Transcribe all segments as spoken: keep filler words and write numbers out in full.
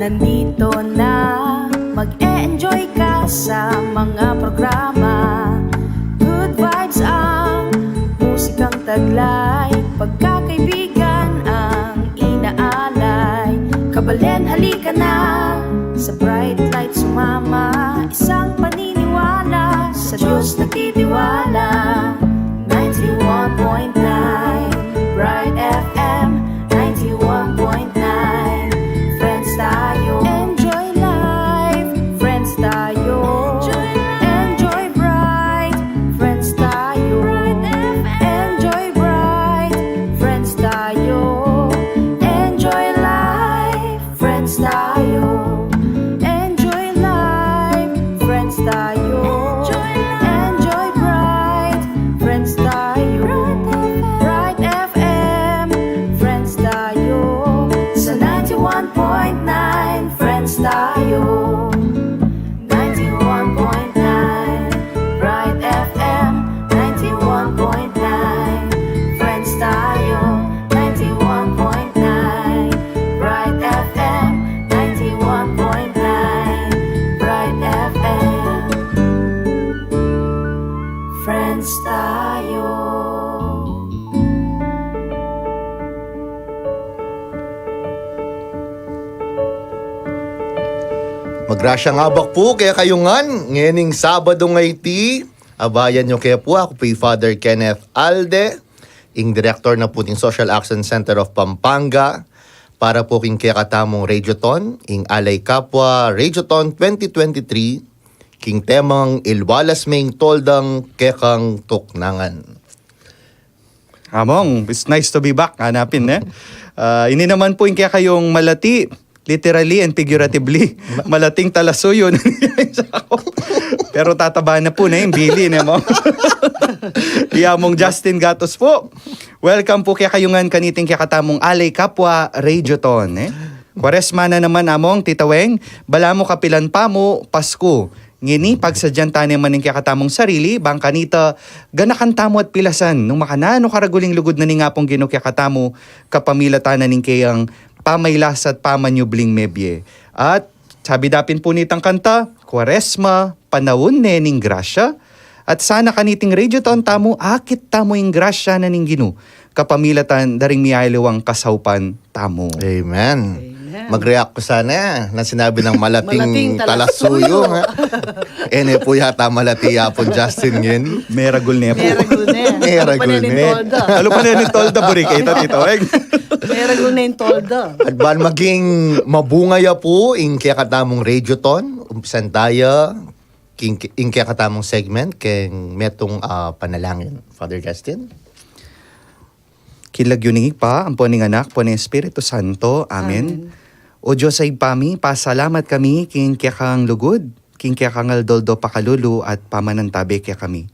Nandito na, mag-e-enjoy ka sa mga programa. Good vibes ang musikang taglay, pagkakaibigan ang inaalay. Kabalen, halika na, sa Bright Light sumama, isang paniniwala, sa Diyos nagtitiwala. Ninety-one point nine Bright F M, ninety-one point nine Friends tayo. Enjoy life, friends tayo. Enjoy life. Enjoy bright, friends tayo. Bright F M. Enjoy bright, friends tayo. Enjoy life, friends tayo. Enjoy life, friends tayo. Enjoy life. Enjoy bright, friends tayo. Bright F M. Bright F M, friends tayo. Sa ninety-one point nine, friends tayo. Ninety-one point nine Bright F M, ninety-one point nine Friends tayo, ninety-one point nine Bright F M, ninety-one point nine Bright F M. Friends tayo. Magrasyang abak pu kekayu ngan, ngening Sabadu a iti, abayan yu ke pu, aku pu i Father Kenneth Alde, ing direktor na pu ning Social Action Center of Pampanga, para pu king kekatamung Radiothon, ing Alay Kapwa Radiothon twenty twenty-three, king temang Ilwalas me ing toldang kekang tuknangan. Among, it's nice to be back, hanapin, eh. Ah, ini naman pu ing kekayung malati, literally and figuratively. Malating talasuyo na niya yung sako. Pero tataba na pu na yung bili, ne, mo? I Among Justin Gatos pu. Welcome pu kekayu ngan kaniting kekatamung Alay Kapwa Radiothon, eh. Kwaresma na naman, Among, Tita Weng, balamu kapilan pa mu Pasku. Ngeni, pagsadyan ta ne man ing kekatamung sarili, bang kanita, ganakan tamu at pilasan, nung makananu karagul ing lugud na ning Apung Ginu kekatamu, kapamilatan na ning keyang pamailas at pamanyubling mebie. At, sabi dapin pu nitang kanta, Kwaresma, panaun ne ning grasya, at sana kaniting Radiothon tamu, akit tamu ing grasya na ning Ginu, kapamilatan da ring miyaliwang kasaupan tamu. Amen. Amen. Mag-react ku sana na sinabi nang malating talasuyo, ha? E ne pu yata malati ya pung Justin ngeni. Meragul ne pu. Meragul ne. Meragul ne. Alupa ne ning tolda. Alupa ne ning tolda, buri keta, Tita Weng. Meragul ne ing tolda. At ban maging mabunga ya pu ing kekatamung Radiothon, umpisan taya king, ing kekatamung segment, keng metung a panalangin. Father Justin? King lagyu ning Ibpa, ampo ning Anak, ampo ning Espiritu Santo. Amen. Amen. O Dios a Ibpa mi, pasalamat kami king kekang lugud, king kekang aldo-aldo pakalulu at pamanantabe kekami.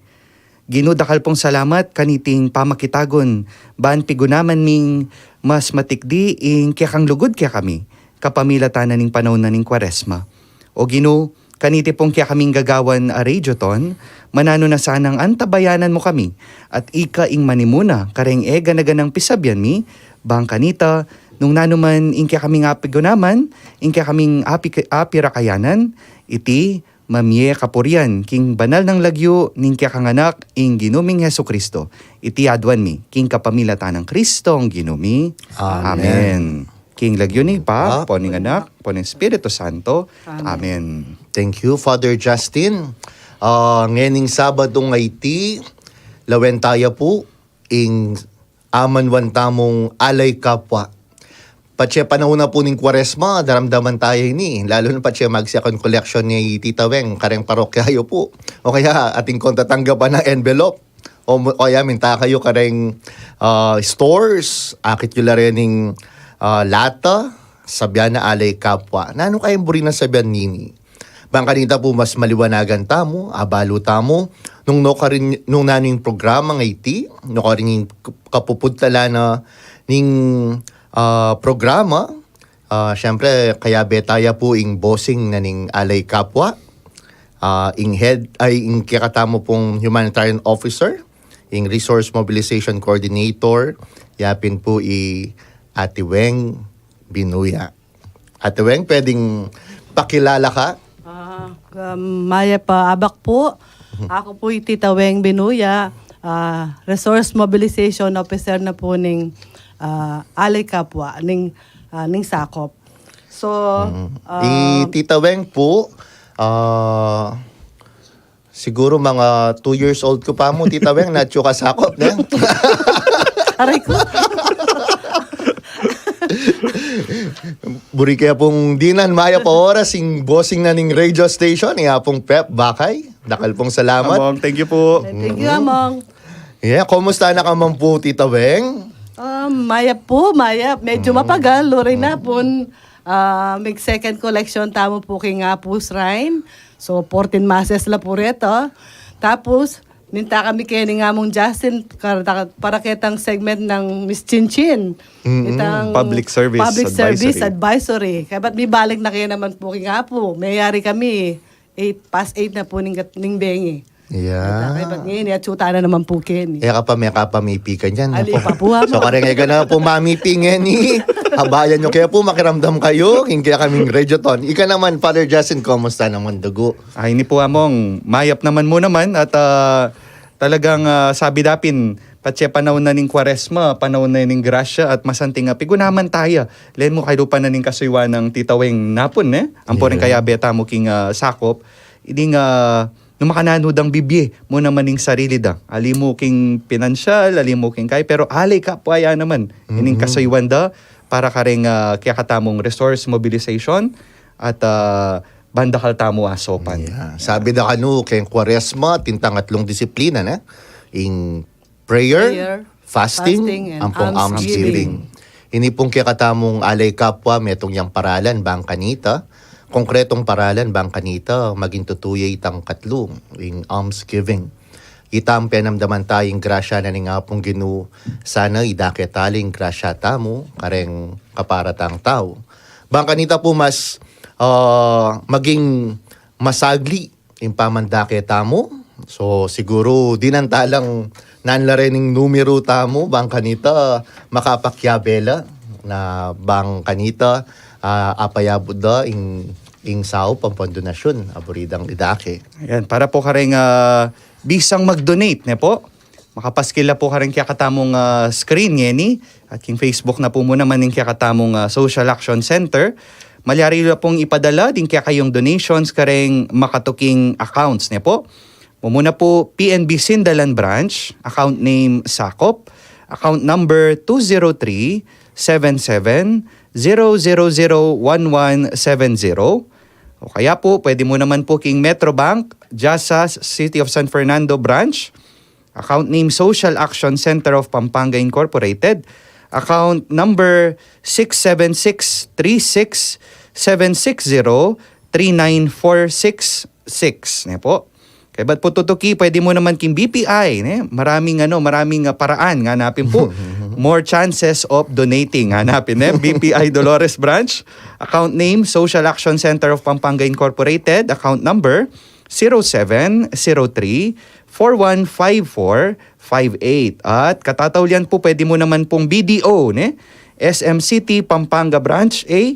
Ginu, dakal pung salamat kaniting pamakitagun, ban pigunaman ming mas matikdi ing kekang lugud kekami, kapamilatan na ning panaun na ning Kwaresma. O Ginu, kaniti pung kekaming gagawan a Radiothon, mananu na sanang antabayanan mu kami, at ika ing manimuna kareng e gana-ganang pisabian mi, bang kanita, nung nanu man ing kekaming apigunaman, ing kekaming api-, apirakayanan, iti mamie kapurian king banal nang lagyu ning kekang Anak, ing Ginu ming Jesucristo. Iti aduan mi, king kapamilatan nang Kristong Ginu mi. Amen. Amen. King lagyu ning Ibpa, ampo ning Anak, ampo ning Espiritu Santo. Amen. Amen. Thank you, Father Justin. Ah, ngening Sabadu a iti, lawen taya pu ing amanuan tamung Alay Kapwa. Patse panaun na pu ning Kwaresma, daramdaman taya ini. Lalu na patse mag-second collection ni Tita Weng kareng parokya yu pu. O kaya, atin kong tatanggapan a envelope. O, o kaya, minta kayu kareng, ah, stores, akit yu la reng, ah, lata, sabian na Alay Kapwa. Nanu kayang buri nang sabian nini? Bang kanita pu mas maliwanagan tamu, abalu tamu, nung nukarin, nung nanu ing programa a iti, nukarin ing kapupudtalan na ning, ah, programa, ah, siyempre, kayabe taya pu ing bossing na ning Alay Kapwa, ah, ing head, ay, ing kekatamu pung humanitarian officer, ing resource mobilization coordinator, yapin pu i Ate Weng Binuya. Ate Weng, pwedeng pakilala ka? Ah, um, mayap a abak pu. Aku pu i Tita Weng Binuya, ah, Resource Mobilization Officer na pu ning, ah, Alay Kapwa, ning, ah, ning Sakop. So, Mm. ah, I Tita Weng pu, ah, siguru mga two years old ku pa mu, Tita Weng, na atyu ka Sakop, ne? Aray ku. Buri ke pung dinan mayap a oras ing bossing na ning radio station, i Apung Pep Bakay. Dakal pung salamat. Among, thank you pu. Thank you, Among. Yeah, kumusta na ka man pu, Tita Weng? Ah, mayap pu, mayap. Medyo mapagal, luray na pun, ah, mig second collection tamu pu king Apu Shrine. So, fourteen masses la pu reto. Tapos, minta kami keni nang Among Justin, kar-, para ketang segment nang Miss Chinchin. Mm-mm. Itang Public service public service advisory. Advisory. Kaya ba't mibalik na kaya naman pu king Apu? Mayari kami, eight, past eight na pu ning, gat-, ning bengi. Yeah. Kaya ba't ngayon, atyu ta na naman pu keni. E ka pa, me ka pa mipikan yan. Ali Apo. pa pu, Among. So, kareng e ka na pu mamipi ngeni, habayan yu ke pu, makiramdam kayu king kekaming radyoton. Ika naman, Father Justin, kumusta naman dugu? Ay, ini pu Among, mayap naman mu naman at ah, talagang ah, sabi da pin, patse panaun na ning Kwaresma, panaun na ning grasya at masanting a pigunaman taya. Len mu kailupa na ning kasuyuan nang Tita Weng napun, ne? Ampo rin Yeah. Kayabe tamu king ah, Sakop, ining ah, nung makananu dang bibie mu naman ning sarili da. Ali mu king pinansyal, ali mu king kay, pero alay kapwa ya naman ining kasuyuan da para kareng ah, kekatamung resource mobilization at ah, bandakal tamu asopan. Yeah. Sabi da kanu, keng Kwaresma, atin tang atlung disiplina, ne? Ing prayer, Prayer, fasting, fasting, and ampong almsgiving. Almsgiving. Ini pung kekatamung alay kapwa, metung yang paralan bang kanita, konkretong paralan bang kanita, maging tutu ya itang katlu, ing almsgiving. Ita ing penamdaman ta ing grasya na ning Apung Ginu, sana idake ta la ing grasya tamu kareng kaparatang tau. Bang kanita pu mas ah, maging masagli ing pamandake tamu. So, siguru dinan ta lang nanlaran ing numeru tamu, bang kanita makapakiabe la, na bang kanita ah, apayabut da ing, ing saup ampong donasyun a buri dang idake. Ayan, para pu kareng ah, bisang mag-donate, ne pu? Makapaskil la pu kareng kekatamung ah, screen ngeni at king Facebook na pu mu naman ning kekatamung ah, Social Action Center. Malyari la pung ipadala ding kekayung donations kareng makatuking accounts, ne pu? Mumuna pu P N B Sindalan Branch, account name Sakop, account number two zero three, seven seven, zero zero zero, one one seven zero. O kaya pu, pwede mu naman pu king Metrobank, Jasas, City of San Fernando Branch, account name Social Action Center of Pampanga Incorporated, account number six seven six three six seven six zero three nine four six six, ne pu? Kaybat pu tutuki, pwede mu naman king B P I, ne? Maraming ano, maraming ah, paraan, nganapin pu. More chances of donating, nganapin, ne? B P I Dolores Branch, account name Social Action Center of Pampanga Incorporated, account number zero seven zero three four one five four five eight. At katataulian pu, pwede mu naman pung B D O, ne? S M City Pampanga Branch A,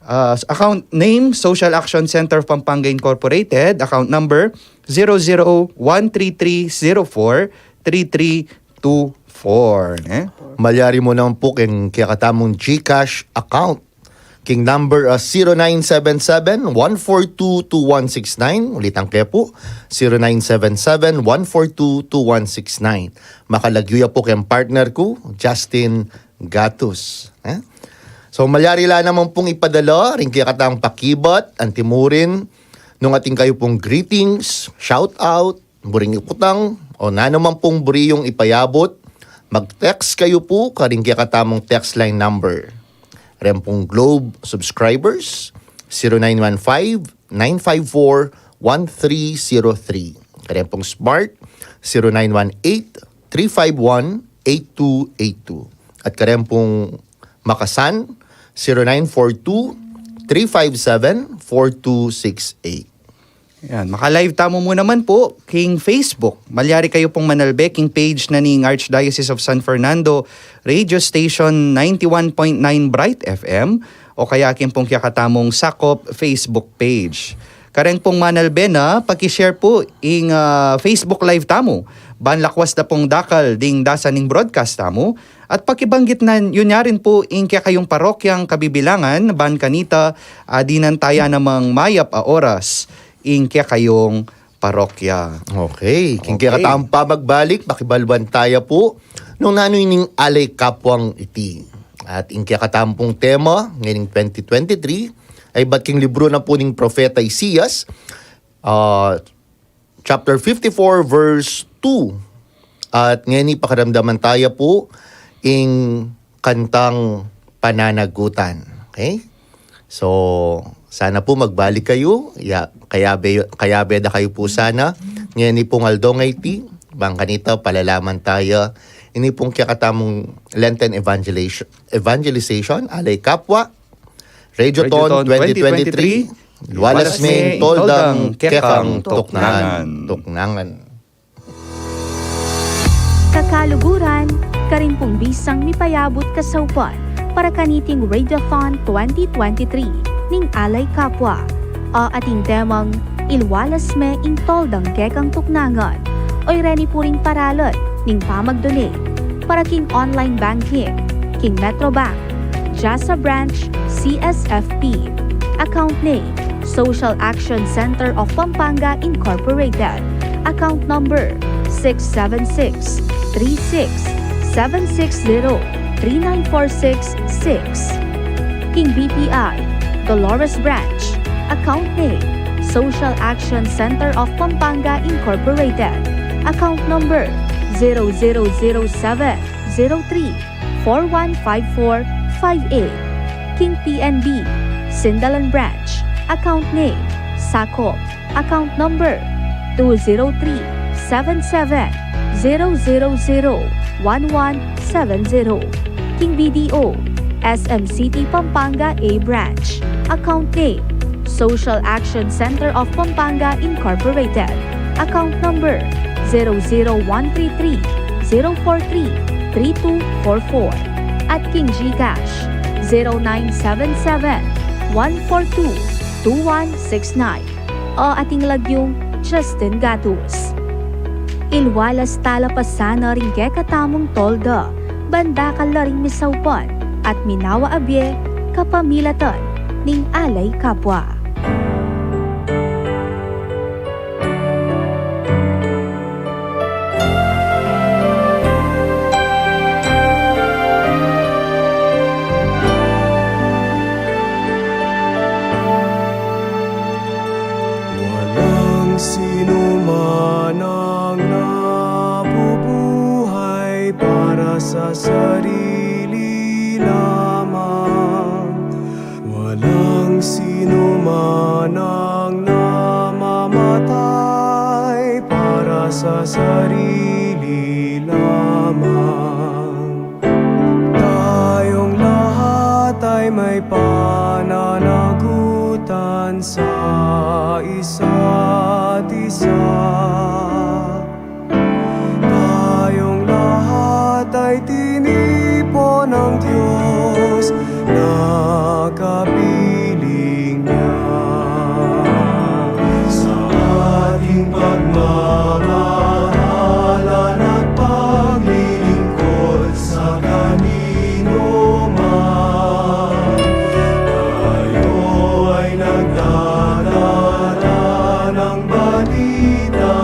ah, account name Social Action Center of Pampanga Incorporated, account number zero zero one three three zero four three three two four, ne? Malyari mu naman pu king kekatamung GCash account. King number ah, zero nine seven seven, one four two, two one six nine. Ulitan ke pu, zero nine seven seven, one four two, two one six nine. Makalagyu ya pu keng partner ku, Justin Gatus. Eh? So, malyari la naman pung ipadala ring kekatang pakibat, antimurin, nung atin kayu pung greetings, shout out, buring ikutang, o nanu man pung buri yung ipayabut, mag-text kayu pu karing kekatamung text line number. Reng pung Globe subscribers, zero nine one five, nine five four, one three zero three. Reng pung Smart, zero nine one eight, three five one, eight two eight two. At kareng pung Makasan, zero nine four two, three five seven, four two six eight. Yan, maka-live tamu mu naman pu king Facebook. Malyari kayu pung manalbe king page na ning Archdiocese of San Fernando Radio Station ninety-one point nine Bright F M o kaya king pung kekatamung Sakop Facebook page. Kareng pung manalbe na, paki-share pu ing, ah, Facebook Live tamu. Ban lakwas da pung dakal ding dasa ning broadcast tamu, at pakibanggit na yu na rin pu ing kekayung parokyang kabibilangan, ban kanita, ah, dinan taya namang mayap a oras ing kekayung parokya. Okay. King Okay. kekatamung pamagbalik, makibaluan taya pu nung nanu ining Alay Kapwang iti. At ing kekatamung tema ngening twenty twenty-three ay ibat king libru na pu ning Propeta Isaias, ah, chapter fifty-four, verse two. At ngeni pakiramdaman taya pu ing kantang pananagutan. Okay? So, sana pu magbalik kayu, ya, kayabe, kayabe da kayu pu sana. Ngeni pung aldo ngeni, bang kanita, palalaman taya ini pung kekatamung Lenten evangelization, evangelization, Alay Kapwa, Radiothon Radiothon twenty twenty-three, twenty twenty-three, Luwalas me ing toldang kekang tuknangan. Tuknangan. Kakaluguran, karin pung bisang mipayabut kasaupan para kaniting Radiothon twenty twenty-three ning Alay Kapwa, a ating temang Iluwalas me ing toldang kekang tuknangan. O ireni pu ring paralan ning pamag-donate para king online banking king Metrobank, Jasa Branch, C S F P. Account name, Social Action Center of Pampanga Incorporated. Account number, six seven six, three six, seven six zero, three nine four six six. King B P I, Dolores Branch. Account name, Social Action Center of Pampanga Incorporated. Account number, zero zero zero seven, zero three, four one five four five eight. King P N B, Sindalan Branch. Account name, Sakop. Account number, two zero three, seven seven, zero zero zero, one one seven zero. King B D O, S M City Pampanga A Branch. Account name, Social Action Center of Pampanga Incorporated. Account number, zero zero one three three, zero four three, three two four four. At king GCash, zero nine seven seven, one four two, two one six nine. O ating lagyung Justin Gatus. Iluwalas tala pa sana ring kekatamung tolda, ban dakal la ring misaupan at minawa a bie kapamilatan ning Alay Kapwa. Walang sinuman ang nabubuhay para sa sarili lamang. Walang sinuman ang namamatay para sa sarili lamang. Tayong lahat ay may pananagutan sa isa't isa. Tayong lahat ay tinipon ng Diyos na kapiling niya. Sa ating pagmamahalan at paglilingkod sa kanino man, tayo ay nagdadala ng balita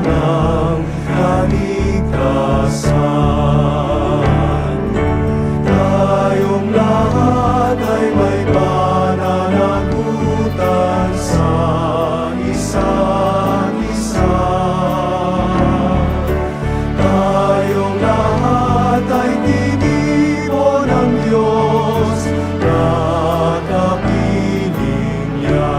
ng kaligtasan. Tayong lahat ay may pananagutan sa isa't isa. Tayong lahat ay tinipon ng Diyos na kapiling niya.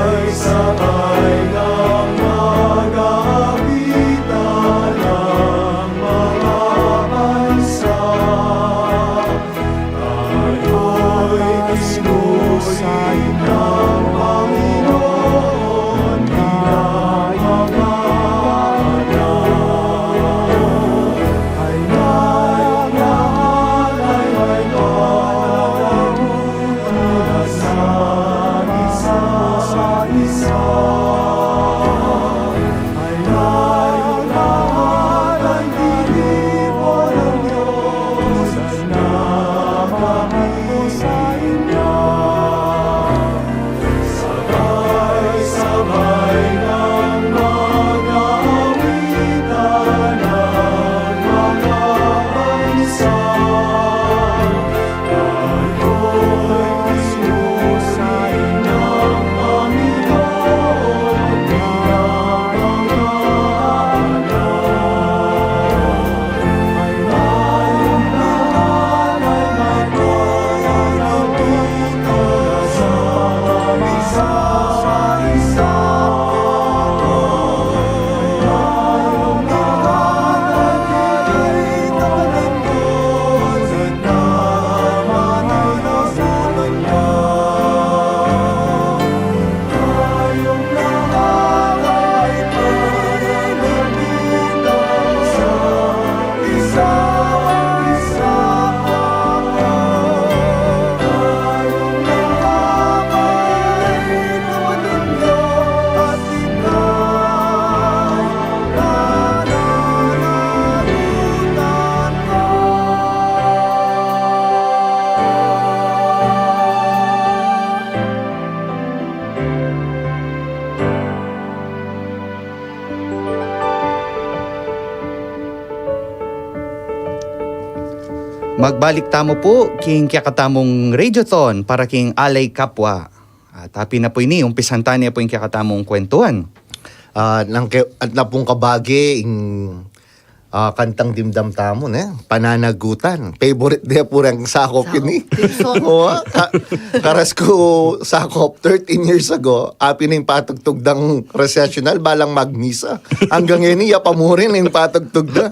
Sabay-sabay nang magagapita ng mga bansa, tayo'y tinuturing ng Panginoon bilang mga anak. Ay tayong lahat ay may Magbalik tamu pu king kekatamung Radiothon para king Alay Kapwa. At apin na pu ini, umpisan tana pu ing kekatamung kwentuhan. Ah, nang ke, at na pung kabage ing, ah, kantang dimdam tamu, ne? Pananagutan. Favorite de pu reng sakop ini. Sakop. Theme song. Oo, ah, ka-, karas ku sakop thirteen years ago, apin na ing patugtug dang processional, balang magmisa. Hanggang ini, ya pa mu rin ing patugtug da.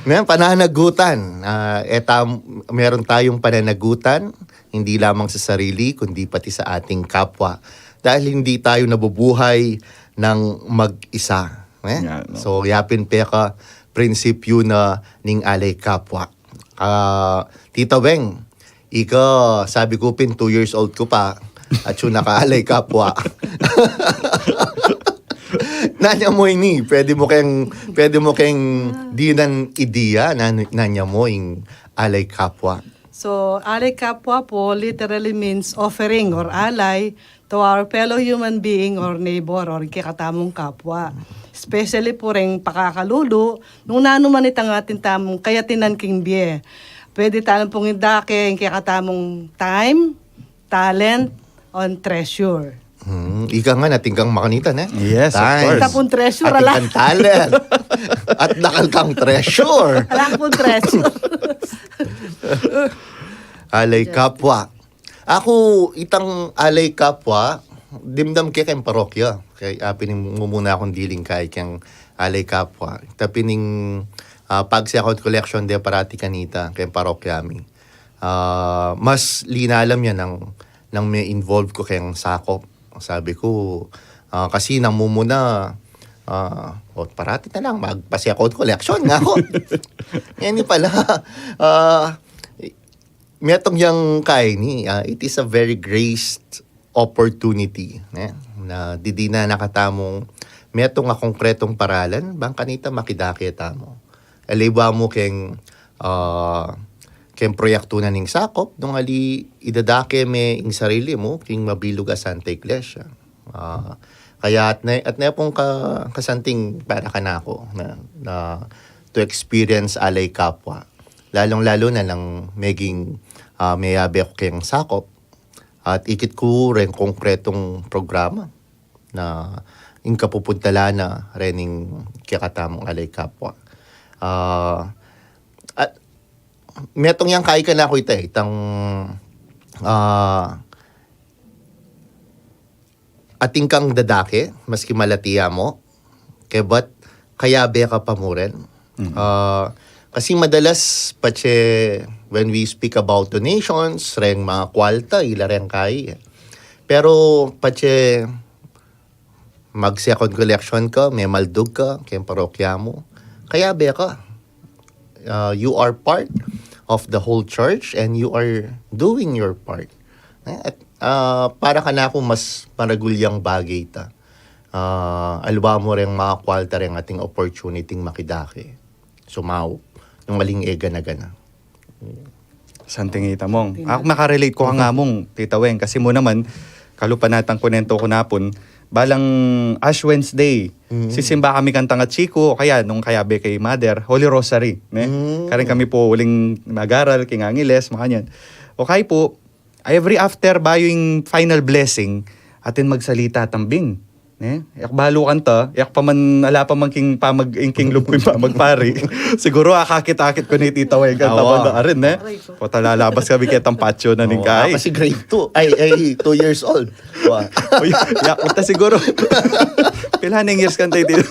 Ne, pananagutan. Ah, e tam-, meron tayong pananagutan, hindi lamang sa sarili, kundi pati sa ating kapwa. Dahil hindi tayo nabubuhay ng mag-isa. Eh? Yeah, no. So, yapin peka prinsipyu na ning Alay Kapwa. Ah, Tita Weng, ika, sabi ku pin, two years old ku pa, at yung naka-Alay Kapwa. Nanya mo ini, pwede mo keng, pwede mo keng dinan idea, nan-, nanya mo ing Alay Kapwa. So, Alay Kapwa po literally means offering or alay to our fellow human being or neighbor or kekatamung kapwa. Especially pu reng pakakalulu, nung nanu man itang atin tamung kayatinan king bie. Pwede tana pung idake ing kekatamung time, talent, and treasure. Hmm, ika nga, atin kang makanita, ne? Yes, of course. Time. Ita pung treasure, atin ala kang talent. At dakal kang treasure. Ala pung treasure. Alay Kapwa. Aku, itang Alay Kapwa, dimdam ke keng parokya. Kaya, ah, pinimumuna akong diling kay keng Alay Kapwa. Ita pin ing, ah, pag-second collection de parati kanita, keng parokya mi. Ah, mas linalam ya nang, nang me-involve ku keng sakop. Sabi ku, ah, kasi nang mumuna, ah, o, parati na lang, magpa-second collection nga ku. Ngeni pala, ah, metung yang kaini, ah, it is a very graced opportunity, ne? Na didinan na katamung metung a konkretong paralan, bang kanita makidake tamu. Aliwa mu keng, ah, keng proyektu na ning sakop, nung ali idadake me ing sarili mu, king mabilug a Santa Iglesia. Ah, kaya at ne, at ne pung ka-, kasanting para kanaku na, na to experience Alay Kapwa. Lalong-lalo na nang meging, ah, meyabe ku keng sakop. At ikit ku reng konkretong programa na ing kapupuntalan na rening kekatamung Alay Kapwa. Ah, at metung yang kai kanaku ita, eh, itang, ah, atin kang dadake, maski malati ya mu, kebat kayabe ka pa mu rin. Mhm. Ah, kasi madalas, patse, when we speak about donations, reng mga kwalta, ila reng kai. Pero, patse, mag-second collection ka, memaldug ka, keng parokya mu, kayabe ka. Uh, you are part of the whole church and you are doing your part. Eh, at, uh, para kanaku mas maragul yang bagay ita. Ah, aliwa mu reng makakwalta reng ating opportunity makidake. Sumaup nung aling e gana-gana. Santing ita mong. Aku, makarelate ku ha nga mung, Tita Weng, kasi mu naman, kalupa na tang kunento ku na pun, balang Ash Wednesday, sisimba kami kang tanga chiku, o kaya nung kayabe kay Mother, Holy Rosary, ne? Karen kami pu uling mag-aral, king Angeles, makanyan. O kaya pu, every after bayu ing final blessing, atin magsalita tambing. Ne? Yak balu kanta, yak pa man, ala pa man king pamag-, ing king lub ku ing pamagpari. Siguru akakit-akit ku ni Tita Weng kanta. Awa. Banda arin, ne? Aray ko. Pota lalabas kami ketang patio na ning kai. Kasi grade two. Ay, ay, two years old. Wa. Uy, yak ta siguro. Pila na ing years kanta iti?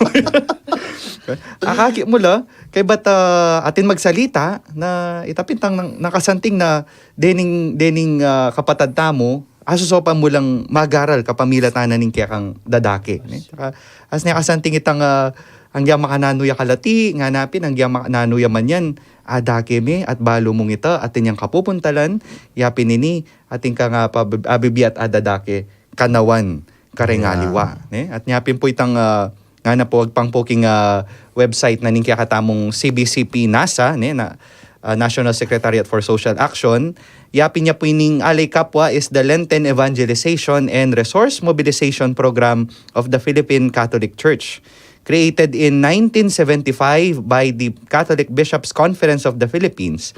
Akakit mu la, kay bat, ah, atin magsalita, na itapintang nang, nakasanting na dening, dening, ah, kapatad tamu, asusopan mu lang mag-aral kapamilatan na ning kekang dadake, ne? Saka, as ne kasanting itang, ah, anggia makananu ya kalati, ngana pin, anggia makananu ya man yan, adake me, at balu mung ita, atin yang kapupuntalan, ya pin ini, atin kang, ah, pab-, abibiat a dadake, kanawan, kareng aliwa, ne? At nya pin pu itang, ah, ngana pu, agpang pu king, ah, website na ning kekatamung C B C P NASA, ne, na, ah, National Secretariat for Social Action. Ya pin ya pu ining Alay Kapwa is the Lenten Evangelization and Resource Mobilization Program of the Philippine Catholic Church. Created in nineteen seventy-five by the Catholic Bishops' Conference of the Philippines,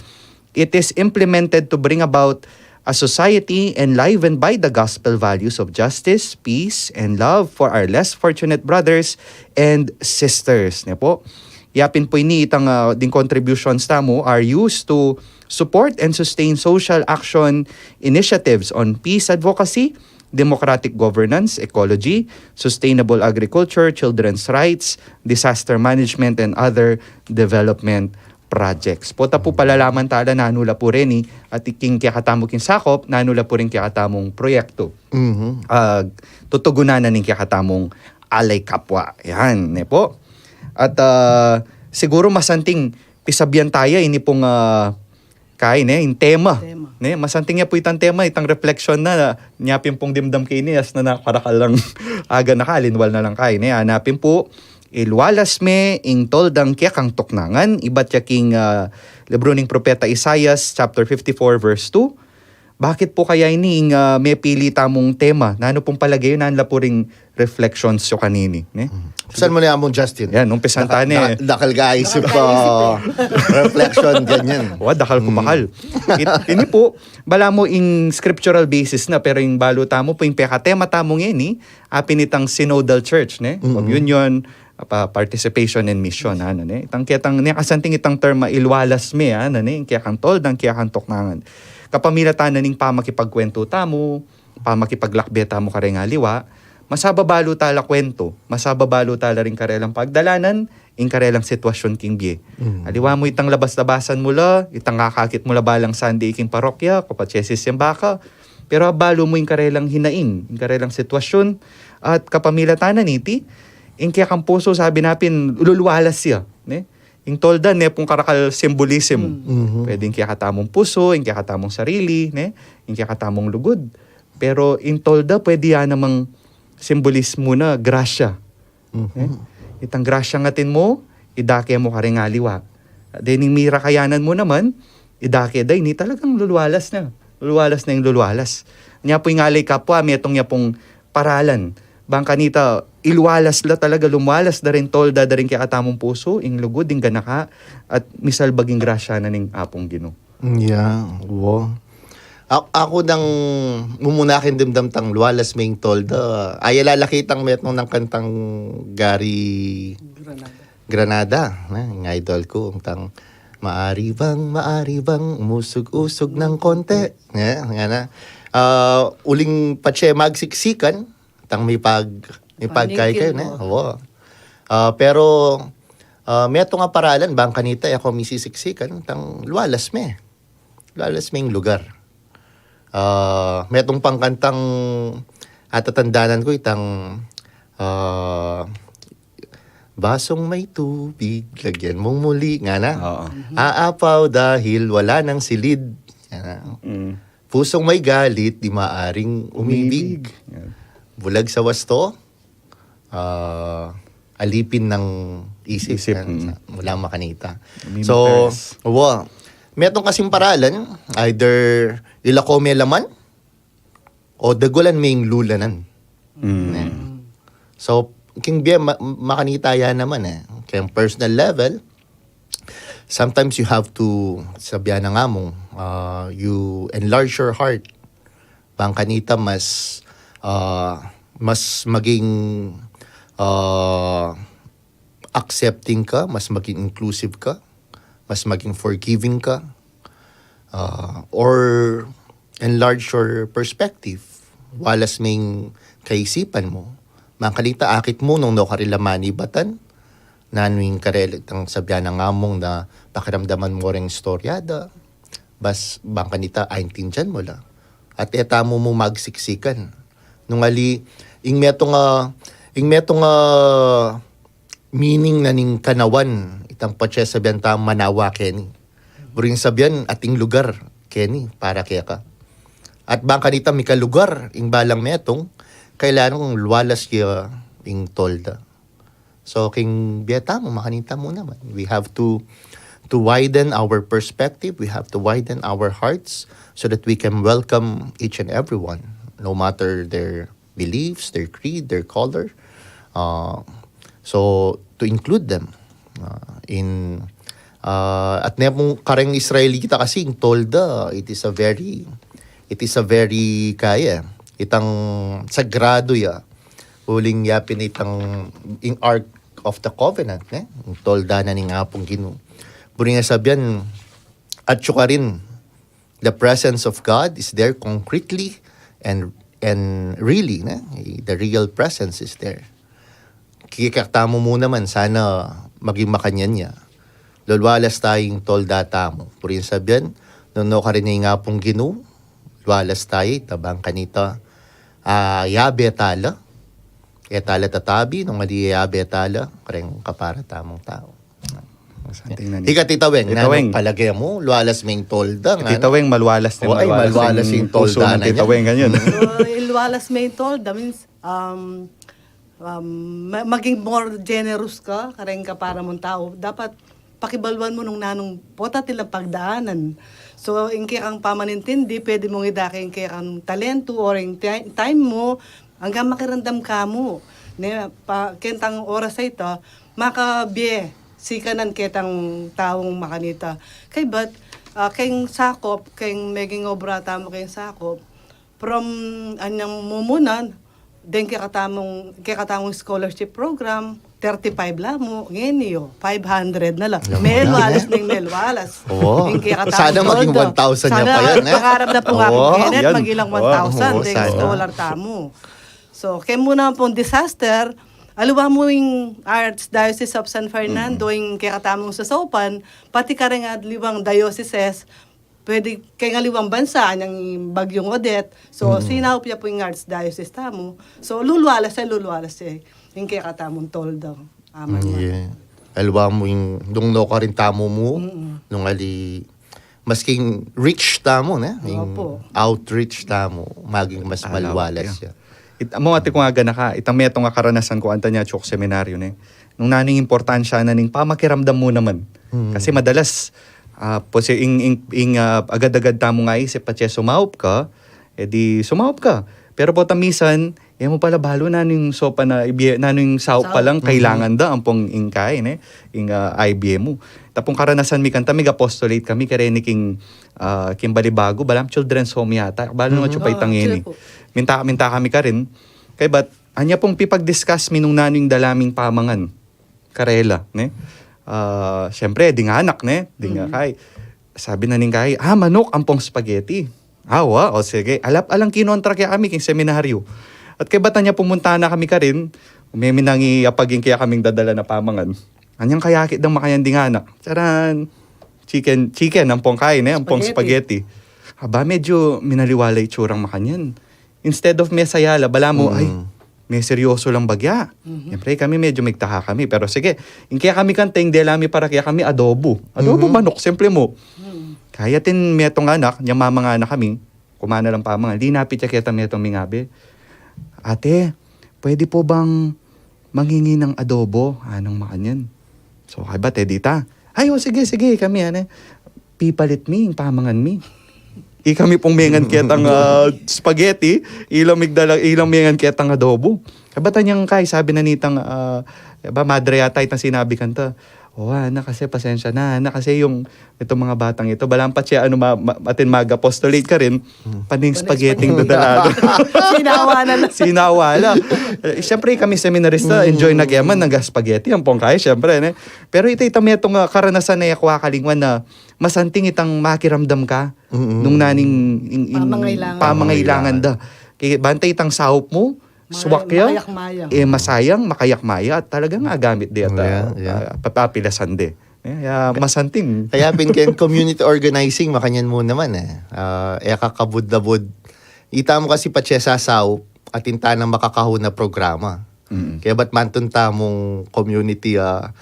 it is implemented to bring about a society enlivened by the gospel values of justice, peace, and love for our less fortunate brothers and sisters. Ne po? Ya pin pu ini itang, ah, ding contributions tamu are used to support and sustain social action initiatives on peace advocacy, democratic governance, ecology, sustainable agriculture, children's rights, disaster management, and other development projects. Pota pu palalaman tala nanu la pu reni, at king kekatamu king sakop, nanu la pu ring kekatamung proyektu. Mhm. Ah, tutugunan na ning kekatamung Alay Kapwa. Yan, ne po? At, ah, siguro masanting pisabian taya ini pung, ah, kai, ne, ing tema. Tema. Ne, masanting ya pu itang tema, itang reflection na, nya pin pung dimdam ke ini, as na nakarakal lang aga na ka, alinwal na lang kai, ne, ana pin pu, ilwalas me ing toldang kekang tuknangan, ibat ya king, ah, libru ning propeta Isaias, chapter fifty-four, verse two. Bakit pu kaya ini ing, ah, mepili tamung tema? Nanu pung palage yu, nanu la pu ring reflections yu kanini, ne? Mm. Umpisan mu ne, Among Justin. Yan, umpisan ta ne. Naka-, naka-, dakal ka isip, ah, reflection, ganyan. Wa, dakal ku bakal. It-, ini pu, balamu ing scriptural basis na, pero ing balu tamu pu, ing pekatema tamu ngeni, apin itang synodal church, ne? Mm. Communion, pa-, participation and mission, ano, ne? Itang ketang, ne, kasanting itang term, ilwalas me, ano, ne? Ing kekang toldang kekang tuknangan. Kapamilatan na ning pamakipagkwentu tamu, pamakipaglakbe tamu kareng aliwa, masababalu tala kwentu, masababalu tala ring karelang pagdalanan, ing karelang sitwasyun king bie. Mm. Aliwa mu itang labas-labasan mu la, itang akakit mu la balang Sunday king parokya, kapatse sisimba ka, pero abalu mu ing karelang hinaing, ing karelang sitwasyun, at kapamilatan na niti, ing kekang pusu, sabi na pin, lulwalas ya, ne? Ing tolda, ne pung karakal symbolism. Mm. Mhm. Pwede ing kekatamung pusu, ing kekatamung sarili, ne? Ing kekatamung lugud. Pero ing tolda, pwede ya namang simbolismo na grasya. Mhm. Eh? Itang grasyang atin mu, idake mu karing aliwa. Dening mirakayanan mu naman, idake da ini, talagang lulwalas na. Lulwalas na ing lulwalas. Nya pu ing Alay Kapwa, metung ya pung paralan. Bang kanita, ilwalas la talaga, lumwalas da ring tolda, da ring kekatamung pusu, ing lugud, ing ganaka, at misalbag ing grasya na ning Apung Ginu. Yeah, wo. A-, aku nang mumuna king dimdam tang lwalas me ing tolda. Ay, lalaki tang metung nang kantang Gary Granada. Granada, ne? Ing idol ku, tang, "Maari bang, maari bang umusog-usog ng konti?" Ne? Ngana. Ah, uling patse magsiksikan, tang mipag-, mipagkaykay, ne? Wo. Ah, pero, ah, metung a paralan, bang kanita, e ku misisiksikan, tang lwalas me. Lwalas me ing lugar. Ah, metung pang kantang atatandanan ku itang, ah, "Basong may tubig, lagyan mong muli," ngana. Oo. "Aapaw dahil wala nang silid," ngana. Mm. "Pusong may galit, di maaring umibig." Umibig. Yan. "Bulag sa wasto, ah, alipin ng isip, isip, yan, mm, sa, mula makanita. Mimitas. So, wa, metung kasing paralan, either ilako me laman, o dagulan me ing lulanan. Mm. Ne? So, king bie, ma-, makanita ya naman e. Keng personal level, sometimes you have to, sabian na nga mung, ah, you enlarge your heart. Bang kanita mas, ah, mas maging, ah, accepting ka, mas maging inclusive ka, mas maging forgiving ka, ah, or enlarge your perspective. Walas me ing kaisipan mu. Bang kanita akit mu nung nukarin la manibatan, nanu ing karela itang sabian na nga mung na pakiramdaman mu reng istorya da. Bas, bang kanita aintindian mu la. At e tamu mu magsiksikan. Nung ali, ing metung a, ing metung a meaning na ning kanawan, itang patse sabian tamu manawa keni. Buring sabian, ating lugar keni, para keka. At bang kanita mika lugar, ing balang metung, kailangan lualas ya ing tolda. So, king bie tamu, makanita mu naman. We have to, to widen our perspective, we have to widen our hearts so that we can welcome each and everyone, no matter their beliefs, their creed, their color. Uh, so, to include them, uh, in, uh, at ne mung kareng Israelita kasi, ing tolda, it is a very, it is a very, kaya, itang sagrado ya. Uling yapin itang ing Ark of the Covenant, ne? Ing tolda na ning Apung Ginu. Buring sabian, at siya karin, the presence of God is there concretely and, and really, ne? The real presence is there. Kikaktamu mu naman, sana maging makanyan ya. Lulwalas taya ing tolda tamu. Buring sabian, nung nukarin ing Apung Ginu, lualas taya, ita bang kanita, ah, yabe tala. E tala tatabi, nung ali yabe tala, kareng kapara tamung tau. Santing na ni. Ika Tita Weng, Tita Weng, nanu palage mu, lualas me ing tolda, nga, Tita Weng, malualas ne, o, ay, malualas ing pusu tolda nang na Tita Weng, ganyan. So, lualas me ing tolda means, um, um, ma-, maging more generous ka kareng kapara mung tau. Dapat pakibaluan mu nung nanung pota tilang pagdaanan. So, ing kekang pamanintindi, pwede mung idake ing kekang talentu or ing ti-, time mu, anggang makiramdam ka mu. Ne, pa, keng itang oras a ita, makabie sikanan ketang taung makanita. Kaybat, ah, keng sakop, keng meging obra tamu keng sakop, from anyang mumunan, deng kekatamung, kekatamung scholarship program, thirty-five la mu, ngeni o, five hundred na la. Alam mo na, melualas, eh. Ning melualas. Oo. Ing kekatamung tolda. Sana maging one thousand na pa yan, eh. Sana, pangarap na pu nga, oo, Kenneth, yan, magilang one thousand, oo, deng sana. Scholar tamu. So, keng muna pung disaster, aliwa mu ing Archdiocese of San Fernando, mm, ing kekatamung sasaupan, pati kareng aliwang dioceses, pwede keng aliwang bansa, anyang Bagyong Odette. So, mm, sinaup ya pu ing Archdiocese tamu. So, lulualas ya, lulualas ya ing kekatamung tolda. Aman, mm, ma. Yeah. Aliwa mu ing, nung nukarin tamu mu, mm, nung ali, masking reach tamu, ne? Ing, opo, outreach tamu, maging mas malualas ya. It-, amu, ate, kung aga na ka, itang metung a karanasan ku, anto nia, Chuuk, seminaryo, ne? Nung nanu ing importansya na ning pamakiramdam mu naman. Mm. Kasi madalas, ah, pota ing, ing, ing, ah, agad-agad tamu nga isip, patse sumaup ka, e di sumaup ka. Pero pota misan, e mu pala balu nanu ing saupan a ibie, nanu ing saup palang kailangan da, ampong ing kain, e, ing, ah, ibie mu. Tapung karanasan mi kanita, mig-apostolate kami, kareni king, ah, king Balibago, balamu Children's Home yata, balu nung atsu pa itang ngeni. Minta, minta kami karin, kaybat, anya pung pipag-discuss mi nung nanu ing dala ming pamangan karela, ne? Ah, siyempre, ding anak, ne? Ding, mm, kai. Sabi na ning kai, "Ah, manuk ampong spaghetti." Ah, wa, o sige. Alap, alang kinontra kekami king seminaryo. At kaybat anya pumunta na kami karin, meme nang iyapag ing kekaming dadala na pamangan. Anyang kayakit dang makanyan ding anak. Charan! Chicken, chicken, ampong kain, e, ampong spaghetti. Spaghetti. Aba, medyo minaliwa la itsurang makanyan. Instead of mesaya la, balamu, mm, ay, meseryoso lang bagya. Mhm. Siyempre, kami medyo migtaka kami. Pero sige, ing kekami kanita, ing dela mi para kekami, adobo. Adobo, mhm, manuk, simple mu. Mhm. Kaya atin metung anak, nyang mamangana kami, kumanyan lang pamangan. Linapit ya keta metung ming abe, "Ate, pwede po bang mangingi ng adobo, anang makanyan. So, kaybat e dita. Ay, o, sige, sige, kami, ane. Pipalit mi, ing pamangan mi. Ikami pung mengan ketang, ah, spaghetti, ila migdala, ila mengan ketang adobo. Kaybat anyang kay, sabi na nitang, ah, ba, madre yata itang sinabi kanta. O, ana, kasi pasensya na, ana, kasi yung itong mga batang ito, balang patse, ano, ma, ma, atin mag-apostolate karin, paning spaghetti ang dadala. Sinawa na lang. Sinawa lang. Eh, siyempre, kami seminarista, enjoy na kaya man, nag-spaghetti, ang pungkay, siyempre, ne? Pero ita, ita, metung, ah, karanasan na yakwa kalingwan na masanting itang makiramdam ka nung naning ing, ing, pamangailangan. Pamangailangan da. Kaya bantay itang saup mu, swak ya, makayakmaya. Eh, masayang, makayakmaya, at talagang agamit de at, ah, ah, papapilasan de. Eh, ya, masanting. Kaya pin keng community organizing, makanyan mu naman e. Ah, e kakabud-labud. Ita mu kasi patse sasaup, atin tanang makakahun a programa. Kaya bat mantun tamung community, ah,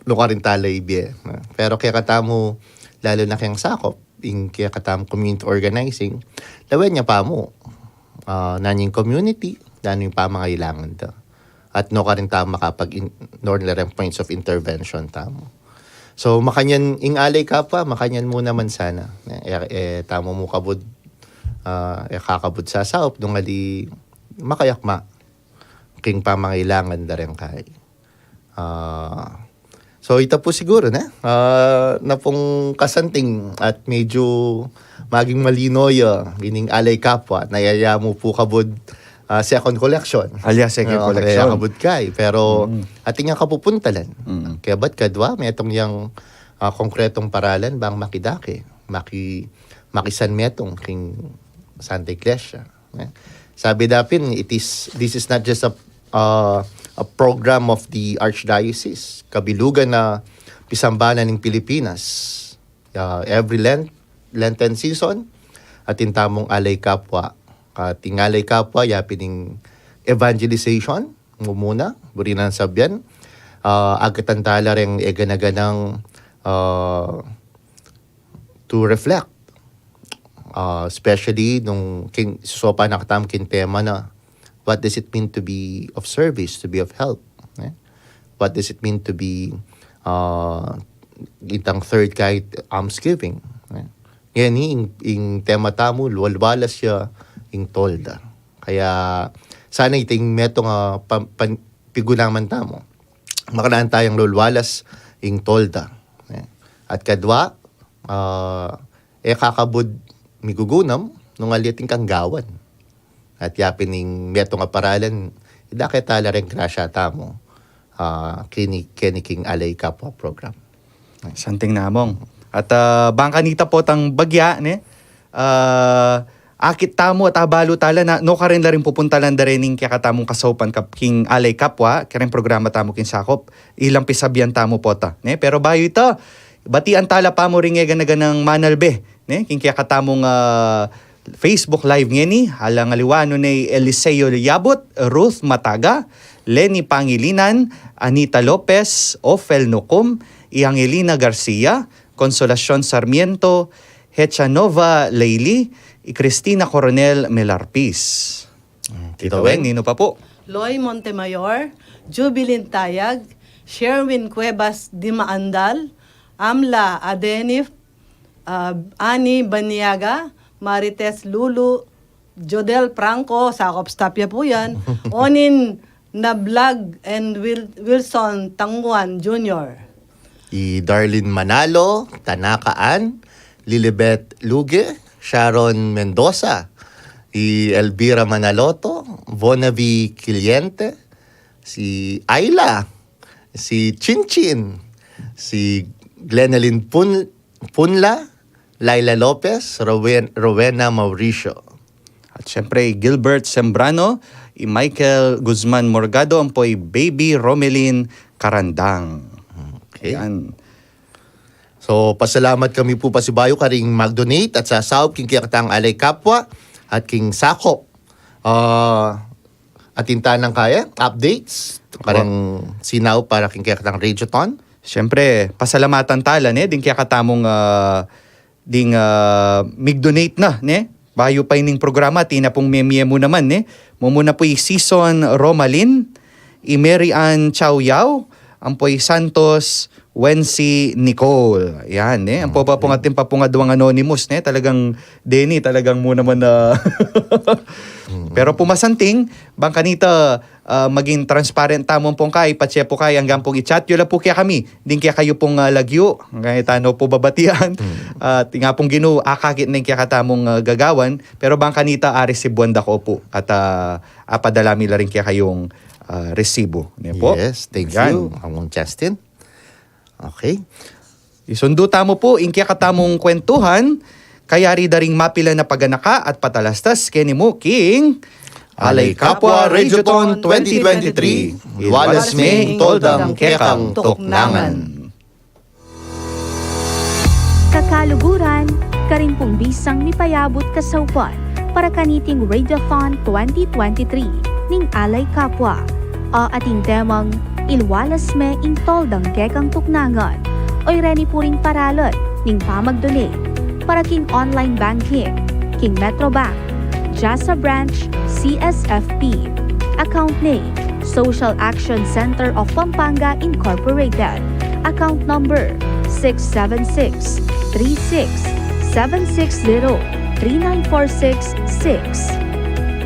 nukarin tala ibie. Pero kaya katamu, lalo na keng sakop, ing kaya katamu community organizing, lawen ya pa mu. Ah, nanu ing community, nanu ing pamangailangan da. At nukarin tamu makapag-, in, nukarin reng points of intervention tamu. So, makanyan ing Alay Kapwa, makanyan mu naman sana. E, e, tamu mu kabud, ah, e kakabud sasaup, nung ali makayakma king pamangailangan da reng kay. Ah, so, ita pu siguru, ne? Ah, na pung kasanting at medyo maging malino ya ining Alay Kapwa, na yaya mu pu kabud, ah, second collection. Alias second collection. Yaya kabud kay. Pero, atin yang kapupuntalan. Kaya bat kadwa, metung yang, ah, konkretong paralan, bang makidake, maki-, makisan metung king Santa Iglesia. Eh, sabi da pin, it is, this is not just a, uh, a program of the Archdiocese. Kabilugan na pisambalan ning Pilipinas. Uh, every Lent, Lenten season, atin tamung Alay Kapwa. At ing Alay Kapwa, yapin ing evangelization, mumuna, buri nang sabian. Uh, agatan tala reng eganaganang, uh, to reflect. Uh, especially nung king, susopan na katamu king tema na, what does it mean to be of service, to be of help? Eh? What does it mean to be, uh, itang third kay almsgiving? Eh? Ngeni, ing, ing tema tamu, luwal-luwalas ya ing tolda. Kaya, sana iting metung a pam-, pan-, pigulaman tamu. Makananu tayang luwal-luwalas ing tolda. Eh? At kadwa, ah, e kakabud migugunam nung ali atin kang gawan. At yapin ing metung a paralan, idake tala reng grasya tamu, ah, keni, keni king Alay Kapwa program. Santing namung. At, ah, bang kanita potang bagya, ne? Ah, akit tamu at abalu tala na, nukarin la ring pupuntalan da reng kekatamung kasaupan kap-, king Alay Kapwa, kereng programa tamu king sakop, ilang pisabian tamu pota, ne? Pero bayu ita, batian tala pamu ring eganaganang manalbe, ne? King kekatamung, ah, Facebook Live ngeni, alang aliwa nu ne i Eliseo Yabut, Ruth Mataga, Leni Pangilinan, Anita Lopez, Ofel Nucum, i Angelina Garcia, Consolacion Sarmiento, Hechanova Leili, i Cristina Coronel Melarpis. Tita Weng, ninu pa pu? Loy Montemayor, Jubilin Tayag, Sherwin Cuevas Dimaandal, Amla Adenif, ah, Ani Baniaga, Marites Lulu, Jodel Franco, sakop staff ya pu yan, Onin Nablag and Wil-, Wilson Tanguan Junior. I Darlene Manalo, Tanaka Ann, Lilibet Luge, Sharon Mendoza, i Elvira Manaloto, Bonavi Cliente, si Ayla, si Chinchin, si Glenalyn Pun-, Punla, Laila Lopez, Rowen-, Rowena Mauricio. At siyempre, i Gilbert Sembrano, i Michael Guzman Morgado, ampo i Baby Romelin Karandang. Okay. Yan. So, pasalamat kami pu pasibayu karing mag-donate at sasaup king kekatang Alay Kapwa at king sakop. Ah, atin tanang kaya updates, kareng sinaup para king kekatang Radiothon. Siyempre, pasalamatan tala, ne, ding kekatamung, ah, ding, ah, mig-donate na, ne? Bayu pa ining programa, atin na pung mie-mie mu naman, ne? Mumuna pu i Season Romalin, i Mary Ann Chaoyao, ampo i Santos Wency Nicole. Yan, eh. Ampo pa pung atin pa pung aduang anonymous, ne? Talagang, Denny, talagang mu naman na. Pero pu masanting, bang kanita, ah, maging transparent tamu pung kay, patse pu kay, anggang pung i-chat yu la pu kekami, ding kekayu pung, ah, lagyu, kaya tano pu babatian. At nga pung Ginu, akakit na ing kekatamung, ah, gagawan, pero bang kanita, ah, resibuan da ko pu, at, ah, apadala mi la rin kekayung, ah, resibu. Ne po? Yes, thank you, Among Justin. Okay. Isundu tamu pu ing kekatamung kwentuhan, kayari da ring mapilan a paganaka at patalastas keni mu king Alay Kapwa Radiothon twenty twenty-three. Iwalas me ing toldang kekang tuknangan. Kakaluguran, karin pung bisang mipayabut kasaupan para kaniting Radiothon twenty twenty-three ning Alay Kapwa. A ating temang, Iwalas me ing toldang kekang tuknangan. Oy reni pu ring paralan ning pamag-donate para king online banking, king Metrobank, Jasa Branch, C S F P. Account name, Social Action Center of Pampanga Incorporated. Account number, six seven six, three six, seven six zero, three nine four six six.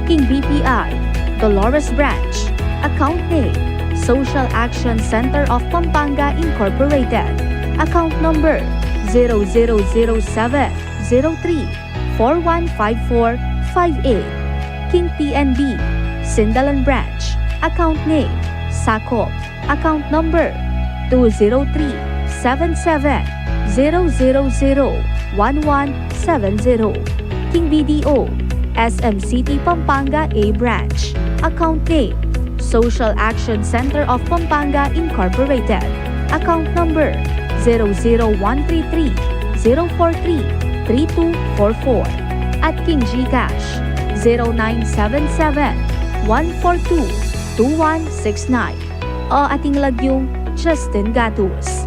King B P I, Dolores Branch. Account name, Social Action Center of Pampanga Incorporated. Account number, zero zero zero seven zero three four one five four five eight. King P N B, Sindalan Branch. Account name, Sakop. Account number, two zero three, seven seven zero zero zero, one one seven zero. King B D O, S M City Pampanga A Branch. Account name, Social Action Center of Pampanga Incorporated. Account number, zero zero one three three, zero four three, three two four four. At king GCash, zero nine seven seven, one four two, two one six nine. O ating lagyung Justin Gatus.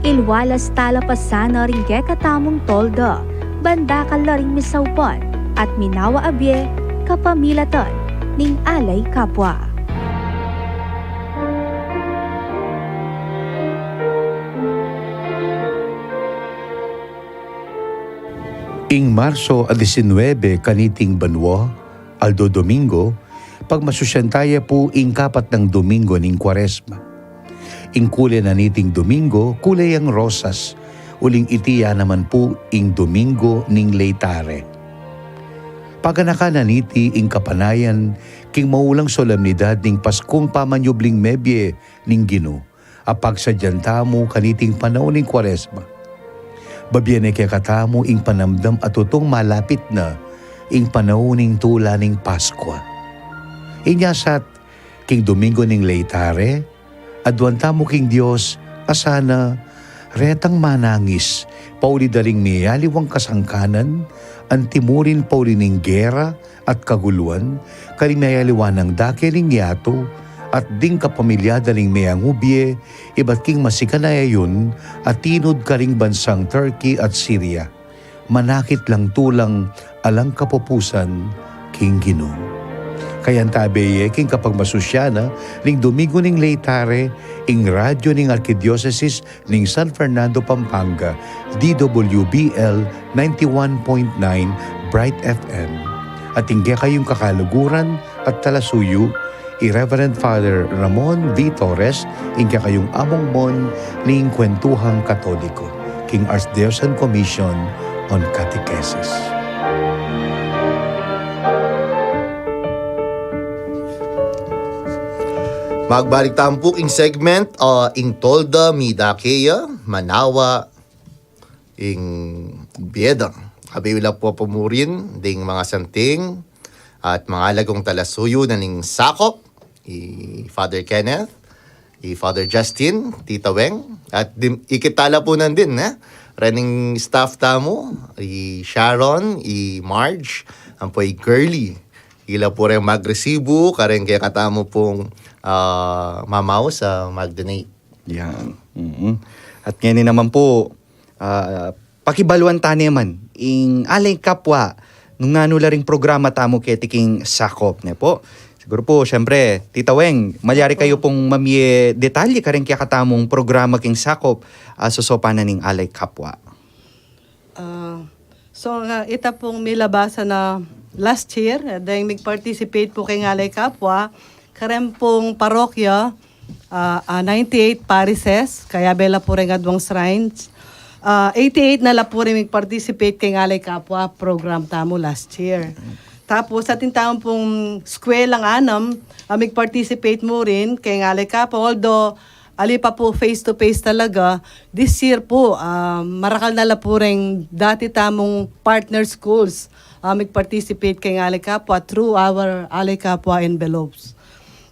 Iwalas tala pa sana ring kekatamung tolda, ban dakal la ring misaupan at minawa a bie kapamilatan ning Alay Kapwa. Ing Marso a disinwebe kaniting banua, aldo Domingo, pagmasusyan taya pu ing kapat nang Domingo ning Kuaresma. Ing kule na niting Domingo, kule yang rosas, uling iti ya naman pu ing Domingo ning Laetare. Paganakan na niti ing kapanayan king maulang solemnidad ning Paskung pamanyubling mebie ning Ginu, a pagsadyan tamu kaniting panaun ning Kuaresma. Babie ne kekatamu ing panamdam a tutung malapit na ing panaun ning tula ning Paskua. Inya sat, king Domingo ning Laetare, aduan tamu king Dios a sana retang manangis pauli da ring miyaliwang kasangkanan, antimurin pauli ning gera at kaguluan, karing miyaliwa nang dake ning yatu, at ding kapamilya da ring mengubie ibat king masikan a ayun a tinud karing bansang Turkey at Syria. Manakit lang tulang alang kapupusan king Ginu. Kayang tabe ye king kapagmasusyan na ning Domingo ning Laetare, ing radyo ning Arkidiosesis ning San Fernando, Pampanga, D W B L ninety-one point nine Bright F M. At ing kekayung kakaluguran at talasuyu, i Reverend Father Ramon V Torres, ing kekayung among mon ning kwentuhang Katoliko king Archdiocesan Commission on Catechesis. Magbalik tamu pu king segment, ah, ing tolda mi dake ya, manawa ing bie da. Abe yu la pu pamurin ding mangasanting at mangalagong talasuyu na ning Sakop, i Father Kenneth, i Father Justin, Tita Weng, at dim-, ikit tala pu nandin, eh, rening staff tamu, i Sharon, i Marge, ampo i Girly. Ila pu reng magresibu kareng kekatamu pung, ah, mamaus a mag-donate. Yan. Mm. At ngeni naman pu, ah, pakibaluan ta ne man ing Alay Kapwa, nung nanu la ring programa tamu keti king Sakop, ne pu. Grupo, siyempre, Tita Weng, malyari kayu pung mamie detalye kareng kekatamung programa king sakop a sosopanan ning Alay Kapwa. Ah, so, nga, ita pung milabasan na last year, eh, deng mig-participate pu keng Alay Kapwa, kareng pung parokya, ah, ah, ninety-eight parishes, kayabe la pu reng adwang shrines. Ah, eighty-eight na la pu reng mig-participate keng Alay Kapwa program tamu last year. Tapos, atin tamu pung skwela, anam a mig-participate mu rin keng Alay Kapwa, although ali pa pu face-to-face talaga. This year pu, ah, marakal na la pu reng dati tamung partner schools a mig-participate keng Alay Kapwa through our Alay Kapwa envelopes.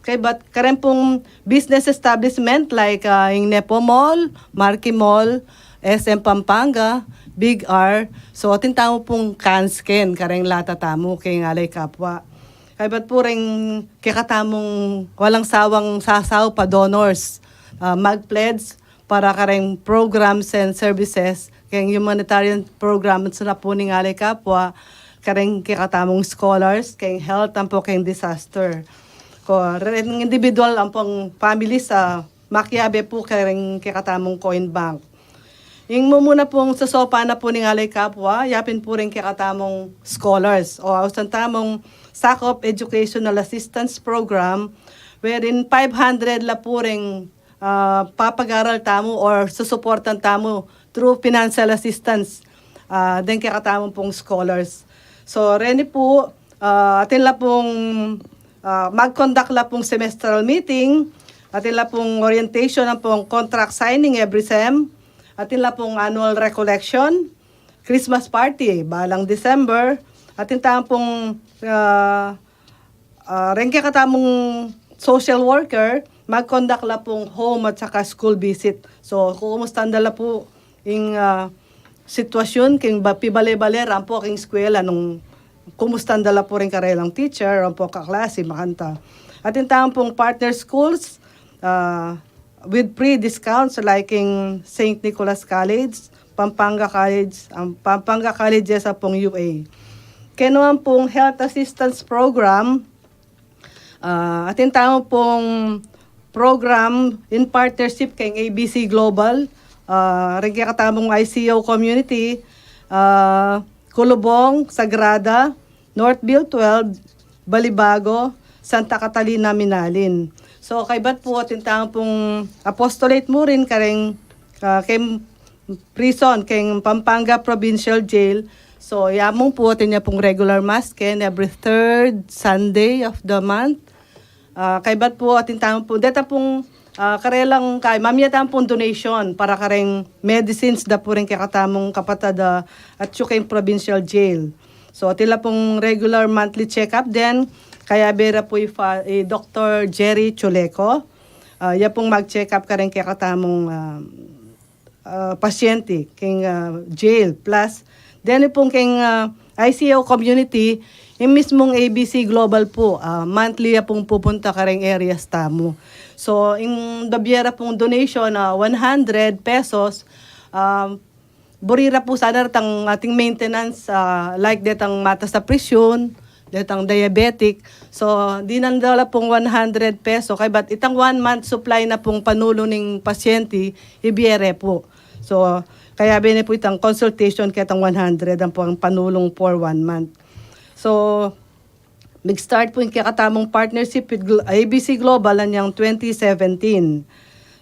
Kaybat kareng pung business establishment like, ah, ing Nepo Mall, Marquee Mall, S M Pampanga, Big R. So, atin tamu pung cans ken kareng lata tamu keng Alay Kapwa. Kaybat pu reng kekatamung walang sawang sasaup a donors, ah, mag-pledge para kareng programs and services, keng humanitarian programs na pu ning Alay Kapwa, kareng kekatamung scholars, keng health, ampo keng disaster. Kareng individual ampong families a makiabe pu kareng kekatamung coin bank. Ing mumuna pung sosopanan pu ning Alay Kapwa, ya pin pu reng kekatamung scholars, o ausan tamung sakop educational assistance program, wherein five hundred la pu reng, ah, papag-aral tamu or susuportan tamu through financial assistance, ah, deng kekatamung pung scholars. So, reni pu, ah, atin la pung, ah, mag-conduct la pung semestral meeting, atin la pung orientation ampong contract signing every sem, atin la pung annual recollection, Christmas party, balang December, atin tamu pung, ah, ah, reng kekatamung social worker, mag-conduct la pung home at saka school visit. So, kukumustan da la pu ing, ah, sitwasyun keng ba-, pibale-bale ra ampo keng eskwela nung kumustan da la pu reng karelang teacher, ampo kaklase, makanta. Atin tamu pung partner schools, ah, with free discounts like ing Saint Nicholas College, Pampanga College, ang Pampanga Colleges ampong U A. Keng naman pung health assistance program, ah, atin tamu pung program in partnership keng A B C Global, ah, reng kekatamung I C O community, ah, Kulubong, Sagrada, Northville twelve, Balibago, Santa Catalina, Minalin. So, kaybat pu atin tamu pung apostolate mu rin kareng, ah, keng prison, keng Pampanga Provincial Jail. So, ya mu pu atin ya pung regular mass ken every third Sunday of the month. Ah, kaybat pu atin tamu pu, deta pung, ah, karelang kay, mamie tamu pung donation para kareng medicines da pu reng kekatamung kapatad, ah, at saka ing provincial jail. So, atin la pung regular monthly check-up den, kayabe ra pu i fa-, i Doktor Jerry Chuleco. Ah, ya pung mag-check-up kareng kekatamung, ah, ah, pasyente keng, ah, jail. Plus, deni pung keng, ah, I C O community, ing mismung A B C Global pu, ah, monthly ya pung pupunta kareng areas tamu. So, ing dabie ra pung donation, ah, one hundred pesos, ah, buri ra pu sana retang ating maintenance, ah, like detang matas a presyon, detang diabetic. So, dinan da la pung one hundred peso, kaybat itang one month supply na pung panulu ning pasyente, ibie re pu. So, kayabe ne pu itang consultation ketang one hundred ampong panulung for one month. So, mig-start pu ing kekatamung partnership with Glo-, A B C Global anyang twenty seventeen.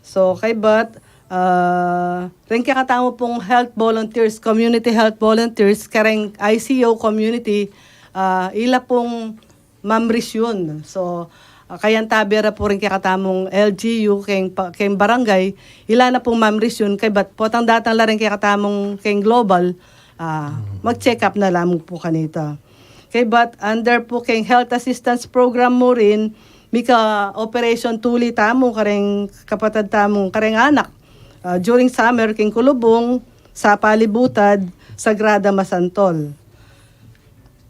So, kaybat, ah, reng kekatamu pung health volunteers, community health volunteers, kareng I C O community, ah, ila pung mamrisyun. So, ah, kayantabe ra pu reng kekatamung L G U keng pa-, keng barangay, ila na pung mamrisyun, kaybat potang datang la reng kekatamung keng global, ah, mag-check up na la mu pu kanita. Kaybat under pu keng health assistance program mu rin, mika-operation tuli tamu kareng kapatad tamu, kareng anak, ah, during summer keng Kulubung, Sapa Libutad, Sagrada Masantol.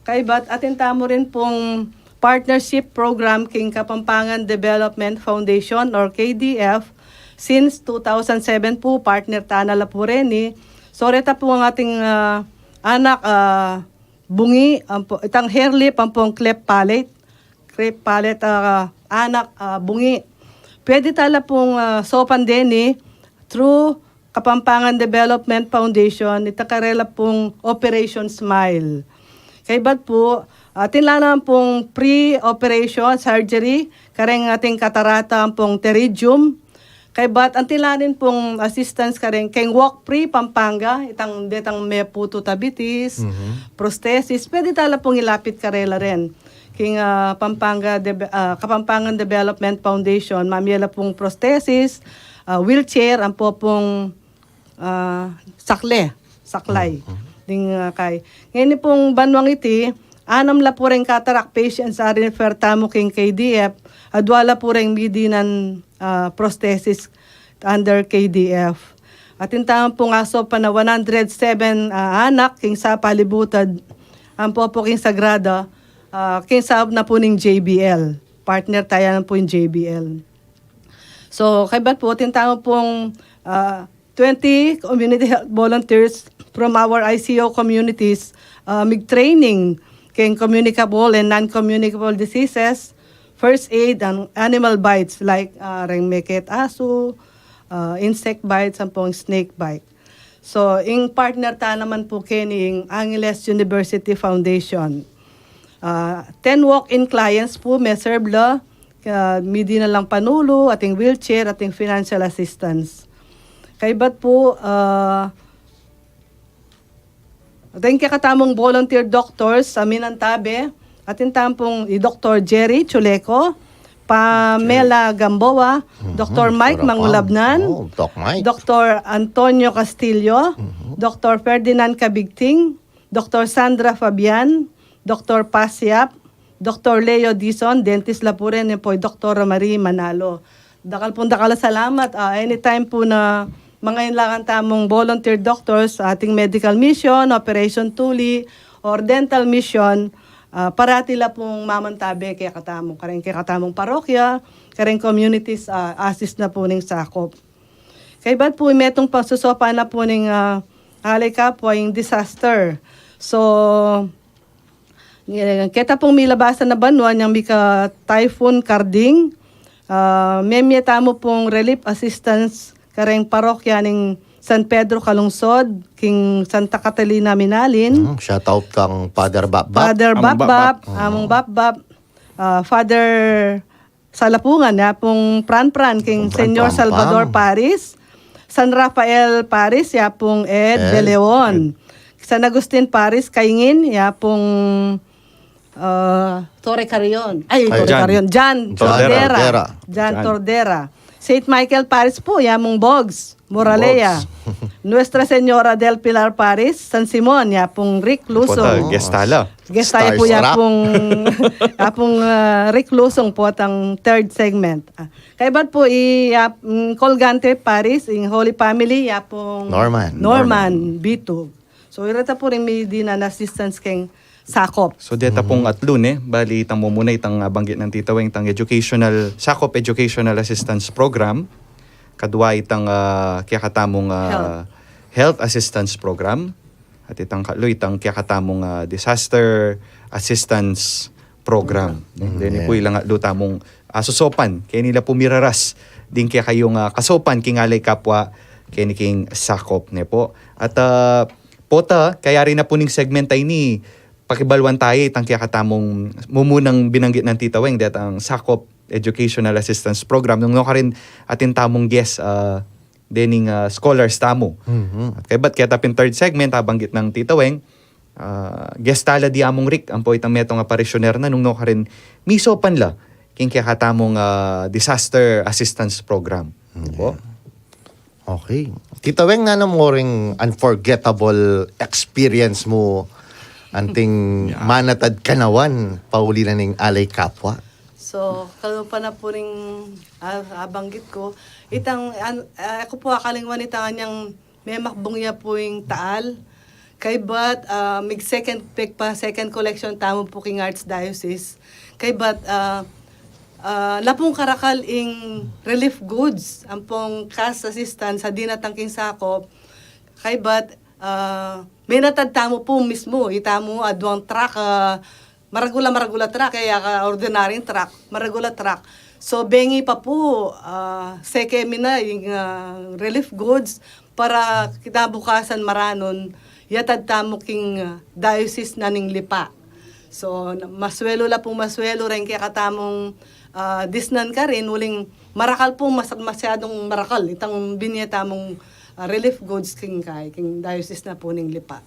Kaybat atin tamu rin pung partnership program keng Kapampangan Development Foundation or K D F since two thousand seven pu, partner tana la pu reni. So, reta pu ing ating, ah, anak, ah, bungi, ampo, itang hair lip, ampong cleft palate. crepe palette, ah, anak, ah, bungi. Pwede tala pung, ah, saupan deni through Kapampangan Development Foundation, ita karela pung Operation Smile. Kaybat pu, ah, atin la naman pung pre-operation surgery kareng ating katarata ampong pterygium. Kaybat atin la rin pung assistance kareng keng Walk Free Pampanga, itang detang meputu tabitis, prosthesis, pwede tala pung ilapit karela rin. King, ah, Pampanga Deve-, ah, Kapampangan Development Foundation, mamye la pung prosthesis, ah, wheelchair, ampo pung, ah, sakle, saklay. Ding, ah, kay. Ngeni pung banwang iti, anam la pu reng cataract patients a rin-refer tamu king K D F, adwa la pu reng midinan, ah, prosthesis under K D F. Atin tamu pung aso pa na one hundred seven, ah, anak king sa palibutad, ampo pu king Sagrada, ah, king sa na pu ning J B L. Partner taya na pu ing J B L. So, kaybat pu, atin tamu pung, ah, twenty community health volunteers from our I C O communities, ah, mig-training keng communicable and non-communicable diseases, first aid, and animal bites like, ah, reng meket asu, ah, insect bites, ampong snake bite. So, ing partner ta naman pu keni ing Angeles University Foundation. Ah, ten walk-in clients pu me-serve la, ah, midinan lang panulu, ating wheelchair, ating financial assistance. Kaybat pu, ah, ating kekatamung volunteer doctors, a minantabe, atin tamu pung i Doktor Jerry Chuleco, Pamela Gamboa, Doktor Mike Mangulabnan, Doc Mike. Doktor Antonio Castillo, Doktor Ferdinand Cabigting, Doktor Sandra Fabian, Doktor Pasiap, Doktor Leo Dizon, dentist la pu rin, yan pu i Doktora Marie Manalo. Dakal pung dakal a salamat. Ah, anytime pu na mangailangan tamung volunteer doctors, ating medical mission, operation tuli, or dental mission, ah, parati la pung mamantabe kekatamung, kareng kekatamung parokya, kareng communities, ah, assist na pu ning sakop. Kaybat pu, metung pang susopan na pu ning, ah, Alay Kapwa ing disaster. So, eh, keta pung milabasan a banua yang mika Typhoon Karding, ah, memie tamu pung relief assistance kareng parokya ning San Pedro Calungsod, king Santa Catalina Minalin. Mm, shout out kang Father Bapbap. Father Among Bapbap, Bapbap. Among Bapbap, ah, Father Salapungan, ya pung Pranpran, king Senyor Salvador Parish, San Rafael Parish, ya pung Ed de Leon, San Agustin Parish, Kaingin, ya pung, ah, Torre Carrion. Ay, Torre Carrion. Jan Tordera. Jan Tordera. Saint Michael Parish pu, ya mung Bogs. Moralea. Nuestra Señora del Pilar Parish, San Simon, ya pung Rick Lusong. Guest tala. Guest tala pu ya pung, ya pung, ah, Rick Lusong pu tang third segment. Ah, kaybat pu i, ah, mm, Colgante Parish, ing Holy Family, ya pung Norman. Norman Bitug. So, ireta pu ring midinan assistance keng sakop. So, deta pung atlu ne, bali itang mumuna itang, ah, banggit nang Tita Weng, itang educational, sakop educational assistance program, kadwa itang, ah, kekatamung, ah, health assistance program, at itang katlu itang kekatamung, ah, disaster assistance program. Deni pu ilang atlu tamung, ah, susopan, keni la pu miraras ding kekayung, ah, kasopan king Alay Kapwa, keni king sakop ne pu. At, ah, pota, kayari na pu ning segment a ini, pakibaluan taya itang kekatamung mumunang binanggit nang Tita Weng, detang sakop educational assistance program. Nung nukarin atin tamung guest, ah, dening, ah, scholars tamu. At kaybat keta pin third segment, a banggit nang Tita Weng, ah, guest tala di Among Rick, ampo itang metung a parisyoner na nung nukarin misopan la king kekatamung, ah, disaster assistance program. Pu? Okay. Tita Weng, nanu mu ring unforgettable experience mu anting manatad kanawan pauli na ning Alay Kapwa? So, kalupa na pu ring, ah, abanggit ku. Itang, an-, ah, aku pu akalingwan itang anyang memakbung ya pu ing Taal. Kaybat, ah, mig second, pigpa second collection tamu pu king Archdiocese. Kaybat, ah, ah, lapung karakal ing relief goods, ampong cash assistance a dinatang king sakop. Kaybat, ah, menatad tamu pu mismu, itamu adwang truck, ah, maragul a, maragul a truck, e ya ka ordinaryung truck, maragul a truck. So, bengi pa pu, ah, seke mi na ing, ah, relief goods para kinabukasan maranun, yatad tamu king, ah, diocese na ning Lipa. So, na-, masuelu la pung masuelu reng kekatamung, ah, disnan karin, uling marakal pung mas-, masyadung marakal itang binie tamung, ah, relief goods king kai, king diocese na pu ning Lipa.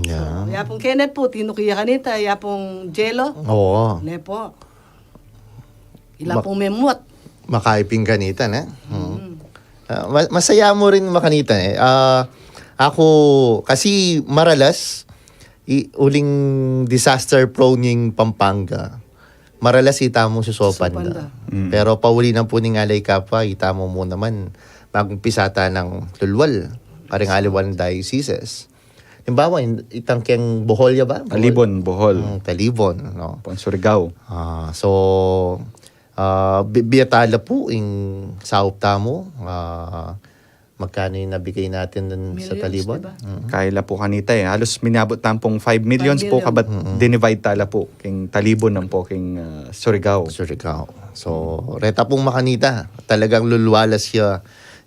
Yeah. So, ya pung Kenneth pu, tinuki ya kanita, ya pung Jello. Oo. Ne pu. Ila Mak- pung memot. Makaiping kanita, ne? Hmm. Mm. Ah, ma-, masaya mu rin makanita, eh. Ah, aku, kasi maralas, i-, uling disaster prone ing Pampanga. Maralas ita mu susopan da. Susopan da. Mm. Pero pauli na pu ning Alay Kapwa, ita mu mu naman, magumpisa ta nang lulwal, karing aliwang dioceses. Halimbawa, in-, itang keng Bohol ya ba? Bohol. Talibon, Bohol. Mm, Talibon, no? Pon Surigao. Ah, so, ah, bi-, bie tala pu ing saup tamu, ah, magkano yung nabigay natin dun sa Millions, Talibon? Di ba? Mm. Kaila pu kanita, eh. Halos miniabot tampong five millions pu, five million. Kabat Mm-mm. dinivide tala pu king Talibon ampo king, ah, Surigao. Surigao. So, reta pung makanita, talagang lulwalas ya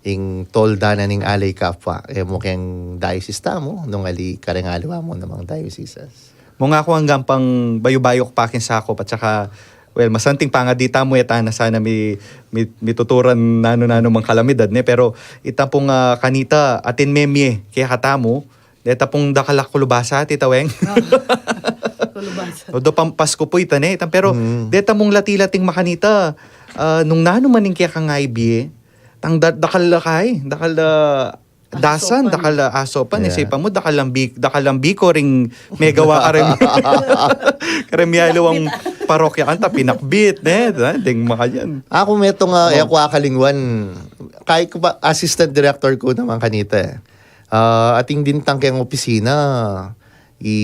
ing tolda na ning Alay Kapwa. E mu keng diocese tamu, nung ali kareng aliwa mu namang dioceses. Mu nga ku anggang pang bayu-bayu ku pa king sakop at saka, well, masanting pangadi tamu, e ta na sana mi-, mi-, mituturan nanu-nanu mang kalamidad, ne? Pero ita pung, ah, kanita, atin me mie kekatamu, deta pung dakal a kulubasa, Tita Weng. Kulubasa. Although pang Pasku pu ita, ne? Ita, pero Mm. deta mung lati-lating makanita, ah, nung nanu man ing kekang aibie, tang da-, dakal a kai, dakal a dasan, Asopan. Dakal a asopan, Yeah. isipan mu, dakal a bi-, dakal a biko ring megawa kareng, kareng mialiwang parokya kanita, pinakbit, ne? Deng makanyan. Aku metung, ah, Oh. e ku akalingwan. Kai ku pa, assistant director ku naman kanita, eh. Ah, atin din tang keng opisina, i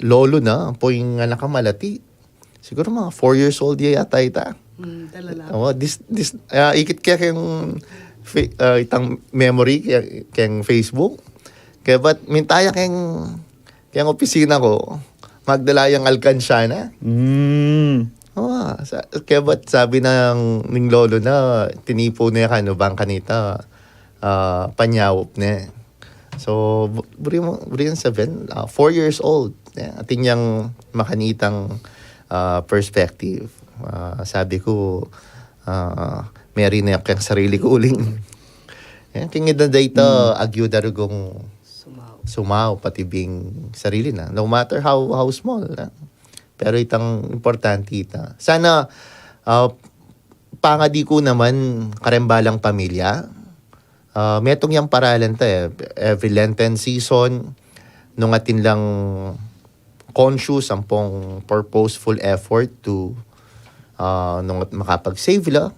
lolo na, ampo ing anak a malati. Siguro mga four years old ya yata ita. Mm, talala. Oo, dis-, dis-, ah, ikit ke keng fa-, ah, itang memory, ke-, keng Facebook. Kebat minta ya keng, keng opisina ku, magdala yang alkansya na. Mm. Oo, sa-, kebat sabi nang, ning lolo na, tinipu ne kanu bang kanita, ah, panyaup ne. So, bu-, buri mu, buri yang seven, ah, four years old. Yeah, atin yang makanitang, ah, perspective. Ah, sabi ku, ah, meri ne keng sarili ku uling. Yeah, keng edad a ita, Mm. agyu da rugong Sumau. sumau, pati bing sarili na. No matter how, how small, ah. Pero itang importante ita. Sana, ah, pangadi ku naman kareng balang pamilya, ah, metung yang paralan ta, eh. Every Lenten season, nung atin lang conscious ampong purposeful effort to, ah, nung at makapag-save la,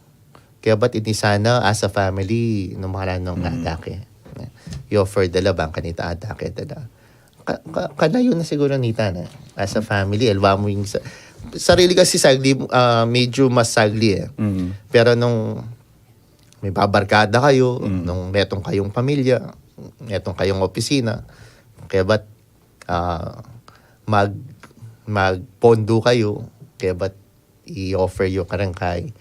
kebat ini sana as a family, nung makananu Mm. adake. I-offer da la bang kanita adake da la. Ka-, ka-, kanayu na siguro nita na. As a family, aliwa mu ing sa-, sarili kasi sagli, ah, medyo mas sagli, eh. Mm. Pero nung may babarkada kayu, Mm. nung metung kayung pamilya, metung kayung opisina, kebat, ah, mag-, magpondo kayu, kebat i-offer yu kareng kai,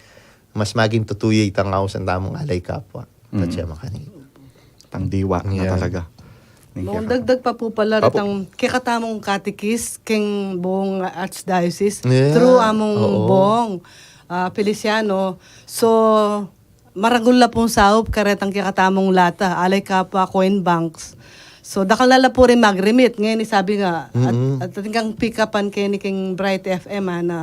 mas maging tutu ya itang ausan tamung Alay Kapwa. Mm. Patse makanita. Tang diwa na Yeah. talaga. Ning Mau kekata- dagdag pa pu pala Apo. retang kekatamung katikis keng buung Archdiocese Yeah. through amung Oo. Bong, ah, Feliciano. So, maragul la pung saup karetang kekatamung lata, Alay Kapwa Coin Banks. So, dakal na la pu rin mag-remit. Ngeni sabi nga, at, Mm-mm. at atin kang pick-upan keni keng Bright F M, ah, na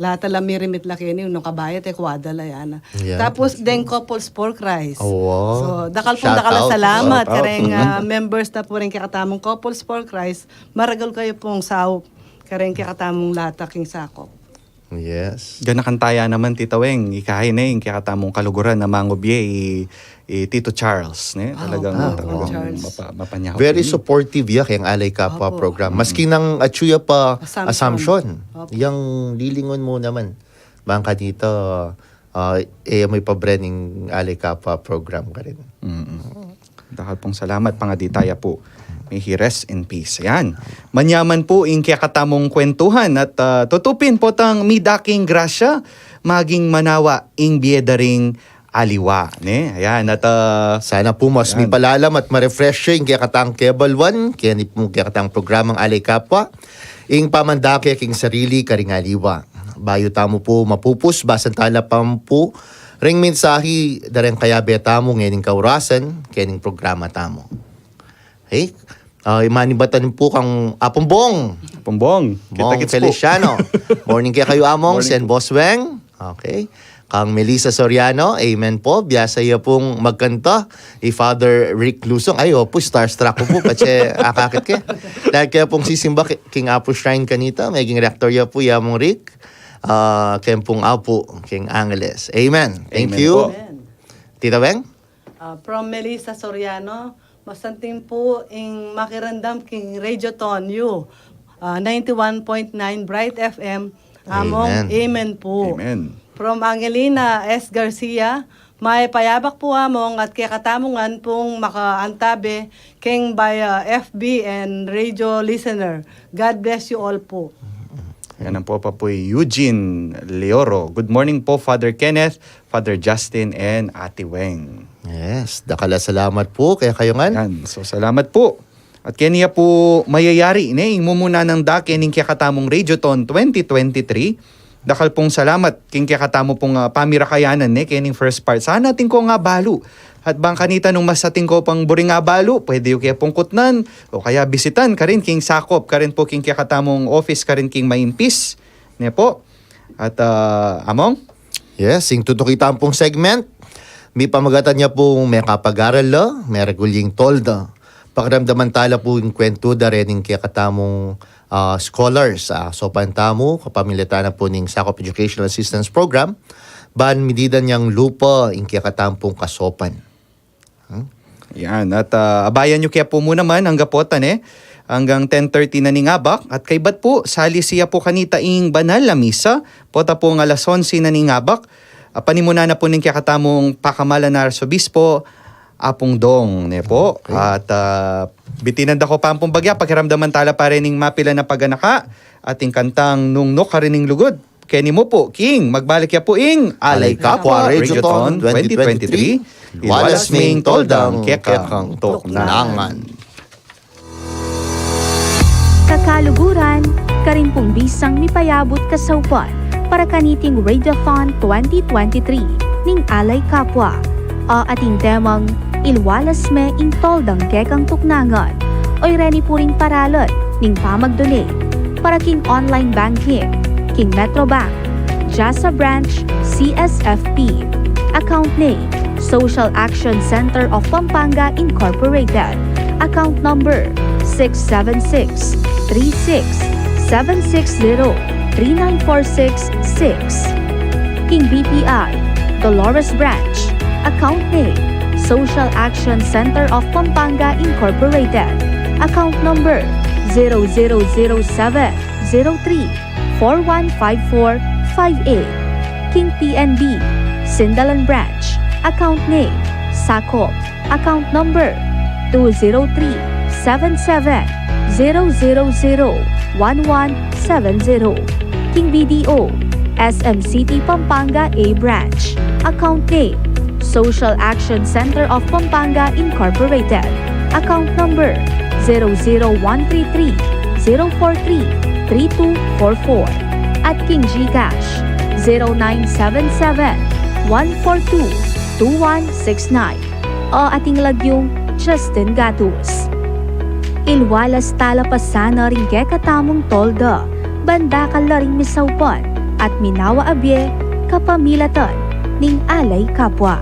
lata la mi-remit la keni, nung kabayat, e ku da la, yana. Yeah, Tapos, that's true. deng Couples for Christ. Oh, wow. So, dakal pung Shout dakal a out. salamat Shout out. kareng, ah, Mm-hmm. members na pu rin kekatamung Couples for Christ. Maragul kayu pung saup kareng kekatamung lata king sakop. Yes. Ganakan taya naman, Tita Weng, ikahin ne, ing kekatamung kaluguran a mangubie, i, i Tito Charles, ne? Ah, Talagang, opo, talagang Charles. mapa-, mapanyaup Very ini. supportive ya keng Alay Kapwa Opo. program. Maski Mm. nang atsu ya pa Assumption. Assumption. Opo. Yang lilingun mu naman. Bang kanita, ah, e mu ipabre ning Alay Kapwa program karin. Mm-mm. Dakal pung salamat, pangadi taya pu. May he rest in peace. Yan. Manyaman pu ing kekatamung kwentuhan at, ah, tutu pin potang midaking grasya, maging manawa ing bie da ring aliwa, ne? Ayan, at, ah, sana pu mas ayan, mipalalam at ma-refresh ing kekatang Cable One, keni pu kekatang programang Alay Kapwa, ing pamandake king sarili karing aliwa. Bayu tamu pu mapupus, basan tala pa mu pu ring mensahi da reng kayabe tamu ngening kaurasan, kening programa tamu. Hey, ah, imanibatan pu kang Apung Bong. Apung Bong, Bong kita-kits pu. Feliciano. Morning kekayu, Among, morning Sen pu. Boss Weng. Okay. Kang Melissa Soriano, amen po. Biasa ya pung magkanta i Father Rick Lusong. Ay, opu, starstruck ku pu, patse akakit ke. Dahil kaya pung sisimba ki-, king Apu Shrine kanita, meging rector ya pu, ya Among Rick. Ah, keng pung Apu, king Angeles. Amen. Thank you. Amen po. Tita Weng? Ah, from Melissa Soriano, masanting pu ing makiramdam king Radio Tonyo, ah, ninety-one point nine Bright F M, Among, amen. Amen pu. Amen. From Angelina S Garcia, mayap a abak pu, Among, at kekatamu ngan pung makaantabe keng by, ah, F B and radio listener. God bless you all pu. Yan ang po pa pu i Eugene Leoro. Good morning po, Father Kenneth, Father Justin, and Ate Weng. Yes, dakal a salamat pu kekayu ngan. Yan. So, salamat pu. At keni ya pu mayayari, ne, ing mumuna nang da kening kekatamung Radiothon twenty twenty-three. Dakal pung salamat king kekatamu pung, ah, pamirakayanan, ne, kening first part. Sana atin kong abalu. At bang kanita nung mas atin ko pang buring abalu, pwede yu ke pung kutnan o kaya bisitan karin king sakop, karin pu king kekatamung office karin king Maimpis. Ne pu. At, ah, Among? Yes, ing tutuki tampung segment, mipamagatan ya pung mekapag-aral la, meregul ya ing tolda. Pakiramdaman tala pu ing kwentu da rening kekatamung, ah, scholars, ah, saupan tamu, kapamilatan na pu ning Sakop Educational Assistance Program, ban mididan yang lupa ing kekatampung kasaupan. Hmm? Yan. At, ah, abayan yu kaya pu mu naman, anggang pota, ne, anggang ten thirty na ning abak. At kaybat pu, salisi ya pu kanita ing banal a misa, pota pu ing alas onse na ning abak. Ah, panimuna na pu ning kekatamung pakamalan a Arsobispo, Apung Dong, ne pu. Okay. At, ah, bitinan da ko pa ampong bagya, pakiramdaman tala pa rening mapilan a paganaka, at ing kantang Nungnuk Karin ing Lugud. Keni mu pu king magbalik ya pu ing Alay Kapwa Radiothon twenty twenty-three, iwalas ming toldang kekang tuknangan. Kakaluguran, karin pung bisang mipayabut kasaupan para kaniting Radiothon twenty twenty-three ning Alay Kapwa. A ating temang, Ilwalas me ing toldang kekang tuknangan. O reni pu ring paralan ning pamag-donate para king online banking king Metrobank, Jasa Branch, C S F P. Account name, Social Action Center of Pampanga Incorporated. Account number, six seven six, three six, seven six zero, three nine four six six. King B P I, Dolores Branch. Account name, Social Action Center of Pampanga Incorporated. Account number, zero zero zero seven zero three four one five four five eight. King P N B, Sindalan Branch. Account name, Sakop. Account number, two zero three, seven seven, zero zero zero, one one seven zero. King B D O, S M City Pampanga A Branch. Account name, Social Action Center of Pampanga Incorporated. Account number, zero zero one three three, zero four three, three two four four. At king GCash, zero nine seven seven, one four two, two one six nine. O ating lagyung Justin Gatus. Ilwalas tala pa sana ring kekatamung tolda, ban dakal la ring misaupan at minawa a bie kapamilatan ning Alay Kapwa.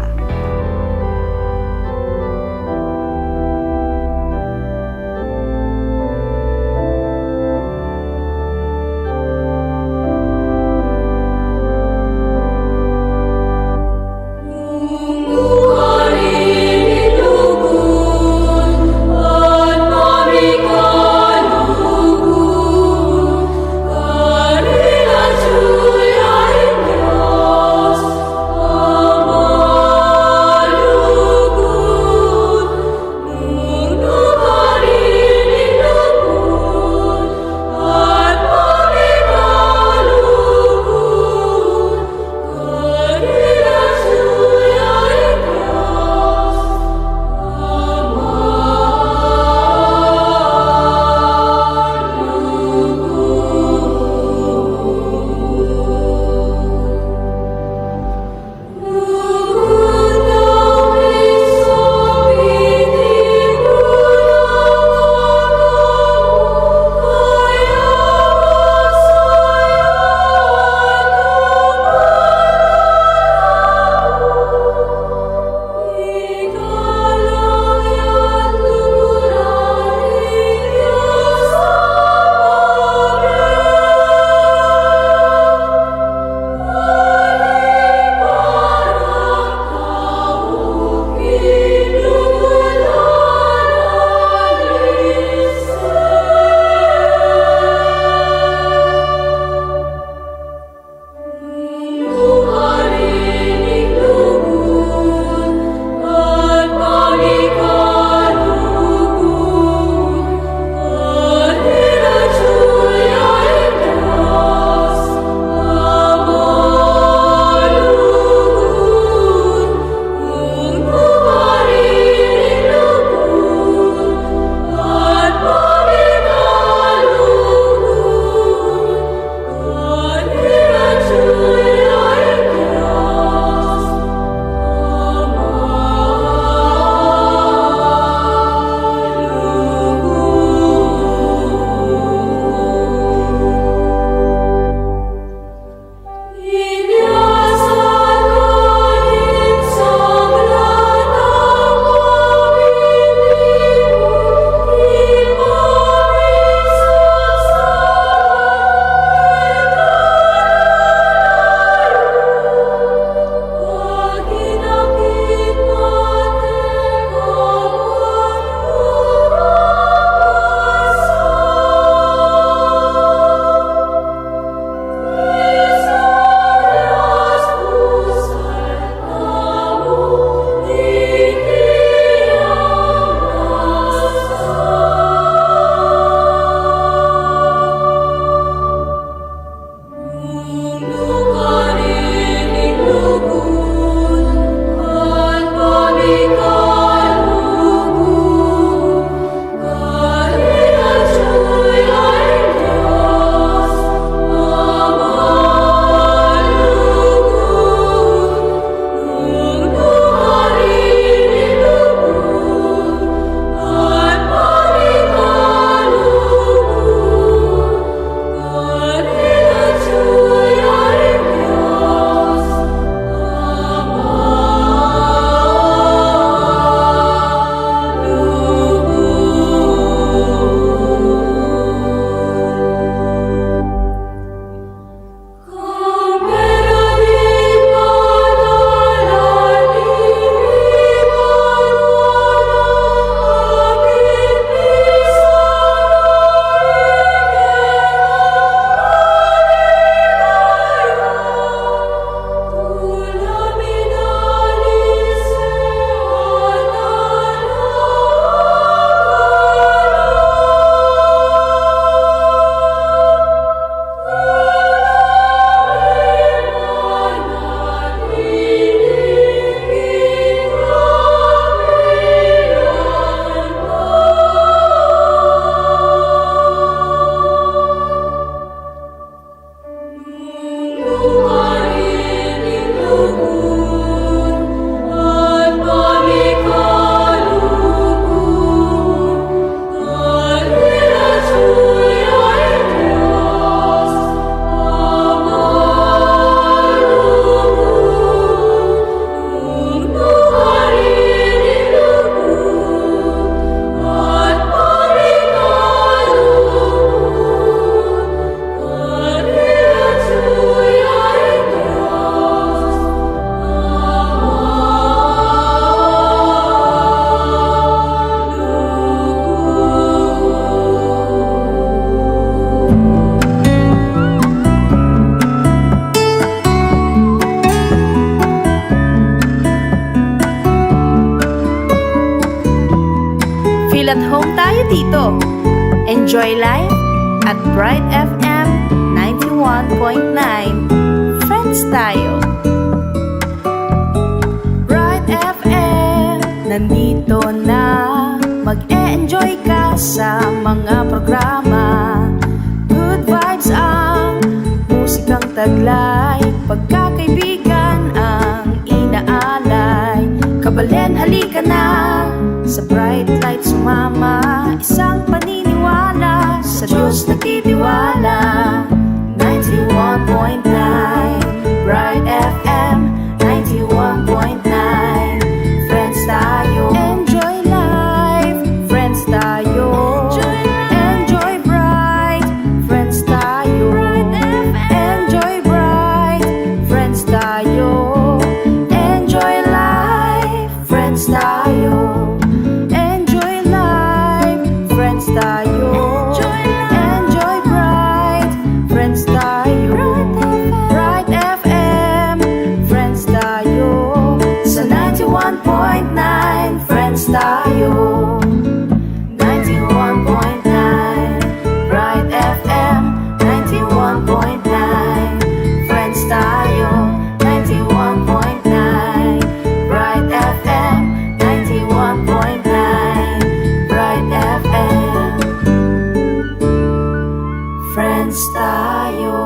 Dito, enjoy life at Bright F M ninety-one point nine. Friends tayo. Bright F M, nandito na. Mag-e-enjoy ka sa mga programa. Good vibes ang musikang taglay. Pagkakaibigan ang inaalay. Kabalen, halika na. Sa Bright Light sumama. Isang paniniwala. Sa Diyos nagtitiwala. Ninety-one point nine Bright F M. Ninety-one point nine Friends tayo. Enjoy life. Friends tayo. Enjoy life. Enjoy bright. Friends tayo. Bright F M. Enjoy bright. Friends tayo. Enjoy life. Friends tayo. Enjoy life. Friends tayo. Enjoy life. Enjoy bright. Friends tayo. Bright F M. Friends tayo. Sa ninety-one point nine Friends tayo. Ninety-one point nine Bright F M. Ninety-one point nine Friends tayo. Ninety-one point nine Bright F M. Ninety-one point nine Bright F M. Friends tayo.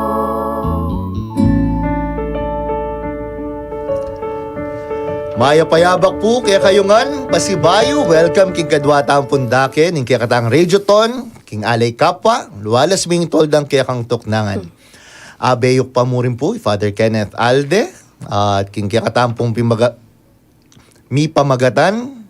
Mayap a yabak pu kekayu ngan, pasibayu, welcome king kadwa tang pundake ning kekatang Radiothon, king Alay Kapwa, lualas ming toldang kekang tuknangan. Abe yu pa murin pu i Father Kenneth Alde, at king kekatang pung pimaga-, mipamagatan,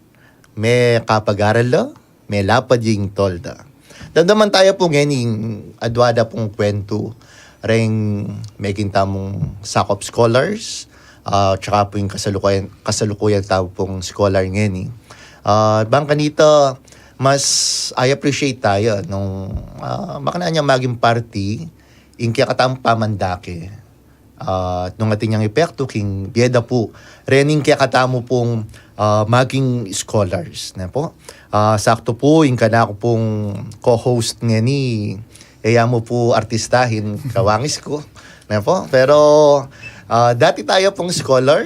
mekapag-aral la, melapad ing tolda. Damdaman tayu pu ngeni ing adwa da pung kwentu reng meging tamung sakop scholars, ah, tsaka pu ing kasalukuyan, kasalukuyan tamu pung scholar ngeni. Ah, bang kanita, mas I appreciate tayu nung, ah, makananu yang maging parti ing kekatamung pamandake. Ah, nung atin yang epektu king bie da pu rening kekatamu pung, ah, maging scholars, ne pu? Ah, saktu pu, ing kanaku pung co-host ngeni, e ya mu pu artistahin, kawangis ku, ne pu? Pero, ah, dati tayu pung scholar,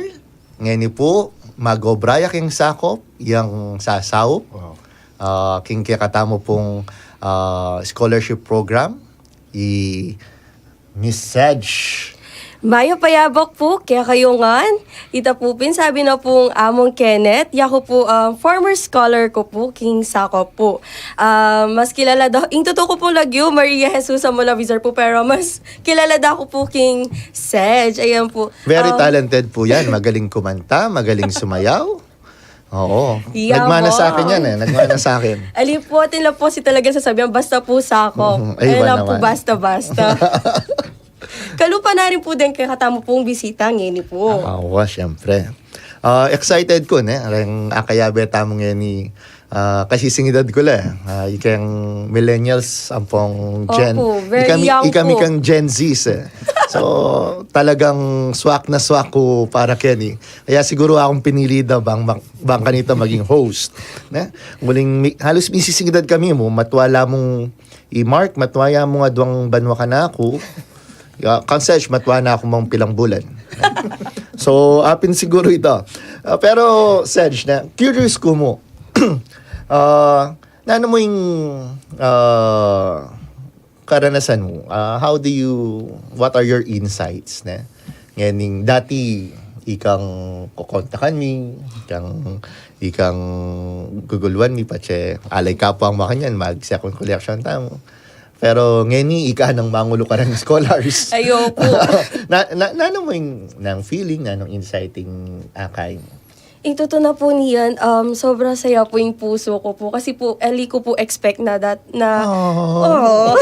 ngeni pu, mag-obra ya king sakop, yang sasaup, Wow. ah, king kekatamu pung, ah, scholarship program, i Miss Sedge. Mayap a yabak pu kekayu ngan. Ita pu pin, sabi na pung Among Kenneth, yaku pu, ah, former scholar ku pu king sakop pu. Ah, mas kilala da, ing tutu ku pung lagyu, Maria Jesus Amolavizor pu, pero mas kilala da ku pu king Sedge. Ayan pu. Very Um, talented pu yan. Magaling kumanta, magaling sumayaw. Oo. Iya Nagmana po. sa akin yan eh. Nagmana sa akin. Ali po, atin lang po si talagang sasabihan, basta po sakop. Mhm. Ay, Ay, iba lang po, naman. basta-basta. Kalupa na rin po din kaya katamu pong bisita ngeni po. Ah, wa, siyempre. Ah, excited ku, ne? Ang akayabe tamu ngeni, ah, kasisingidad ku la, eh. Ah, ikang millennials, ampong Gen, Opo, very ikami, young ikami po. kang Gen Zs, eh. So, talagang swak na swak ku para keni. Kaya siguro akung pinili da bang, bang, bang kanita maging host. Ne? Muling mi-, halos misisingidad kami mu, matwa la mung i Mark, matwa ya mung adwang banwa kanaku. Ya, kang Sedge, matwa na ku mang pilang bulan. So, apin siguro ita. Ah, pero, Sedge, ne, curious ku mu. Ah, nanu mu ing, ah, karanasan mu? Ah, how do you, what are your insights, ne? Ngening dati ikang kokontakan mi, ikang, ikang guguluan mi, patse Alay Kapwa ang makanyan, mag-second collection tamu. Pero ngeni, ika nang mangulu kareng scholars. Ayo po. Na, na, nanu mu ing, nang feeling, nanung inciting akay? Ing tutu na po niyan, um, sobra saya po ing pusu ku po. Kasi po, ali ku po expect na dat-, na, Oh. Oo.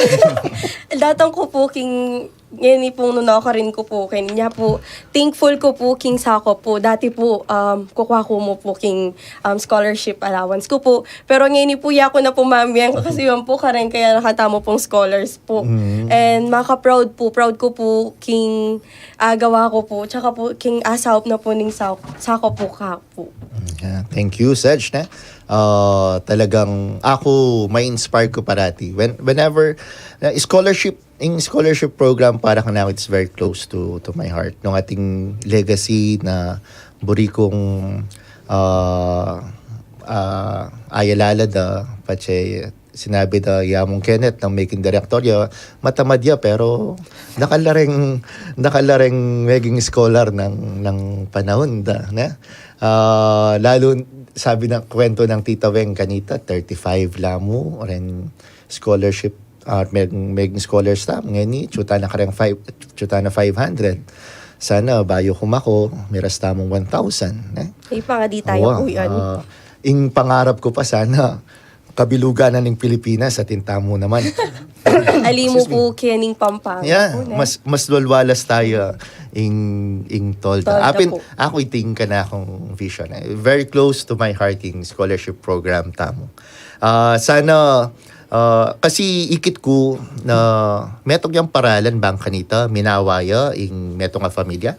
Datang ku po king Ngeni pung nung nakarin ku pu keni, nya pu, thankful ku pu king sakop pu. Dati pu, um, kukua ku mu pu king, um, scholarship allowance ku pu. Pero ngeni pu, yaku na pu mamiang kasi yan pu, kareng kayanakan tamu pung scholars pu. And maka-proud pu, proud ku pu king agawa ku pu, tsaka pu king asaup na pu ning sa-, sakop pu kaku pu. Yeah, thank you, Sedge, ne? Ah, talagang aku, ma-inspire ku parati. When, whenever, na scholarship, ing scholarship program para kanaku, it's very close to, to my heart. Nung ating legacy na buri kung, ah, ah, ayalala da, patse sinabi da, ya mung Kenneth, nang maging director ya, matamad ya, pero dakal la reng, dakal la reng maging scholar ng, ng panahon da, ne? Ah, lalo, sabi ng kwento ng Tita Weng kanita, thirty-five la mu reng scholarship, ah, maging, maging scholars ta, ngeni, tsuta na kareng five, tsuta na five hundred. Sana, bayu ku mako, miras tamung one thousand, ne? Ipangadi tayo Wa, pu yan. Ah, ing pangarap ku pa sana, kabilugan na ning Pilipinas, atin tamu naman. Ali mu pu kening Pampanga Yeah, pu, ne? Mas, mas lulwalas tayo ing, ing tolda. Tolda Apin, pu. Aku iti ing kanakung vision, eh. Very close to my heart ing scholarship program tamu. Ah, sana, ah, kasi ikit ku na metung yang paralan bang kanita, minawa ya ing metung a familia.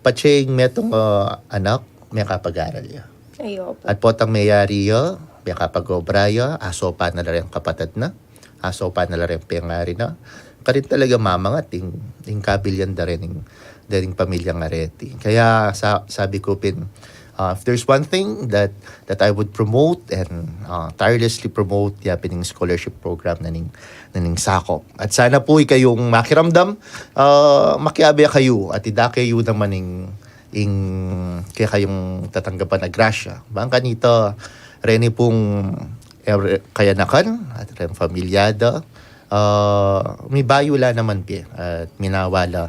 Patse ing metung a anak, mekapag-aral ya. Ayo pu. At potang meyari ya, mekapag-obra ya, asopan na la reng kapatad na, asopan na la reng pengari na. Karin talaga mamangat ing, ing kabilyan da ring, da ring pamilyang areti. Kaya sa, sabi ku pin, ah, if there's one thing that, that I would promote and, ah, tirelessly promote, ya pin ing scholarship program na ning, na ning sakop. At sana pu ikayung makiramdam, ah, makiabe kayu, at idake yu naman ing, ing kekayung tatanggapan a grasya. Bang kanita, reni pung, eh, re-, kayanakan, at reng familia da, ah, mibayu la naman pin, at minawa la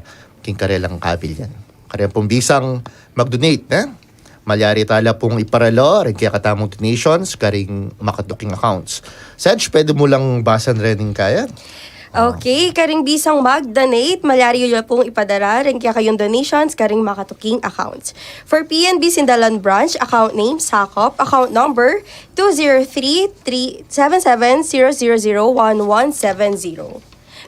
king karelang kabilyan. Kareng pung bisang mag-donate, eh? Malyari tala pung iparala reng kekatamung donations karing makatuking accounts. Sedge, pwede mu lang basan reng kaya? Okay, karing bisang mag-donate, malyari yu la pung ipadala reng kekayung donations karing makatuking accounts. For P N B Sindalan Branch, account name, Sakop, account number two zero three three seven seven zero zero zero one one seven zero.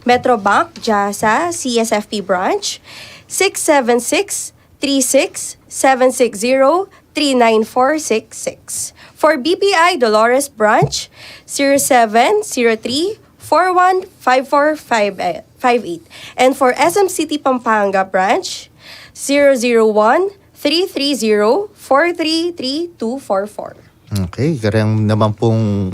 Metrobank, Jasa, C S F P Branch, six seven six three six seven six zero three nine four six six. For B P I Dolores Branch, zero seven zero three four one five four five eight. And for S M City Pampanga Branch, zero zero one three three zero four three three two four four. Okay, kareng naman pung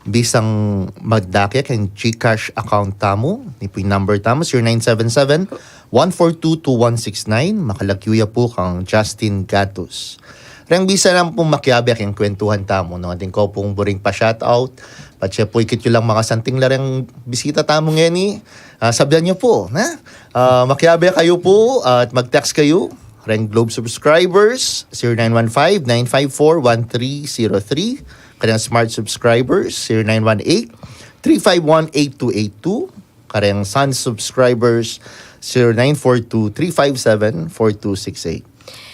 bisang magdake keng GCash account tamu, ini pu ing number tamu, zero nine seven seven, one four two, two one six nine, makalagyu ya pu kang Justin Gatus. Reng bisa naman pung makiabe keng kwentuhan tamu, no? Atin ku pung buring pa-shoutout, patse pu ikit yu lang makasanting la reng bisita tamu ngeni, ah, sabyan yu pu, na? Ah, makiabe kayu pu, at mag-text kayu, Kareng Globe subscribers, zero nine one five, nine five four, one three zero three. Kareng Smart subscribers, zero nine one eight, three five one, eight two eight two. Kareng Sun subscribers, zero nine four two, three five seven, four two six eight.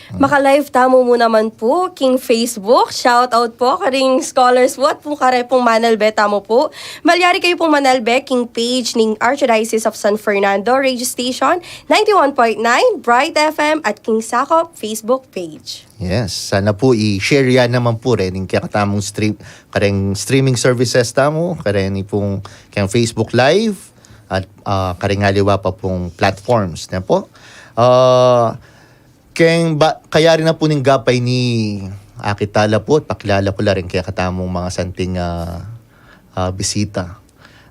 Maka-live tamu mu naman pu king Facebook. Shout out pu karing scholars pu at pu kare pung manalbe tamu pu. Malyari kayu pung manalbe king page ning Archdiocese of San Fernando Radio Station, ninety-one point nine Bright F M at king Sakop Facebook page. Yes, sana pu i-share ya naman pu reng kekatamung stream, kareng streaming services tamu, kareng ini pung keng Facebook Live, at, ah, kareng aliwa pa pung platforms, ne pu? Ah, keng ba, kayari na pu ning gapa ini, akit tala pu at pakilala ku la reng kekatamung makasanting, ah, ah, bisita.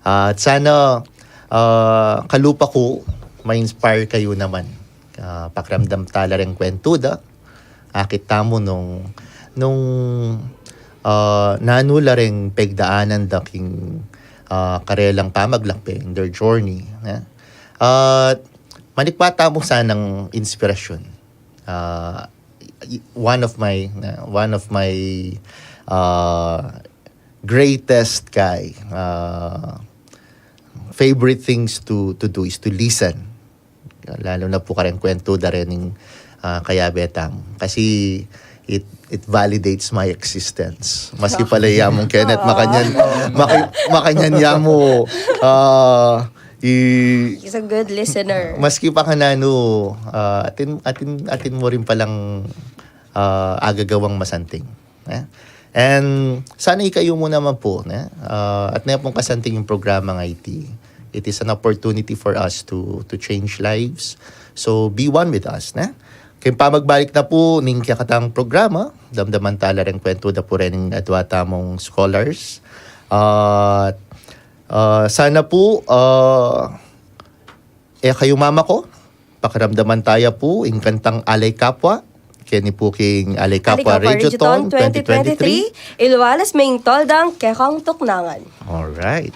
At sana, ah, kalupa ku, ma-inspire kayu naman. Ah, pakiramdam tala reng kwentu da. Akit tamu nung, nung, ah, nanu la reng pegdaanan da king, ah, karelang pamaglakbe, in their journey, ne? At manikwa tamu sanang inspirasyon. Ah, y-, one of my, uh, one of my, uh, greatest kay, uh, favorite things to, to do is to listen Lalo na pu kareng kwentu da rin ning, ah, kayabe tamu. Kasi it, it validates my existence. Maski pala ya mung Kenneth, makanyan, maki-, makanyan ya mu, ah, i-, He's a good listener. Maski pa kananu, ah, atin, atin, atin mu rin palang, ah, agagawang masanting. Eh? And sana ikayu mu naman pu, ne? Ah, at ne pung kasanting ing programa ngeni, it is an opportunity for us to to change lives. So be one with us, ne? King pamagbalik na pu ning kekatang programa, damdaman ta la reng kwentu da pu reng adwa tamung scholars. At, ah, sana pu, ah, e kayu mamako, pakiramdaman ta ya pu ing kantang Alay Kapwa, keni pu king Alay Kapwa Radiothon twenty twenty-three. Iluwalas me ing toldang kekang tuknangan. Alright.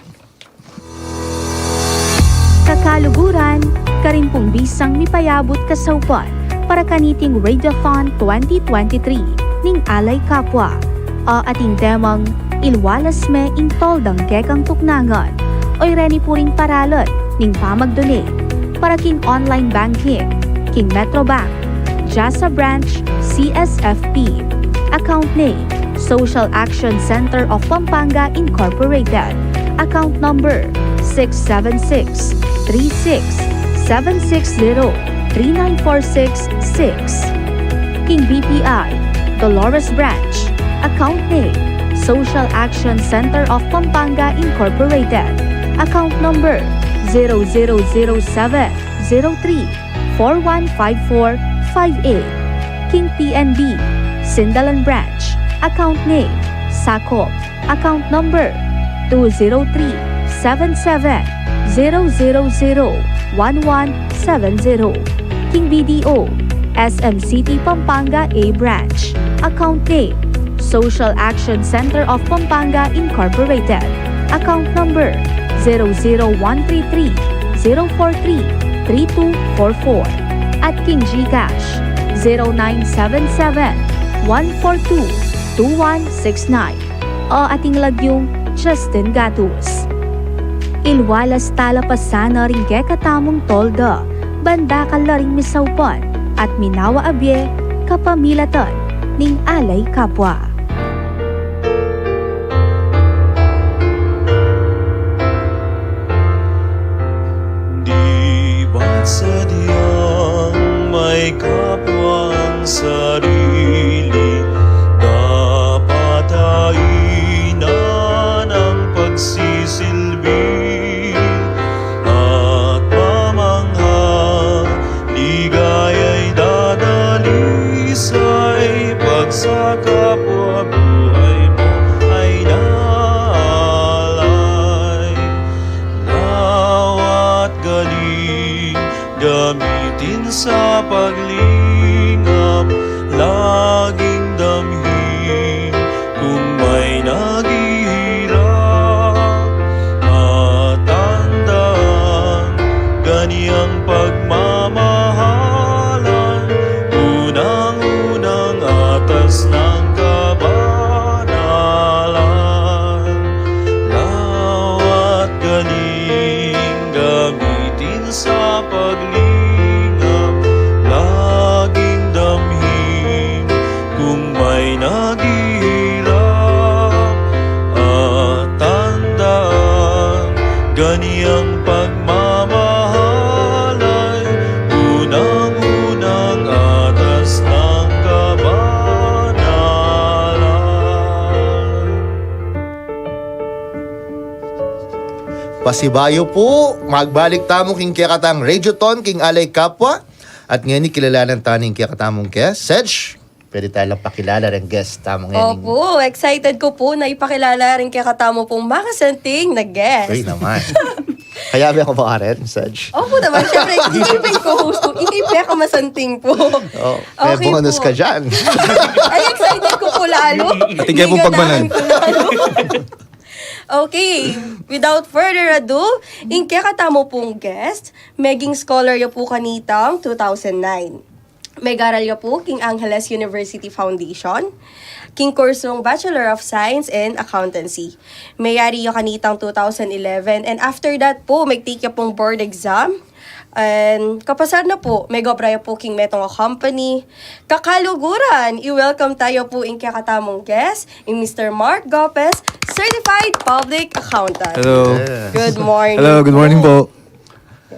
Kakaluguran, karin pung bisang mipayabut kasaupan para kaniting Radiothon twenty twenty-three ning Alay Kapwa. A ating temang, Iluwalas me ing toldang kekang tuknangan. O ireni pu ring paralan ning pamag-donate para king online banking king Metrobank, Jasa Branch, C S F P. Account name, Social Action Center of Pampanga Incorporated. Account number, six seven six, three six, seven six zero, three nine four six six. King B P I, Dolores Branch. Account name, Social Action Center of Pampanga Incorporated. Account number, zero zero zero seven zero three four one five four five eight. King P N B, Sindalan Branch. Account name, Sakop. Account number, two zero three seven seven zero zero zero one one seven zero. King B D O, S M City Pampanga A Branch. Account name, Social Action Center of Pampanga Incorporated. Account number, zero zero one three three zero four three three two four four. At king GCash, zero nine seven seven one four two two one six nine. O ating lagyung Justin Gatus. Iluwalas tala pa sana ring kekatamung tolda, ban dakal la ring misaupan at minawa a bie kapamilatan ning Alay Kapwa. Di ba't sadyang may kapwang sarili? Dapat ay ina ng pagsisilbi at pamangha. Ligaya'y dadalisay pag sa kapwa buhay mo ay naalay. Lawat galing gamitin sa paglingap, laging damhin kung may naghihirap. At tandaan, ganyang pagmamahalan, unang-unang atas ng kabanalan. Lawat galing gamitin sa paglingap, laging damhin kung may naghihirap. At tandaan, ganyang pagmamahalan, unang-unang atas ng kabanalan. Pasibayu pu, magbalik tamu king kekatang Radiothon king Alay Kapwa. At ngeni kilalanan ta ning kekatamung guest, Sedge. Pwede ta lang pakilala ring guest tamu ngeni. Opo, excited ku pu na ipakilala ring kekatamu pung makasanting na guest. Uy naman. Kayabe ku ba rin, Sedge? Opo naman, syempre, ikaw pung co-host ku, ikaw pung pekamasanting pu. Oh, may Okay bonus pu. Ka dyan. Ay, excited ku pu lalo. Atin kaya pung pagmanan. Ganahan ku lalo. Okay, without further ado, ing kekatamu pung guest, meging scholar ya pu kanitang two thousand nine. Megaral ya pu king Angeles University Foundation, king kursung Bachelor of Science in Accountancy. Meyari ya kanitang two thousand eleven, and after that pu, meg-take ya pung board exam And kapasar na pu, megobra ya pu king metung a company. Kakaluguran, i-welcome taya pu ing kekatamung guest, ing Mister Mark Gopez, Certified Public Accountant. Hello. Yeah. Good morning. Hello, good morning po.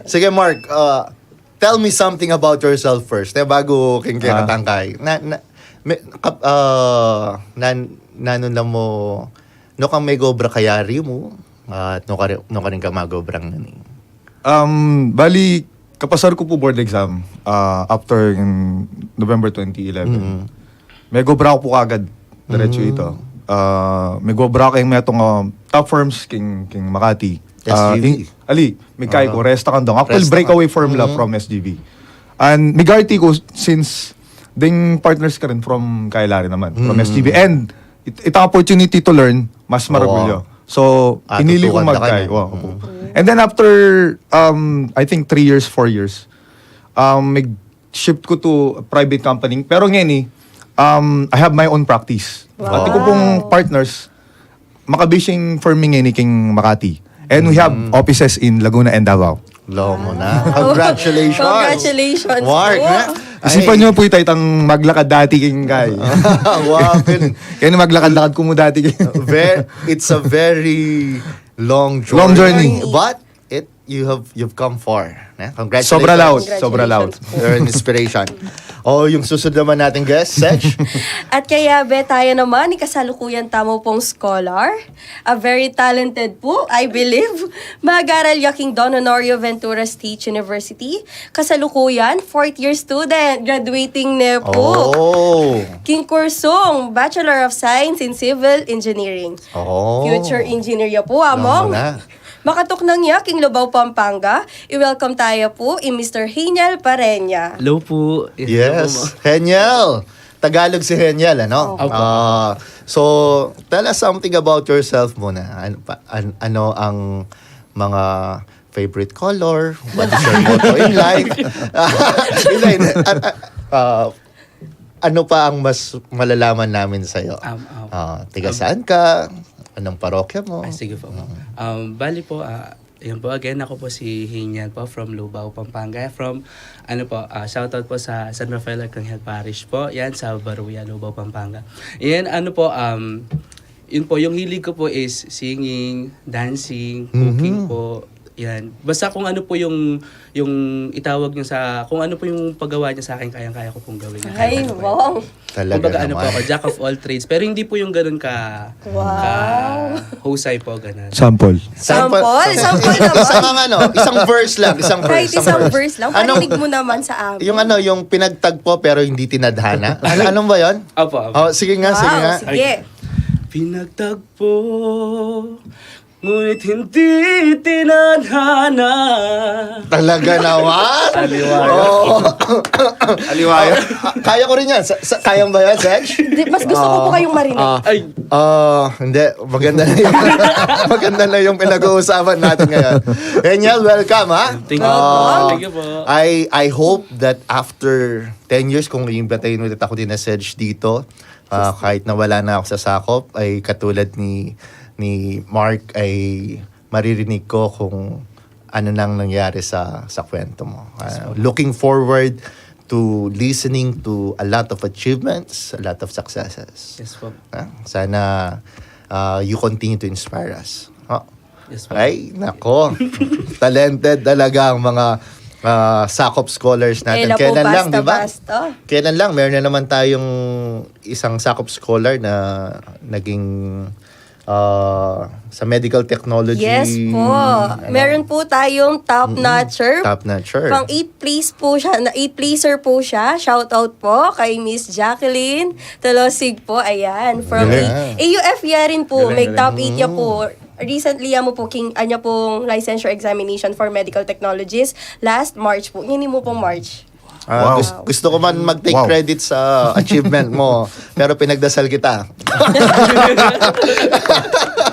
Sige, Mark, uh, tell me something about yourself first. Eh, bago king kekatang kay. Na, na, me, kap, uh, nan, nanu na mu, nu kang megobra kayari mu, at nu ka rin, nu ka rin ka magobra ngeni. Um, bali, kapasar ku pu board exam uh, after in November twenty eleven. Megobra ku pu kagad. Diretso ito. Uh, megobra ku ing metung uh, top firms king, king Makati. Uh, S G V. ing- ali, migkay ku, Resta Kandong. Actually, Resta breakaway firm la from S G V. And migarti ku since ding partners ka rin from Kailari naman, from S G V. And it, itang opportunity to learn, mas maragul ya. So, Ah, pinili ku tutukan na magkay. kanya. Wow, opo. And then after, um, I think three years, four years, um, mag-shift ku to private company. Pero ngeni, um, I have my own practice. Wow. Pati ku pung partners, makabishing firm ngeni king Makati. And we have offices in Laguna and Davao. Lo mu na. Congratulations. Congratulations Mark, po. ha? Isipan nyo pu itang maglakad dati king kay. Wow, kin- Kaya maglakad-lakad ku mu dati king Ver- it's a very long journey. Long journey. But it you have you've come far. Eh? Congratulations. Sobra laut. Congratulations Sobra laut. po. You're an inspiration. Oh, yung susunod naman nating guest, Sech. At kaya be tayo naman, ikasalukuyan tamu pong scholar, a very talented po, I believe. Mag-aral ya king Don Honorio Ventura State University. Kasalukuyan, fourth year student, graduating na po. Oh. King kursong Bachelor of Science in Civil Engineering. Oh. Future engineer ya po, among. Tama na. Makatuknang ya king Lubao, Pampanga. I-welcome tayo po i Mister Heniel Parenya. Hello po. Yes. Heniel. Tagalog si Heniel, ano? Opo. Ah, so, tell us something about yourself muna. Ano, pa, an- ano ang mga favorite color? What is your motto in life? Hindi, hindi. Ah, ah, ah, ano pa ang mas malalaman namin sa'yo? Um, um, Ah, tiga saan ka? Anong parokya mo? Ah, sige po. Um, bali po, ah, yun po, again, ako po si Heniel po from Lubao, Pampanga. From, ano po, ah, shoutout po sa San Rafael Arcangel Parish po. Yan, sa Baruya, Lubao, Pampanga. Yan, ano po, um, yun po, yung hilig ko po is singing, dancing, cooking po. Yan. Basta kung ano po yung, yung itawag nyo sa, kung ano po yung paggawa nyo sa akin, kayang-kaya ko pong gawin. Ay, wow. Talaga Kumbaga, ano po naman. Ako, jack of all trades. Pero hindi po yung ganun ka, Wow. ka husay po, ganun. Sample. Sample? Sample naman. Isang ano, isang verse lang, isang verse. Kahit isang verse lang, Ano, parinig mo naman sa amin. yung ano, yung pinagtagpo pero hindi tinadhana. Ano, ano ba yun? Opo, opo. Oh, sige nga, sige Wow, nga. sige. Pinagtagpo, ngunit hindi tinadhana. Talaga naman. Aliwa. Oo. Aliwayo. Kaya ko rin yan. Sa, sa, kayang ba yan, Sech? Di, mas gusto ko po kayong marinig. Ah, Ay, ah, hindi. Maganda na yung, maganda na yung pinag-uusapan natin ngayon. Daniel, welcome, ha? Thank you. Ah, Thank you po. I, I hope that after ten years, kung iimbitahin ulit ako din na Sech dito, ah, kahit na wala na ako sa sakop, ay katulad ni, ni Mark, ay maririnig ko kung ano nang nangyari sa, sa kwento mo. Ah, looking forward to listening to a lot of achievements, a lot of successes. Yes po. Ah, sana ah, you continue to inspire us. Oh. Yes po. Ay, nako. Talented talaga ang mga ah, sakop scholars natin. Kailan po Kailan lang, di ba? basta-basta? Kailan lang, meron na naman tayong isang sakop scholar na naging ah, sa medical technology. Yes po. Ano? Meron po tayong top notcher. Top notcher. Pang eight place po siya, na eight placer po siya. Shout out po kay Miss Jacqueline Tolosig po. Ayan, from Galing. A- A U F ya rin po. Galing, May galing. top eight ya po. Recently ya mo po king anya pong licensure examination for medical technologies last March po. Ngini mo pong March. Ah, Wow. gus- gusto ko man mag-take Wow. credit sa achievement mo, pero pinagdasal kita.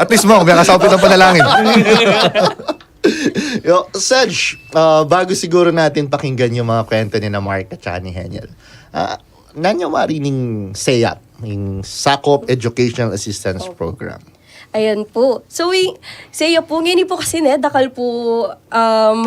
At least mo, may kasapit ang panalangin. Yo, Sej, ah, bago siguro natin pakinggan yung mga kwento ni na Mark at saka ni Heniel, ah, nanu ya wari ning SEAP, yung Sakop Educational Assistance Program? Ayan po. So, wi, SEAP po, ngini po kasi ne, dakal po, um,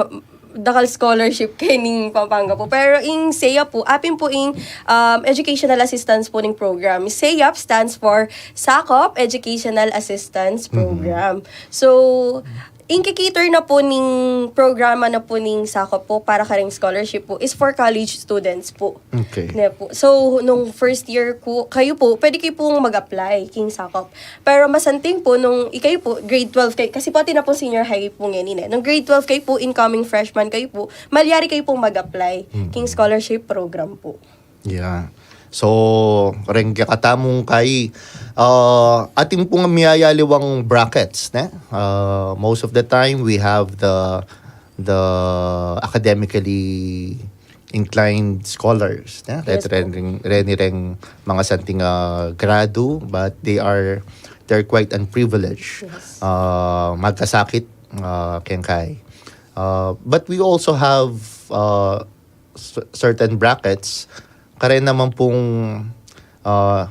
dakal scholarship keni ning Pampanga po. Pero ing SEAP po, apin po ing, um, educational assistance po ning program. SEAP stands for Sakop Educational Assistance Program. So, ing kikater na po ning programa na po ning Sakop po para kareng scholarship po is for college students po. Okay. Ne po. So, nung first year po, kayu po, pwede kayu pong mag-apply king Sakop. Pero masanting po, nung ikayu po, grade twelve kayu, kasi po atin na pong senior high po ngeni, eh. Nung grade twelve kayu po, incoming freshman kayu po, malyari kayu pong mag-apply king scholarship program po. Yeah. So, reng kekatamung kai, uh, atin pung miyayaliwang brackets, ne? Uh, most of the time, we have the the academically inclined scholars, ne? Ret- Yes po. ren, ren, reni reng mga santing, uh, gradu, but they are they're quite unprivileged. Yes. Uh, magkasakit, uh, keng kai. Uh, but we also have, uh, s- certain brackets, karen naman pung, uh,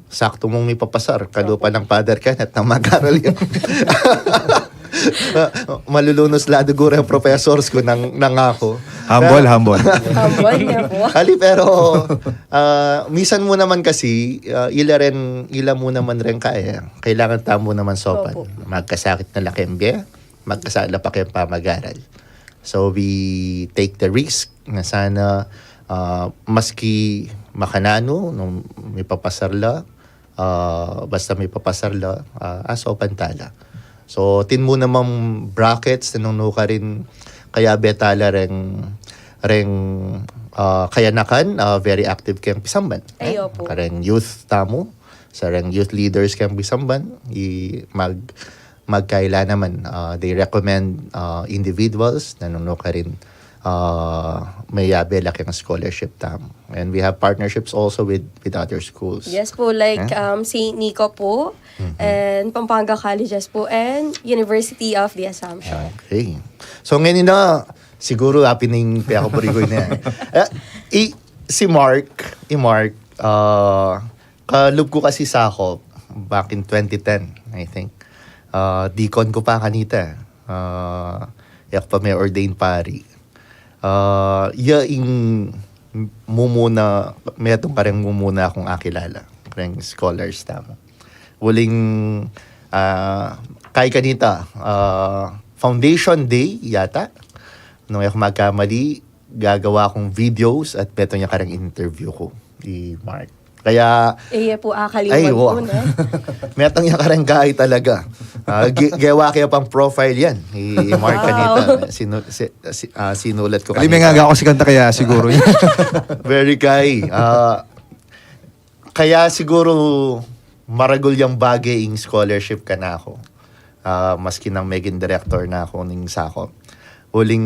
sakto mung mipapasar kalupa ng Father Kenneth na mag-aral yun. Malulunos la dugure ang professors ko nang, nang ako. Humble, humble. Humble niya po. Ali, pero ah, misan mu naman kasi, ah, ila ren, ila mu naman ren kaya. Kailangan tamu naman sopan. Opo. Magkasakit na la keng bie, magkasakit la pa keng pamag-aral. So we take the risk na sana, ah, maski makananu, nung mipapasar la, ah, basta mipapasar la, ah, asopan tala. So, atin mu namang brackets na nung nukarin kayabe tala reng, reng, ah, kayanakan, ah, very active keng pisamban. Ay, opo. Kareng youth tamu, sa reng youth leaders keng pisamban, i mag, magkaila naman, ah, they recommend, ah, individuals na nung nukarin, ah, mayabe la keng scholarship tamu. And we have partnerships also with, with other schools. Yes po, like um, Saint Nico po, and Pampanga Colleges po, and University of the Assumption. Okay. So, ngayon na, siguro, happy ning piyakapurigoy na yan. Eh, i, si Mark, i Mark, ah, kalub ko kasi Sakop back in twenty ten, I think. Ah, deacon ko pa kanita. Ah, yak pa may ordained pari. Ah, ya ing mumuna, metung kareng mumuna akong akilala, kareng scholars tamu. Uling, ah, kay kanita, ah, Foundation Day yata, nung ako magkamali, gagawa akong videos at metung ya kareng interview ko, i Mark. Kaya, Iya po, akaliwan ay, po wow. Na. Metung ya kareng guy talaga. Ah, gi- gawa kaya pang profile yan. I, i Mark Wow. Kanita. Sinu, si, si, ah, sinulat ko Kali may kanita. Nga ako si kanta kaya siguro. Very guy. Ah, kaya siguro maragul yang bagay ing scholarship kanako. Ah, maski nang meging director na ako ning Sakop. Uling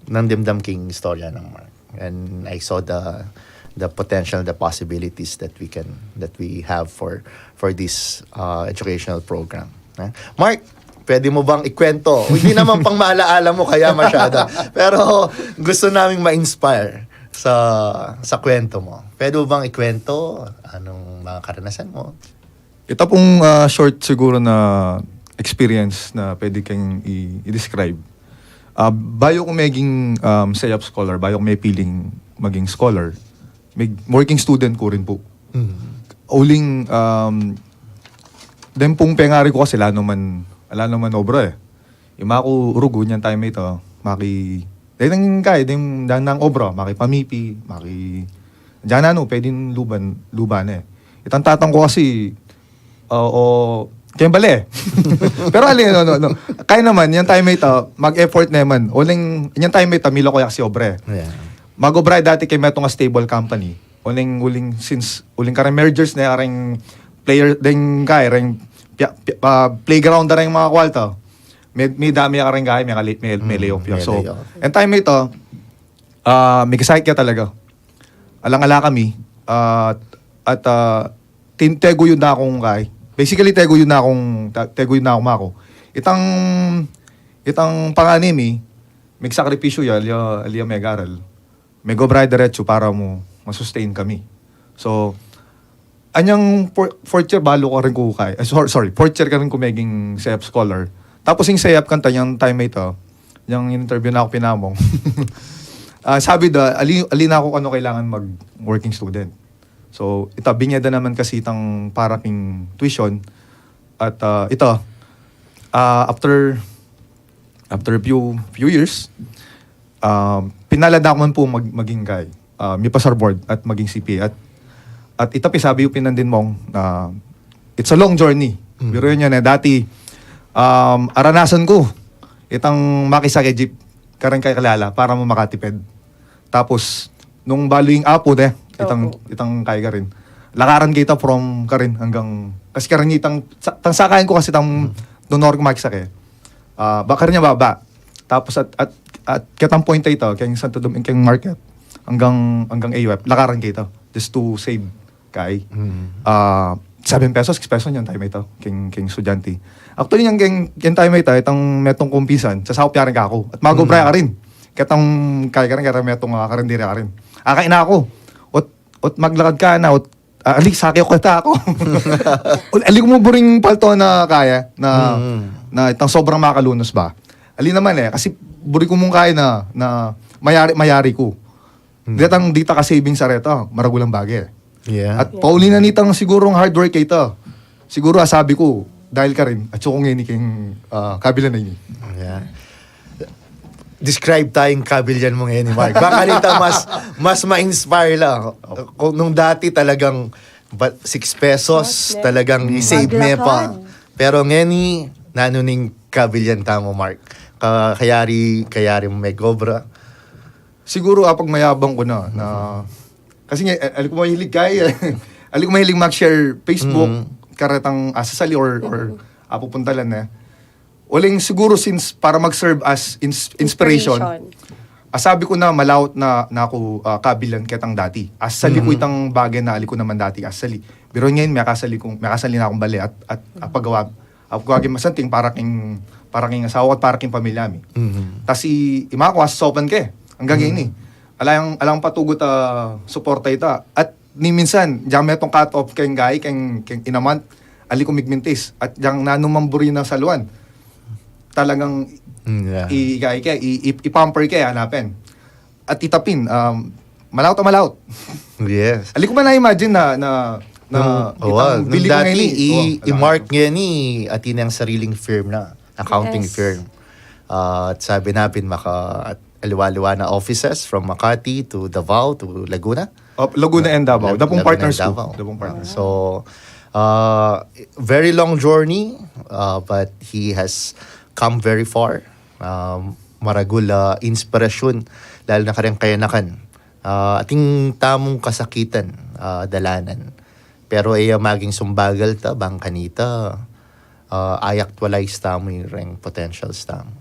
nang dimdam king istorya nang Mark. And I saw the the potential, the possibilities that we can, that we have for for this uh, educational program. Eh? Mark, pwede mo bang ikwento? Hindi naman pang maalaala mo kaya masyado. Pero gusto naming ma-inspire sa sa kwento mo. Pwede mo bang ikwento anong mga karanasan mo? Ito pong ah, short siguro na experience na pwede kang i- i-describe. Ah, bayo ko maging um, SEAP scholar, bayo ko may piling maging scholar, may working student ko rin po. Uling, um, din pong pengari ko kasi ala naman, ala naman obra eh. Ima ko urugu, nyan tayo may ito, maki, dahil nang kaya, din dan ng obra, maki pamipi, maki, dyan ano, pwedeng luban, luban eh. Itang tatang ko kasi, oo, kaya bali eh. Pero ali, no, no, no. Kaya naman, yan tayo may ito, mag-effort naman. Uling, yan tayo may ito, milo ko yak si obra eh. Yeah. Mag-obra dati kay metong stable company. Uling, uling, since, uling kareng mergers na kareng player, ding kay, reng pia- pia- ah, playground na reng mga kwalta. May, may dami kareng kay, may, kali- may, may layoff ya. May So, layoff. And time ito, ah, may kasakit ka talaga. Alang-ala kami, ah, at ah, tin- teguyod na akong kay. Basically, teguyod na akong, ta- teguyod na akong mako. Itang, itang panganib mi, may sakripisyo ya, liya, liya may garal. May go bright diretso para mo masustain kami. So, anyang for, fourth year balo ka rin ko kay. Eh, sorry, sorry, fourth year ka rin ko maging SEAP scholar. Tapos yung SEAP kanta yung time ito, Yang interview na ku pinamung. Ah, sabi da, ali, ali na ku kung kailangan mag-working student. So, ita, binye da naman kasi itang para king tuition. At, ah, ita, ah, after, after few, few years, ah, pinalad na ku man pu mag-, maging kai. Ah, mipasar board at maging C P A. At, at ita pi sabi ku pin nandin mung, ah, it's a long journey. Mm. Biruin yu ne, dati, um, aranasan ku, itang makisake jeep, karin kay kilala, para mu makatipid. Tapos, nung balu ing apu, ne, itang, Opo. itang kai karin. Lakaran kita from karin hanggang, kasi karin itang, sa-, tang sakayan ku kasi tang, Mm. donor ku makisake. Ah, ba, karin ya baba. Tapos at, at, at ketang point ita, keng Santo Dom-, keng market, hanggang, hanggang A U F, lakaran kita. Just to save kai. Mm. Ah, seven pesos, six pesos yang time ita, keng, keng estudyante. Actually, yang keng, keng time ita, itang metung kung pinsan, sasaup ya rin kaku. At mag-obra Mm. ya karin. Ketang kai karin, ketang metung, ah, karin, diri karin. Akain na ku. Ot, ot maglakad ka na, ot, ah, ali, sake ku keta ku. Ot, ali ku mu buring palto na kaya, na, Mm. na itang sobrang makalunus ba. Ali naman e, kasi buri ku mung kaya na, na mayari, mayari ku. Hmm. Detang dita ka savings a reta, maragulang bage. Yeah. At pauli na nitang sigurung hard work ita. Siguru, ah, sabi ku, dahil karin, at sukung ini king, ah, kabilan na ini. Yeah. Describe tayung kabilyan mu ngeni, Mark. Baka nita mas, mas ma-inspire la. Kung nung dati talagang ba-, six pesos, Mas ne. talagang Hmm. i-save me pa. Maglakad. Pero ngeni, nanu ning kabilyan tamu, Mark? Ka-, kayari, kayari mu megobra? Siguro, ah, pag mayabang ku na, na, kasi nga, eh, ali ku mahilig kaya, eh. Ali ku mahilig mag-share Facebook, Mm. karetang, ah, sasali or, or, Mm. ah, pupuntalan na. Uling siguro since para mag-serve as ins-, inspiration, Inspiration. ah, sabi ku na malaut na, na ku, ah, kabilan ketang dati. Asali ku Mm. itang bage na ali ku naman dati, asali. Pero ngayon, may kasali kung, may kasali na akong bale at, at, ah, paggawa, ah, paggawa masanting para king, para king asawa at para king pamilya mi. Mhm. Tas i, ima ku, asasapan ke. Hanggang Mhm. ini. Alang, alang patugut, ah, suporta ita. At ni minsan, dyan metung cut off keng gayi, keng, keng inaman, ali ku migmintis. At dyan nanu mang buri na saluan. Talagang Mm, yeah. i, gayi ke, i, i, i-pamper ke, hanapin. At ita pin, um, malaut a malaut. Yes. Ali ku man na-imagine na, na, na Nung, itang oh, nung bili ku dati, ngayon eh. i, Oh, i alam Mark ko. Ngayon eh, atin yang sariling firm na, accounting Yes. firm. Ah, at sabi na pin maka, at aliwa-liwa na offices from Makati to Davao to Laguna. Oh, Laguna and Davao. Lag-, Dapong Laguna partners and ko. Davao. Dapong partners. So, uh, very long journey, uh, but he has come very far. Um, maragul, uh, inspirasyon, lalo na kareng kayanakan. Uh, atin tamung kasakitan, uh, dalanan. Pero e ya maging sumbagal ta, bang kanita, uh, i-actualize tamu reng potentials tamu.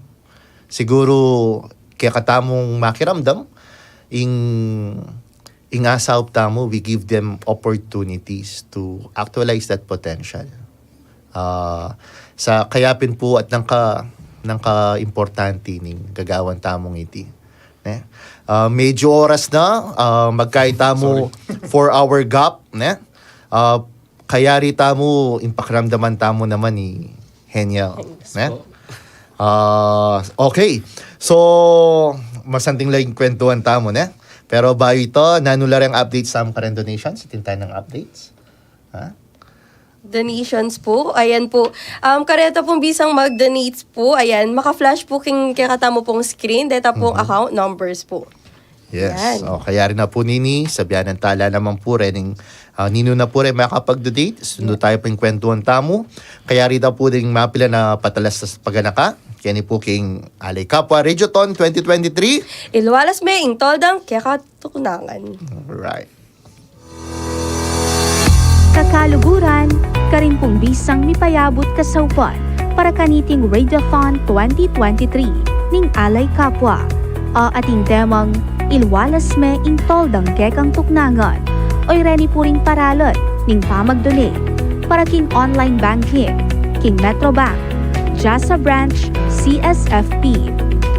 Siguro, kekatamung makiramdam, ing, ing asaup tamu, we give them opportunities to actualize that potential. Ah, sa kaya pin pu at nangka, nangka-importante ning gagawan tamung iti. Ne? Ah, medyo oras na, ah, magkain tamu Sorry. four-hour gap, ne? Ah, kayari tamu, ing pakiramdaman tamu naman i Heniel, Thanks ne? po. Ah, okay. So, masanting la ing kwentuhan tamu, ne? Pero bayu ita, nanu la reng updates tamu kareng donations? Atin tayang updates? Ha? Donations po, ayan po. Um, kareta pong bisang mag-donate po, ayan, maka-flash po king kekatamu pong screen, deta pong Mhm. account numbers po. Yes. Yan. O, kayari na pu nini, sabian tala naman pu reng, ah, ninu na pu reng makapag-donate. Sundu tamu pu ing kwentuhan tamu. Kayari na pu ding mapilan a patalas a paganaka keni pu king Alay Kapwa Radiothon twenty twenty-three. Ilwalas me ing toldang kekatuknangan. Alright. Kakaluguran, karin pung bisang mipayabut kasaupan para kaniting Radiothon twenty twenty-three ning Alay Kapwa. A ating temang, Ilwalas me ing toldang kekang tuknangan. Oy reni pu ring paralan ning pamag-donate para king online banking, king Metrobank, Jasa Branch, C S F P.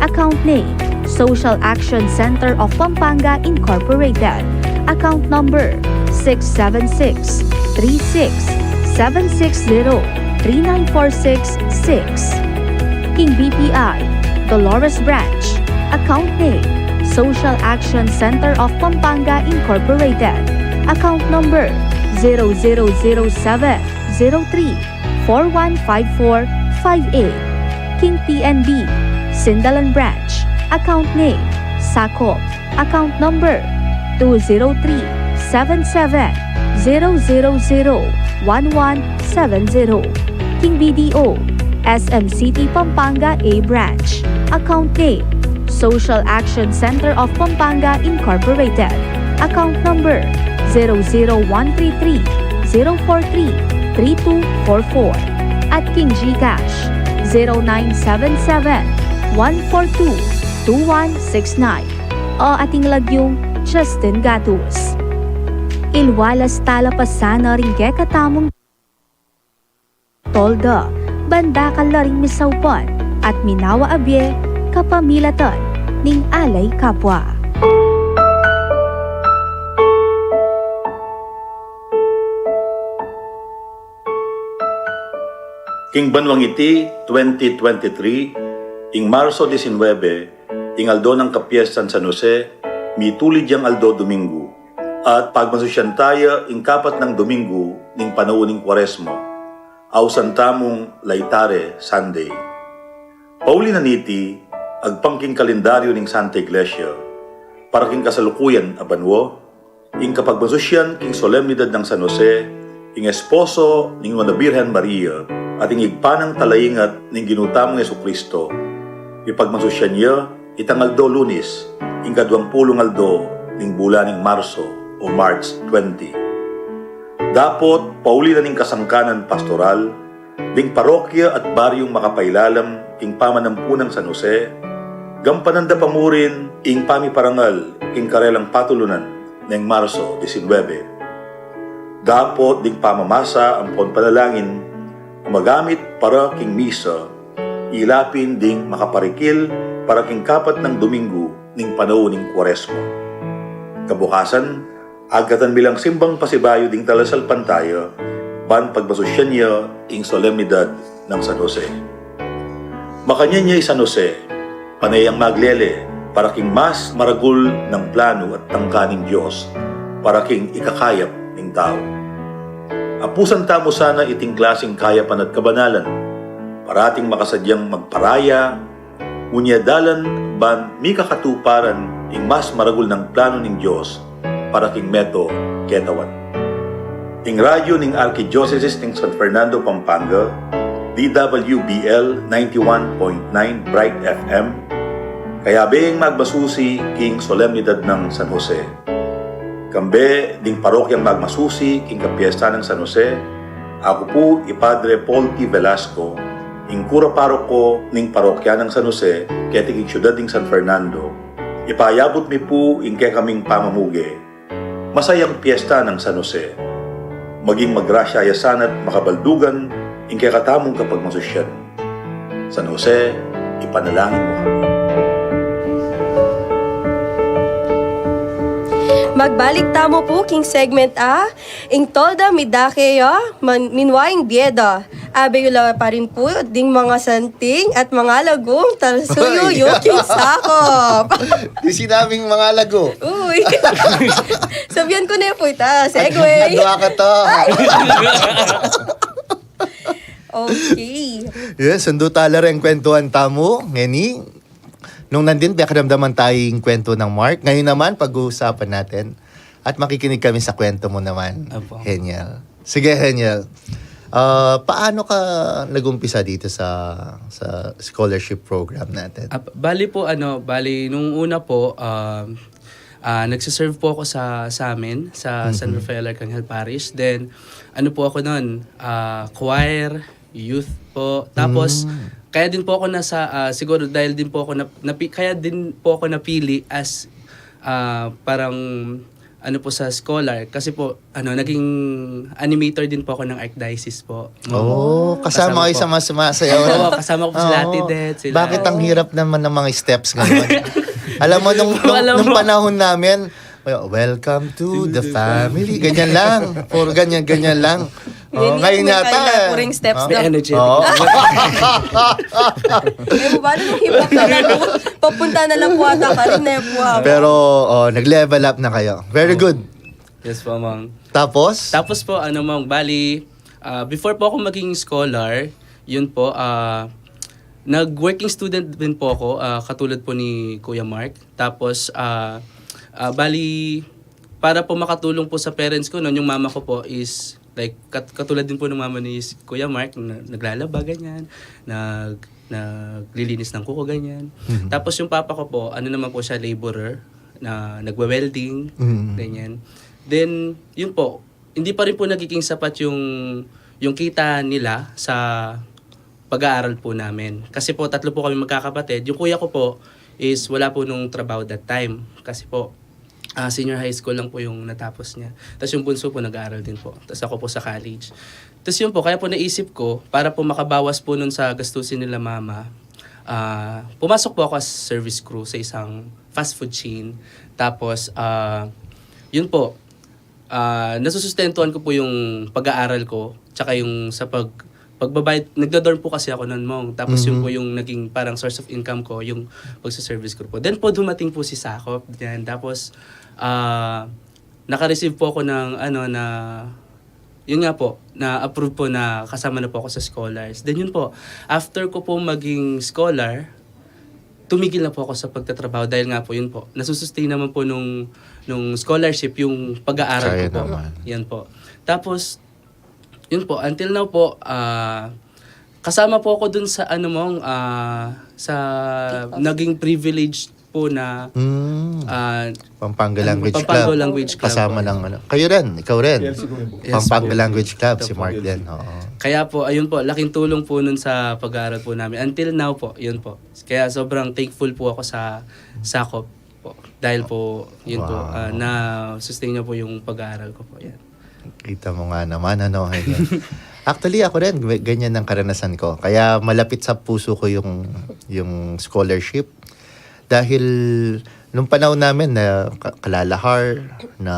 Account name, Social Action Center of Pampanga Incorporated. Account number, six seven six, three six, seven six zero, three nine four six six. King B P I, Dolores Branch. Account name, Social Action Center of Pampanga Incorporated. Account number, zero zero zero seven zero three four one five four five eight. King P N B, Sindalan Branch. Account name, Sakop. Account number, two zero three seven seven zero zero zero one one seven zero. King B D O, S M City Pampanga A Branch. Account name, Social Action Center of Pampanga Incorporated. Account number, zero zero one three three zero four three three two four four. At King GCash, zero nine seven seven one four two two one six nine. O ating lagyung Justin Gatus. Ilwalas tala pa sana ring kekatamung tolda, ban dakal la ring misaupun at minawa a bie kapamilatan ning alay kapwa. King banuang iti, twenty twenty-three, ing Marso disinwebe, ing aldo nang kapiestan San Jose, mitulid yang aldo Domingo, at pagmasusian taya ing kapat nang Domingo ning panaun ning Kuaresma, ausan tamung Laetare Sunday. Pauli na niti, agpang king kalendaryo ning Santa Iglesia, para king kasalukuyan a banua, ing kapagmasusian king solemnidad nang San Jose, ing esposo ning Nuan a Birhen Maria, at ing Ibpa nang Talaingat ning Ginu tamung Jesucristo, ipagmasusian ya itang aldo Lunis, ing kaduang pulung aldo ning bulan ning Marso o March twenty. Dapot, pauli na ning kasangkanan pastoral, ding parokya at baryung makapailalam king pamanampu nang San Jose, gampanan da pa murin ing pamiparangal king karelang patulunan neng Marso disinwebe. Dapot ding pamamasa ampon panalangin a magamit para king misa, ila pin ding makaparikil para king kapat nang Domingo ning panaun ning Kuaresma. Kabukasan, agkatan mi lang simbang pasibayu ding talasalpantaya, ban pagmasusian ya ing solemnidad nang San Jose. Makanyan ya i San Jose, pane yang maglele para king mas maragul nang planu at tangka ning Dios para king ikakayap ning tau. Apusan tamu sana iting klasing kayapan at kabanalan, parating makasadyang magparaya, unya dalan ban mikakatuparan ing mas maragul nang planu ning Dios para king meto ketawan. Ing radyu ning Arkidyosesis ning San Fernando, Pampanga, D W B L ninety-one point nine Bright F M, kayabe ing magmasusi king solemnidad nang San Jose. Kambe ding parokyang magmasusi king kapiestan nang San Jose, aku pu i Padre Paul T. Velasco, ing kura paroko ning parokya nang San Jose keti king siudad ning San Fernando. Ipayabut mi pu ing kekaming pamamuge. Masayang piesta nang San Jose. Maging magrasya ya sana't makabaldugan ing kekatamung kapagmasusian. San Jose, ipanalangin mu kami. Magbalik tamu pu king segment a, ing tolda midake ya, man-, minwa ing bie da. Abe yu la pa rin pu ding mangasanting at mangalagung talsuyu yu king sakop. Di sinabing mangalago. Uy. Sabian ku ne pu ita, segue. Adwa ka to. Okay. Yes, sundu tala reng kwentuhan tamu ngeni. Nung nandin, pekaramdaman tayu ing kwentu nang Mark. Ngayon naman, pag-uusapan natin. At makikinig kami sa kwentu mu naman, Apo. Heniel. Sige, Heniel. Ah, paano ka nag-umpisa dito sa, sa scholarship program natin? Ah, bali po, ano, bali, nung una po, ah, ah, nagsiserve po ako sa, sa amin, sa San Mhm. Rafael Arcangel Parish. Then, ano po ako nun, ah, choir, youth po. Tapos, Mm. kaya din po ako nasa, ah, siguro dahil din po ako nap-, napi-, kaya din po ako napili as, ah, parang, ano po, sa scholar. Kasi po, ano, naging animator din po ako ng Archdiocese po. Oh, kasama kayo sa mga sumasayaw na? Oo, kasama ko po sila Ate Oo. Det, sila Bakit ang hirap naman ng mga steps ngayon? Alam mo, nung, nung, Alam nung mo. panahon namin, "Well, welcome to To the the family." Ganyan lang. Puro ganyan, ganyan lang. Oh, ngayon yata, eh. Puring steps na. Energy. Oo. Eh, bali nung hip-hop na lang po. Papunta na lang po ata ka rin, eh, po, ah. Pero, oh, nag-level up na kayo. Very good. Yes po, Mang. Tapos? Tapos po, ano, Mang, bali, ah, before po ako maging scholar, yun po, ah, nag-working student din po ako, ah, katulad po ni Kuya Mark. Tapos, ah, ah, bali, para po makatulong po sa parents ko, no, yung mama ko po is, like, kat-, katulad din po ng mama ni s-, Kuya Mark, na, naglalaba, ganyan, nag-, naglilinis ng kuko, ganyan. Mhm. Tapos yung papa ko po, ano naman po siya, laborer, na nagwe-welding, Mhm. ganyan. Then, yun po, hindi pa rin po nagiging sapat yung, yung kita nila sa pag-aaral po namin. Kasi po, tatlo po kami magkakapatid. Yung kuya ko po is wala po nung trabaho that time. Kasi po, ah, senior high school lang po yung natapos niya. Tas yung bunso po, nag-aaral din po. Tas ako po sa college. Tas yun po, kaya po naisip ko, para po makabawas po nun sa gastusin nila mama, ah, pumasok po ako as service crew sa isang fast food chain. Tapos, ah, yun po, ah, nasusustentuhan ko po yung pag-aaral ko, tsaka yung sa pag-, pagbabayad, nagdo-dorm po kasi ako nun, Mong. Tapos yun Mhm. po yung naging parang source of income ko, yung pagsa-service crew po. Then po, dumating po si Sakop, yan. Tapos, ah, naka-receive po ako ng, ano, na, yun nga po, na-approve po na kasama na po ako sa scholars. Then yun po, after ko po maging scholar, tumigil na po ako sa pagtatrabaho dahil nga po, yun po, nasusustain naman po nung, nung scholarship yung pag-aaral Kaya ko po. naman. Yan po. Tapos, yun po, until now po, ah, kasama po ako dun sa, ano, Mong, ah, sa K-pop. naging privilege po na, Mm. ah, Pampanga ano, Language Pampanga Club. Language Club Kasama po. ng, ano. Kayo rin, ikaw rin. Yes po. Pampanga Language Club, Ito si po. Mark din. Oo. Kaya po, ayun po, laking tulong po nun sa pag-aaral po namin. Until now po, yun po. Kaya sobrang thankful po ako sa Sakop po. Dahil po, yun po, Wow. ah, na-sustain niya po yung pag-aaral ko po. Yan. Kita mo nga naman, ano, ganyan. Actually, ako rin, g-, ganyan ang karanasan ko. Kaya malapit sa puso ko yung, yung scholarship. Dahil nung panahon namin na ka-, kalalahar, na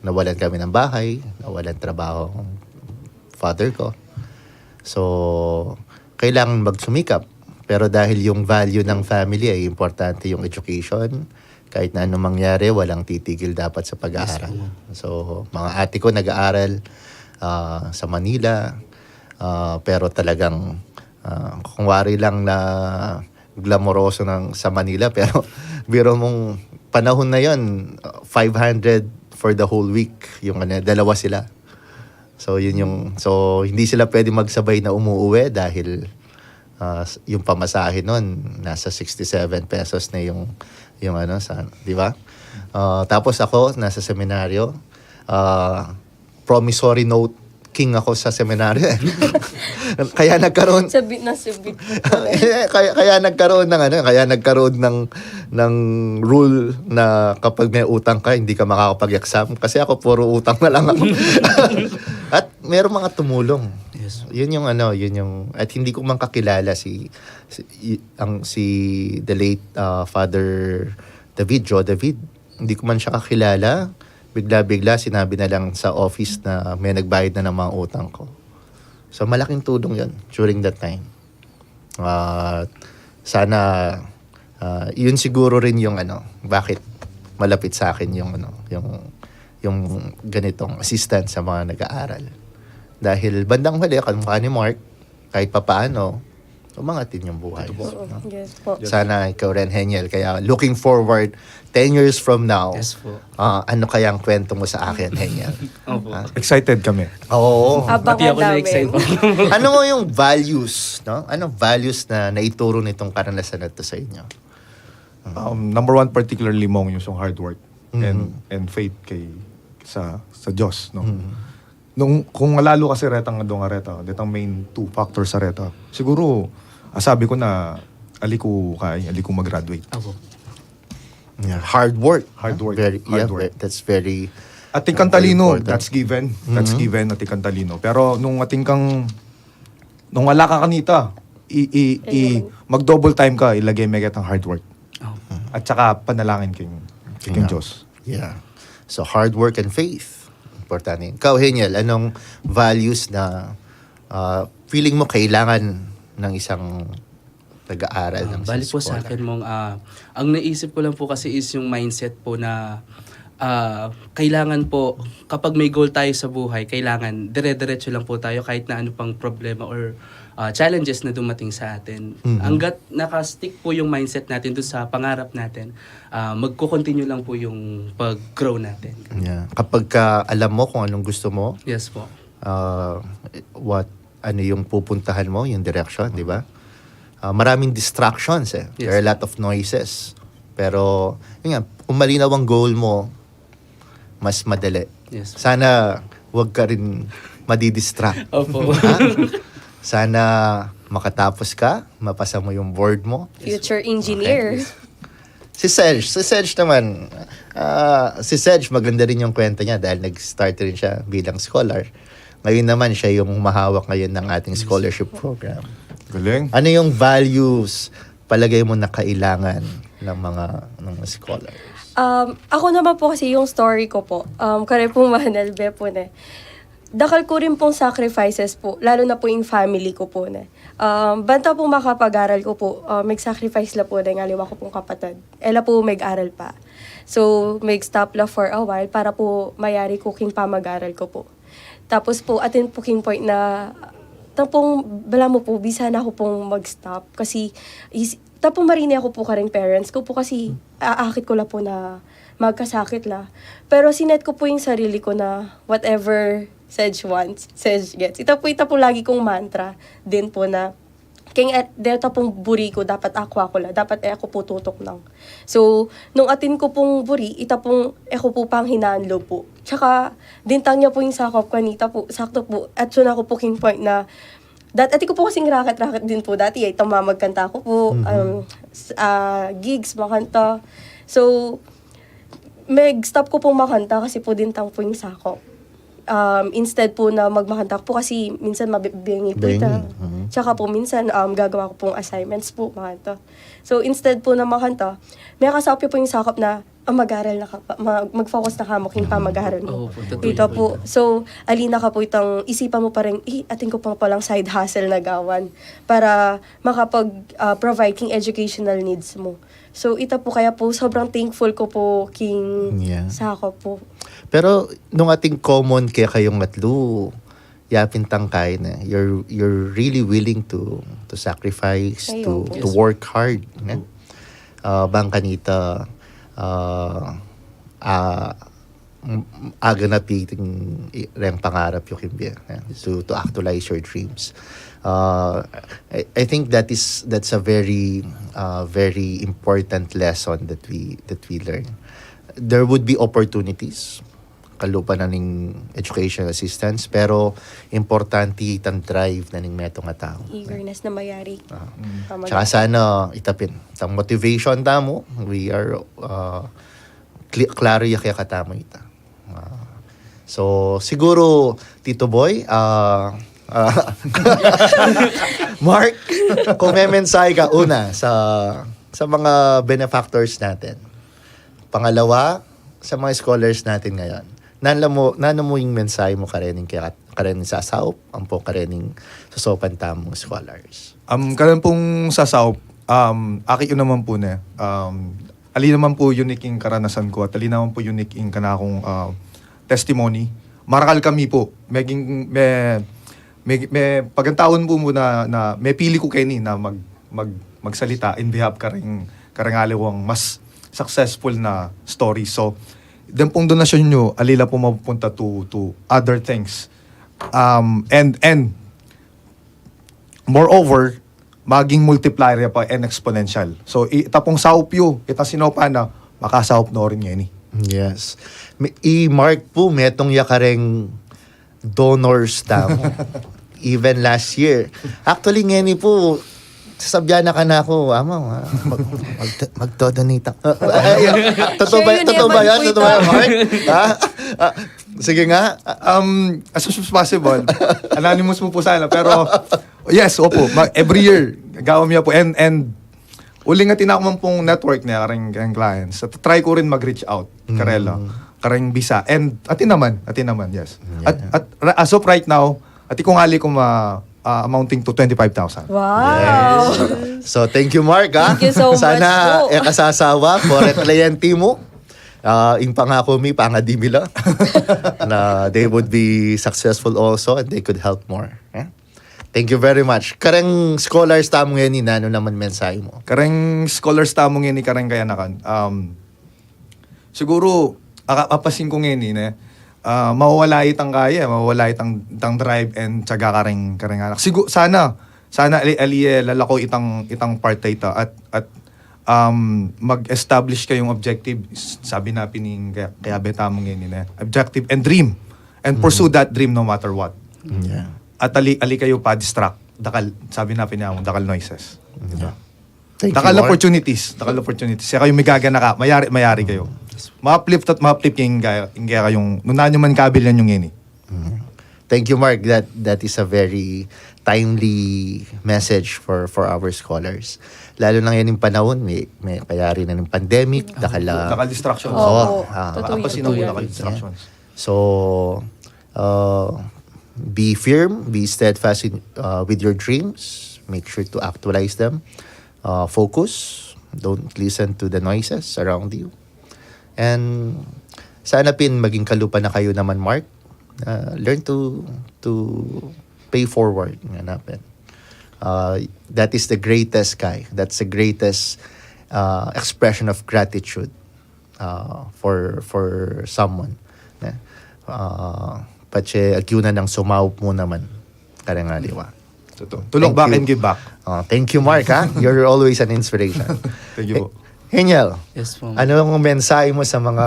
nawalan kami ng bahay, nawalan trabaho ang father ko. So, kailangan magsumikap. Pero dahil yung value ng family ay importante yung education, kahit na anong mangyari, walang titigil dapat sa pag-aaral. Yes po. So, mga ate ko nag-aaral, ah, sa Manila, ah, pero talagang, ah, kung wari lang na glamoroso ng sa Manila, pero biro mong panahon na yon, ah, five hundred for the whole week, yung ano, dalawa sila. So, yun yung, so, hindi sila pwede magsabay na umuuwi dahil, ah, s-, yung pamasahe nun, nasa sixty-seven pesos na yung, yung ano, sa, di ba? Ah, tapos ako, nasa seminaryo, ah, promissory note king ako sa seminaryo, eh. Kaya nagkaroon Sabi na, sabi. Eh, kaya, kaya nagkaroon ng ano, kaya nagkaroon ng, ng rule na kapag may utang ka, hindi ka makakapag-exam. Kasi ako, puro utang na lang ako. At merong mga tumulong. Yes. Yun yung ano, yun yung, at hindi ko man kakilala si, si, y-, ang, si the late, ah, Father David, Joe David. Hindi ko man siya kakilala. Bigla-bigla, sinabi na lang sa office na may nagbayad na ng mga utang ko. So, malaking tulong yun during that time. At sana, ah, yun siguro rin yung ano, bakit malapit sa akin yung ano, yung, yung ganitong assistance sa mga nag-aaral. Dahil bandang huli, kamukha ni Mark, kahit papaano, umangat din yung buhay. Ito po. Oo, no? Yes po. Yes. Sana ikaw rin, Heniel. Kaya looking forward, ten years from now, Yes po. ah, ano kaya ang kwento mo sa akin, Heniel? Opo. Ah, Excited kami. Oo. Abangan Pati ako namin. na-excite po. Ano mo yung values, no? Anong values na naituro nitong karanasan na to sa inyo? Um, number one, particularly, Mong, yung hard work and, Mhm. and faith kay, sa, sa Diyos, no? Mhm. Nung, kung malalo kasi retang, adong reta, detang main two factors sa reta. Siguro, asabi ko na, ali ko kay, ali ko mag-graduate. Opo. Yeah, hard work. Hard work. Very, Hard yeah, work. ve-, that's very, Atin uh, kang very talino, important. that's given. That's Mhm. given, atin kang talino. Pero nung atin kang, nung ala ka kanita, i, i, i, Kailangan. mag-double time ka, ilagay mo ketang hard work. Oh. At saka panalangin king, king King Diyos. Yeah. So, hard work and faith. importante. Ikaw, Heniel, anong values na, ah, feeling mo kailangan ng isang nag-aaral Ah, ng bali po sa scholar? Akin, Mong, ah, ang naisip ko lang po kasi is yung mindset po na, ah, kailangan po, kapag may goal tayo sa buhay, kailangan dire-diretso lang po tayo kahit na ano pang problema or, ah, challenges na dumating sa atin. Mhm. Hanggat nakastick po yung mindset natin doon sa pangarap natin, ah, magko-continue lang po yung pag-grow natin. Yeah. Kapag ka alam mo kung anong gusto mo, Yes po. ah, what, ano yung pupuntahan mo, yung direction, di ba? Ah, maraming distractions eh. Yes. There are a lot of noises. Pero, yun nga, kung malinaw ang goal mo, mas madali. Yes. Sana wag ka rin madidistract. Opo. Ha? Sana makatapos ka, mapasa mo yung board mo. Future engineer. Okay. Si Serge, si Serge naman, ah, si Serge, maganda rin yung kwento niya dahil nag-start rin siya bilang scholar. Ngayon naman, siya yung humahawak ngayon ng ating scholarship program. Galing. Ano yung values, palagay mo, na kailangan ng mga, ng mga scholars? Um, ako naman po kasi yung story ko po, um, kare pong Manalbe po na, dakal ko rin pong sacrifices po, lalo na po yung family ko po na. Um, banta po makapag-aral ko po, uh, mag-sacrifice la po dahil aliwa ko pong kapatad. Ela po mag-aral pa. So, mag-stop la for a while para po mayari ko king pamag-aral ko po. Tapos po, atin po king point na, tapong, bala mo po, bisa na ako pong mag-stop. Kasi, is, tapong marini ako po karing parents ko po kasi, aakit ko la po na magkasakit la. Pero sinet ko po yung sarili ko na whatever Sej wants, Sej gets. Ita po, ita po lagi kong mantra din po na, keng et, deta pong buri ko, dapat aku, aku la, dapat e aku po tutuknang. So, nung atin ko pong buri, ita pong e ko po panghinaan loob po. Tsaka, dintang niya po yung sakop kanita po, sakto po, at yun ako po king point na, dat, ati ko po kasing raket-raket din po dati, eh, itang mamagkanta ko po, Mhm. um, s-, ah, gigs, makanta. So, mag-stop ko pong makanta kasi po dintang po yung sakop. Um, instead po na magmakanta po kasi minsan mabe-, bengi po Bengi, ita. Mhm. Tsaka po minsan, um, gagawa ko pong assignments po, makanta. So, instead po na makanta, may kasapya po yung sakop na, "Ah, mag-aral na ka pa, mag-, mag-focus na ka mo king pamag-aral mo." Opo, totoo Ita yun. po. So, alina ka po itang isipan mo pa rin, "Eh, atin ko pang palang side hustle na gawan para makapag, ah, provide king educational needs mo." So, ita po kaya po, sobrang thankful ko po king Yeah. sakop po. Pero nung atin common kaya kayong atlu, yapin tang kain eh. You're, you're really willing to, to sacrifice, Ay, to, opo. to Yes. work hard, ne? Ah, bang kanita, ah, ah, m-, m-, aga na piting i-, reng pangarap yu king bie, ne? To, to actualize your dreams. Ah, I, I think that is, that's a very, ah, very important lesson that we, that we learn. There would be opportunities, kalupa na ning education assistance, pero importante itang drive na ning metung a tau. Eagerness na mayari. Ah. Mm. Tama Tsaka na. sana itapin, itang motivation tamu, we are, ah, kli-, klaro ya kaya katamu ita. Ah. So, siguro, Tito Boy, ah, ah, Mark, kung may mensahe ka, una, sa, sa mga benefactors natin. Pangalawa, sa mga scholars natin ngayon. Nanu mu, nanu mu ing mensahe mu karening kaya, karening sasaup, ampo karening sosopan tamung scholars? Um, karan pung sasaup, um, aki yu naman pu ne, um, ali naman pu unique ing karanasan ku at ali naman pu unique ing kanakung, ah, testimony. Marakal kami pu, meging, me-, me-, me-, pagantaun pu mu na, na mepili ku keni na mag-, mag-, magsalita in behalf kareng, kareng aliwang mas successful na story. So, den pung donasyon yu, ali la pu mapupunta to, to other things. Um, and, and, moreover, maging multiplier ya pa and exponential. So, i-, ita pung saup yu, ita sinaupan na, makasaup no rin ngeni. Yes. Mi-, i-mark pu, metung ya kareng donors tamu. Even last year. Actually, ngeni pu, sasabyan na kanaku, "Amang, ah, mag-, mag-, magdodonate ako." Ay, ay, totoo ba, Share yun, totoo ba Evan, yan? po Totoo ba ito. yan, Mark? Ha? Ah, sige nga. Um, as much as possible. Anonymous mu pu sana, pero yes, opo. Ma-, every year, gagawan mi pu. And, and uling atin aku man pung network ne, kareng, kareng clients. At try ku rin mag-reach out, Mm. karela. kareng bisa. And atin naman, atin naman, yes. At, at ra- as of right now, atin kung ali kung ma, ah, amounting to twenty-five thousand. Wow. So, thank you, Mark, ha? Thank you so much Sana po. e kasasawa, for a client mo. Ah, ing pangako mi, pangadi mi la. Na they would be successful also and they could help more. Eh? Thank you very much. Kareng scholars tamu ngeni, nanu naman mensahe mo? Kareng scholars tamu ngeni, kareng kayanakan. Um, siguro, aka- apasin ku ngeni, ne? Ah, mawawala itang kaya, mawawala itang, itang drive and tiyaga kareng, kareng anak. Siguro, sana, sana ali, ali, eh, lalako itang, itang part ita at, at um, mag-establish kayung objective. Sabi na pin ning kaya, kaya beta mu ngeni, ne? Objective and dream. And pursue that dream no matter what. Yeah. At ali, ali kayu pa-distract. Dakal, sabi na pin ning dakal noises. Thank Dakal you, Mark. Opportunities. Dakal opportunities. Siya kayu migaganaka, mayari, mayari kayu. Ma-uplift at ma-uplift yung kaya, yung kaya kayung, nung nanyo man kabil yan yung ini. Thank you, Mark. That that is a very timely message for for our scholars. Lalo na ngayon yung panahon, may, may kayari na ng pandemic, dakal, ah, Dakal distractions. Oo, Opo. ah, Totoo Tapos yun. sinabi Totoo dakal yun. distractions. So, uh, be firm, be steadfast in, uh, with your dreams. Make sure to actualize them. Uh, focus. Don't listen to the noises around you. And sana pin maging kalupa na kayo naman, Mark. Uh, learn to to pay forward. Nga natin. Uh, that is the greatest, Kai. That's the greatest uh, expression of gratitude uh, for for someone. Ne? Uh, patse agyunan ng sumaup mu naman. Kareng aliwa. Totoo. To look Thank back you. And give back. Uh, thank you, Mark, ha? You're always an inspiration. Thank you po. Heniel, Yes po. Ano ang mensahe mo sa mga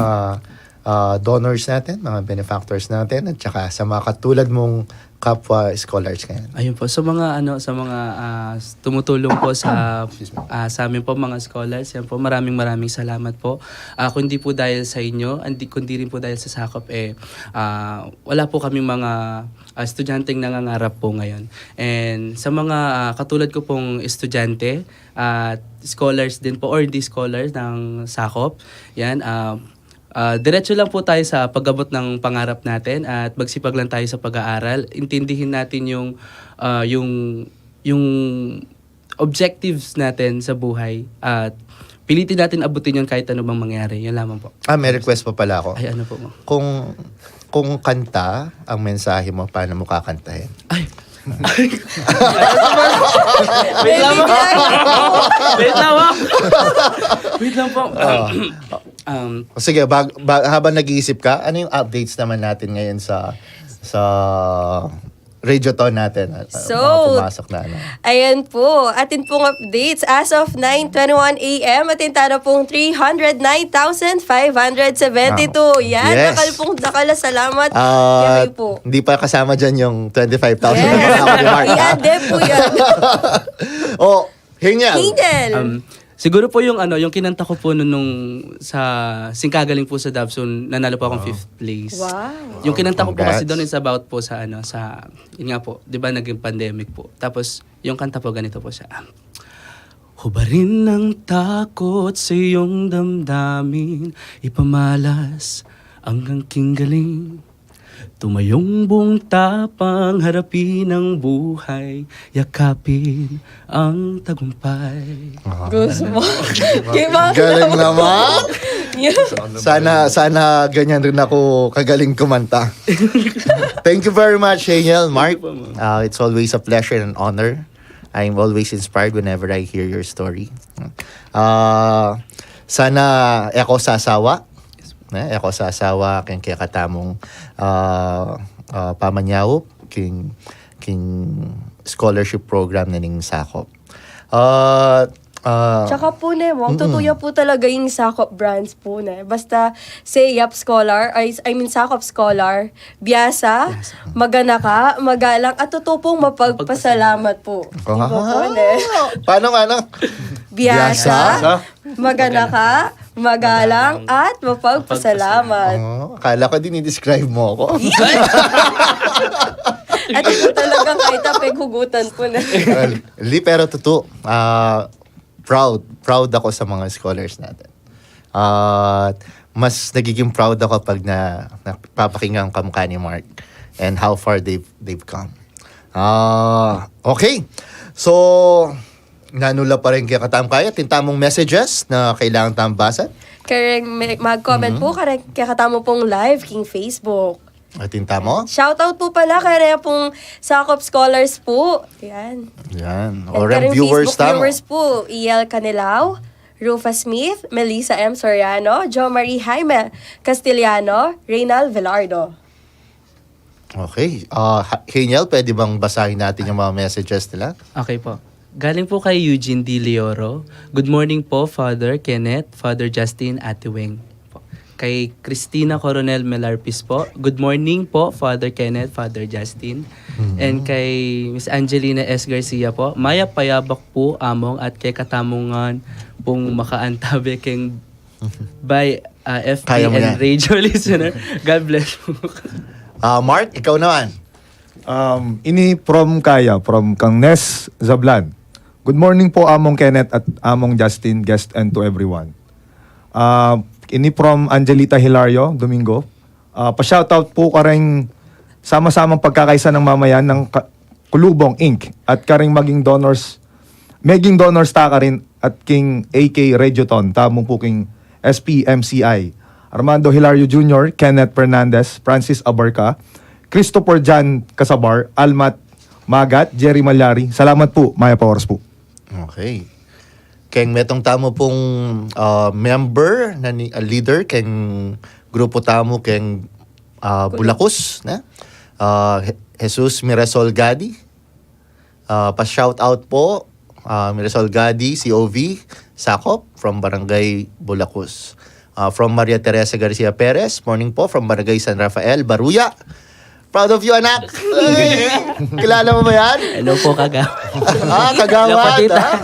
uh, donors natin, mga benefactors natin, at saka sa mga katulad mong kapwa scholars ngayon? Ayun po, sa mga ano, sa mga ah, s- tumutulong po sa ah, sa amin po, mga scholars, yan po, maraming maraming salamat po. Ah, kundi po dahil sa inyo, andi, kundi rin po dahil sa Sakop, eh ah, wala po kaming mga ah, estudyanteng nangangarap po ngayon. And sa mga ah, katulad ko pong estudyante at scholars din po or hindi scholars ng Sakop, yan ah, ah, diretso lang po tayo sa pag-abot ng pangarap natin at magsipag lang tayo sa pag-aaral. Intindihin natin yung ah, yung yung objectives natin sa buhay at pilitin natin abutin yun kahit ano bang mangyari. Yan lamang po. Ah, may request pa pala ako. Ay, ano po, ma'am? Kung kung kanta ang mensahe mo, paano mo kakantahin? Ay. Wait lang, ma'am. Wait lang, ma'am. Wait lang po. Um, O sige, bag, ba, habang nag-iisip ka, ano yung updates naman natin ngayon sa sa radiothon natin? At, uh, So, mga pumasok na ano. Ayan po, atin pong updates. As of nine twenty-one a m, atin tana pong three hundred nine thousand five hundred seventy-two. Yan, Yes. Dakal pong dakal na salamat. Ah, Kaya po. Hindi pa kasama dyan yung twenty-five thousand Yes. na kasama ni Mark, ha? Iyan din po yan. Oh, Heniel. Heniel. Um, siguro po yung ano, yung kinanta ko po nung, nung sa Singkagaling po sa Dabson, nanalo po akong fifth place. Wow. Yung kinanta ko po kasi Congrats. Doon is about po sa ano, sa, yun nga po, 'di ba, naging pandemic po. Tapos yung kanta po, ganito po siya. Hubarin ang takot sa iyong damdamin, ipamalas ang angking galing. Tumayong buong tapang, harapin ang buhay, yakapin ang tagumpay. Gusto mo? Diba? Galing naman. Yeah. Sana sana ganyan rin ako kagaling kumanta. Thank you very much, Heniel, Mark. Uh, it's always a pleasure and an honor. I'm always inspired whenever I hear your story. Uh, sana e ko sasawa. Ne? E ko sasawa king kekatamung uh, uh, pamanyaup king, king scholarship program na ning Sakop. Uh, uh, Tsaka po, ne, Mong, totoo yan po talaga yung Sakop brands po, ne. Basta, say, yap scholar, ay, I mean, Sakop scholar, biyasa, maganaka, magalang, at totoo pong mapagpasalamat po. Di ba po, ne? Paano nga, no? Biyasa, Biyasa. Maganaka, magalang, at mapagpasalamat. Oh, akala ko dinidescribe mo ako. At ito talagang kahit apeghugutan po na. Well, hindi, pero totoo. Ah, proud. Proud ako sa mga scholars natin. At mas nagiging proud ako pag na, napapakinggan ko kamukha ni Mark and how far they've, they've come. Ah, okay. So, nanu la pa rin kekatamung kaya, atin tamung messages na kailangan tamung basan? Kareng me-, mag-comment Mhm. po, kareng kekatamu pung live king Facebook. Atin tamu? Shoutout po pala kare pung Sakop Scholars po. Yan. Yan. And O reng kareng viewers Facebook tamu. Viewers po, E L Canelao, Rufa Smith, Melissa M Soriano, Jo Marie Jaime Castellano, Reynald Velardo. Okay. Ah, Ha-, Heniel, pwede bang basahin natin yung mga messages nila? Okay po. Galing po kay Eugene D Leoro. "Good morning po, Father Kenneth, Father Justin, Ate Weng." Po. Kay Christina Coronel Melarpis po. "Good morning po, Father Kenneth, Father Justin." Mhm. And kay Miss Angelina S Garcia po, "Mayap a yabak po, Among, at kekatamu ngan pung makaantabe keng by, ah, F B Kaya mo and yan. Radio listener." God bless po. Ah, Mark, ikaw naman. Um, ini from kaya, from kang Nes Zablan. "Good morning po, Among Kenneth at Among Justin, guest, and to everyone." Ah, ini from Angelita Hilario Domingo. Ah, pa-shoutout po kareng sama-samang pagkakaisa ng mamayan ng Ka-, Kulubong Inc at kareng maging donors, maging donors ta karin at king A K Radiothon, tamu po king S P M C I, Armando Hilario Junior, Kenneth Fernandez, Francis Abarca, Christopher John Casabar, Almat Magat, Jerry Malyari. Salamat po, mayap a oras po. Okay. Keng metung tamu pung, ah, member na ni, ah, leader keng grupo tamu keng, ah, Bulakus, na? Ah, Je-, Jesus Miresol Gadi. Ah, pa-shout out po, ah, Miresol Gadi, C O V, Sakop, from Barangay Bulakus. Ah, from Maria Teresa Garcia Perez, "Morning po from Barangay San Rafael, Baruya." Proud of you, anak. Kilala mo ba yan? Hello po, kagawad. Ah, kagawad, Kapatid. Ah.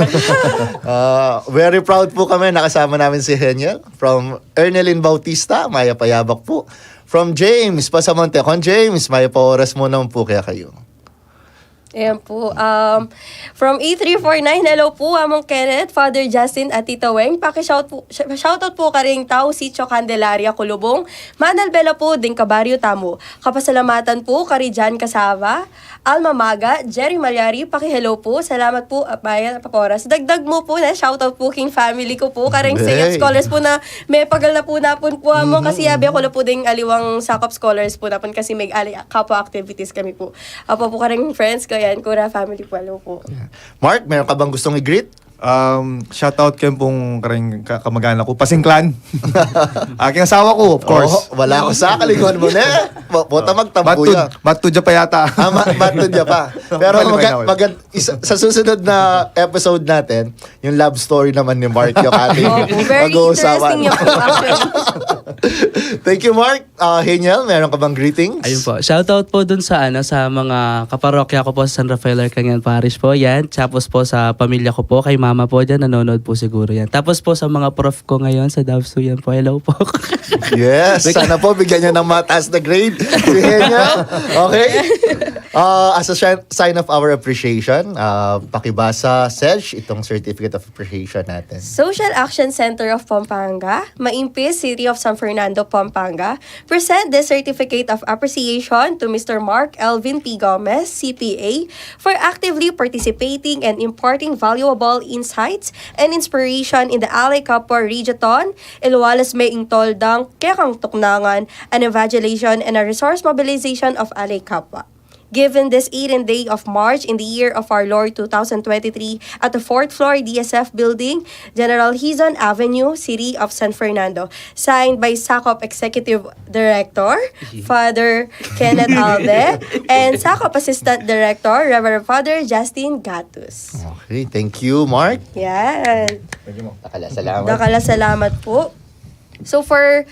Ah, very proud po kami. Nakasama namin si Heniel. From Ernelyn Bautista, mayap a yabak po. From James Pasamonte, Kon James, mayap a oras mu naman po kaya kayu. Ayan po. Um, from A three four nine, "Hello po, Among Kenneth, Father Justin, at Tita Weng. Paki-shout po, sh-, shoutout po karing tau Sitio Candelaria, Kulubong. Manalbe la po ding kabaryo tamu. Kapasalamatan po kari Jan Casava, Alma Maga, Jerry Malyari, paki-hello po. Salamat po, at mayap a oras." Dagdag mu po na, shoutout po king family ku po, kareng Sakop Scholars po na mepagal na po napun po, Among, kasi abe ku la po ding aliwang Sakop Scholars po napun kasi may ali-, kapwa activities kami po. Apo po, kareng friends ku yan, kura family po, hello po. Mark, meron ka bang gustong i-greet? Um, shoutout keng pung kareng ka-, kamag-anak ku, Pasingklan. Aking asawa ku, of course. Oh, wala ku sa kalinguan mu ne. Bo-, bota magtampo ya. Matud ya pa yata. Ah, ma-, matud ya pa. Pero magan-, magan-, isa, sa susunod na episode natin, yung love story naman ni Mark, yung ating pag-uusapan. Opo, very interesting yun po, actually. Thank you, Mark. Ah, Heniel, meron ka bang greetings? Ayun po. Shoutout po dun sa, ano, sa mga kaparokya ko po sa San Rafael Arcangel Parish po. Yan. Tapos po sa pamilya ko po, kay mama po dyan, nanonood po siguro yan. Tapos po sa mga prof ko ngayon sa DAVSU, yan po. Hello po. Yes, sana po bigyan nyo ng mataas na grade si Heniel. Okay? Ah, as a shi-, sign of our appreciation, ah, pakibasa, Sesh, itong certificate of appreciation natin. Social Action Center of Pampanga, Maimpis, City of San Fernando, Pampanga, present the certificate of appreciation to Mister Mark Elvin P Gomez, C P A, for actively participating and imparting valuable insights and inspiration in the Alay Kapwa Radiothon, iluwalas me ing toldang Kekang Tuknangan, an evangelization and a resource mobilization of Alay Kapwa. Given this eighteenth day of March in the year of our Lord two thousand twenty-three at the fourth floor D S F building, General Hizon Avenue, City of San Fernando. Signed by Sakop Executive Director, Father Kenneth Alde, and Sakop Assistant Director, Reverend Father Justin Gatus. Okay, thank you, Mark. Yan. Thank you, Mark. Dakal a salamat. Dakal a salamat po. So for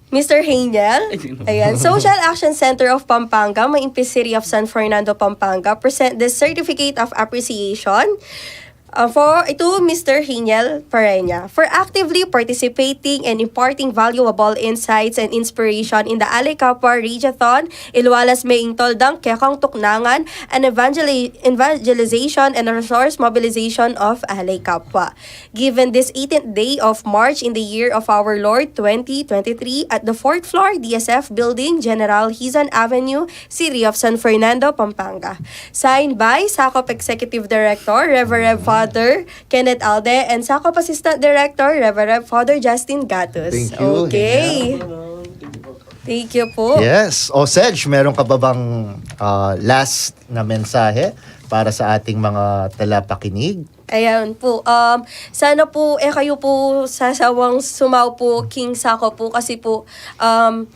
Mister Heniel, ayan, Social Action Center of Pampanga, Maimpis, City of San Fernando, Pampanga, present this certificate of appreciation Uh, for ito, Mister Hiniel Pereña, for actively participating and imparting valuable insights and inspiration in the Alay Kapwa Radiothon, Iluwalas Me Ing Toldang Kekang Tuknangan, an evangeli- evangelization and resource mobilization of Alay Kapwa. Given this eighteenth day of March in the year of our Lord twenty twenty-three at the fourth floor D S F Building, General Hizan Avenue, City of San Fernando, Pampanga. Signed by Sakop Executive Director, Reverend Father Kenneth Alde, and Sakop Assistant Director, Reverend Father Justin Gatus. Thank you, Okay. Hiniel. Thank you po. Yes. O, Sedge, meron ka ba bang, ah, last na mensahe para sa ating mga talapakinig? Ayan po. Um, sana po, eh, kayo po sasawang sumaw po, King Sako po, kasi po, um,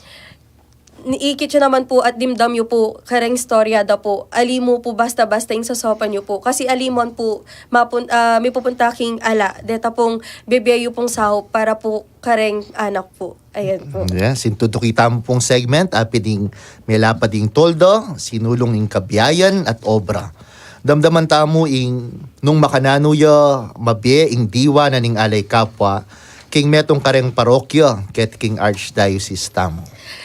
niikit yu naman po at dimdam yu po kareng istorya da po. Ali mu po basta-basta ing sasopan yu po. Kasi ali man po, mapun- ah, mipupunta king ala. Deta pong bibie yu pong sahop para po kareng anak po. Ayan po. Yes, ing tutuki tamu pung segment, apin ing Milapad ing Tolda, Sinulung ing Kabiayan at Obra. Damdaman tamu ing nung makananu ya mabie ing diwa na ning Alay Kapwa, king metung kareng parokya, ket king archdiocese tamu.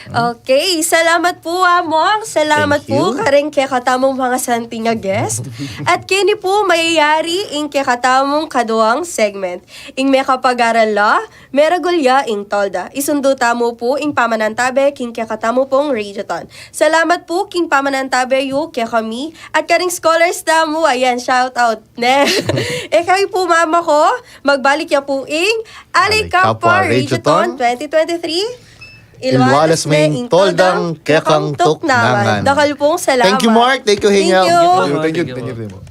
Okay, salamat po, Among. Salamat Thank po you. Kareng kekatamung mga santing a guest. At keni po mayayari ing kekatamung kaduang segment. Ing mekapag-aral la, meragul ya ing Tolda. Isundu tamu po ing pamanantabe king kekatamu pong Radiothon. Salamat po king pamanantabe yu kekami at karing scholars tamu. Ayan, shout out. Ne? E kayu po mamako, magbalik ya po ing Alay Kapwa Radiothon twenty twenty-three. Iluwalas me ing toldang kekang tuknangan. Dakal pong salamat. Thank you, Mark. Thank you, Hingel. Thank you. Thank you, thank you, thank you.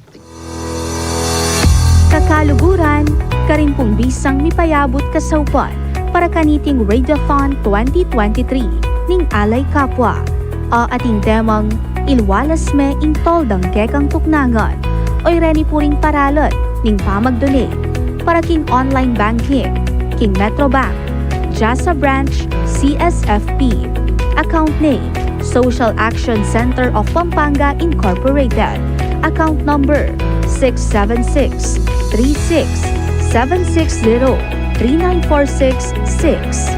Kakaluguran, karin pung bisang mipayabut kasaupan para kaniting Radiothon twenty twenty-three ning Alay Kapwa. A ating temang, Iluwalas me ing toldang kekang tuknangan. O ireni pu ring paralan ning pamag-donate para king online banking, king Metrobank, Jasa Branch, C S F P. Account name, Social Action Center of Pampanga Incorporated. Account number, six seven six, three six, seven six zero, three nine four six six.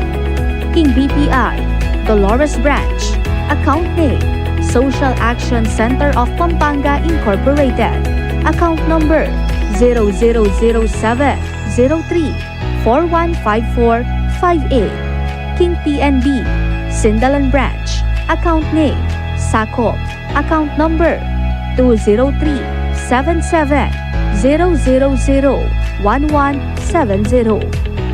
King B P I, Dolores Branch. Account name, Social Action Center of Pampanga Incorporated. Account number, zero zero zero seven zero three four one five four five eight. King P N B, Sindalan Branch. Account name, Sakop. Account number, two zero three seven seven zero zero zero one one seven zero.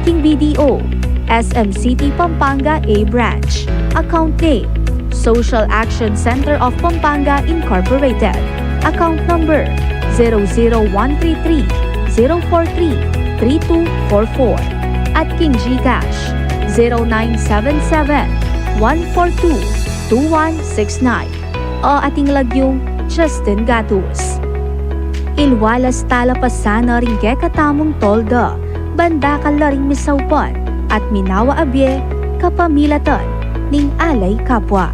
King B D O, S M City Pampanga A Branch. Account name, Social Action Center of Pampanga Incorporated. Account number, zero zero one three three zero four three three two four four. At King GCash, zero nine seven seven one four two two one six nine. O ating lagyung Justin Gatus. Iluwalas tala pa sana ring kekatamung tolda, ban dakal la ring misaupan at minawa a bie kapamilatan ning Alay Kapwa.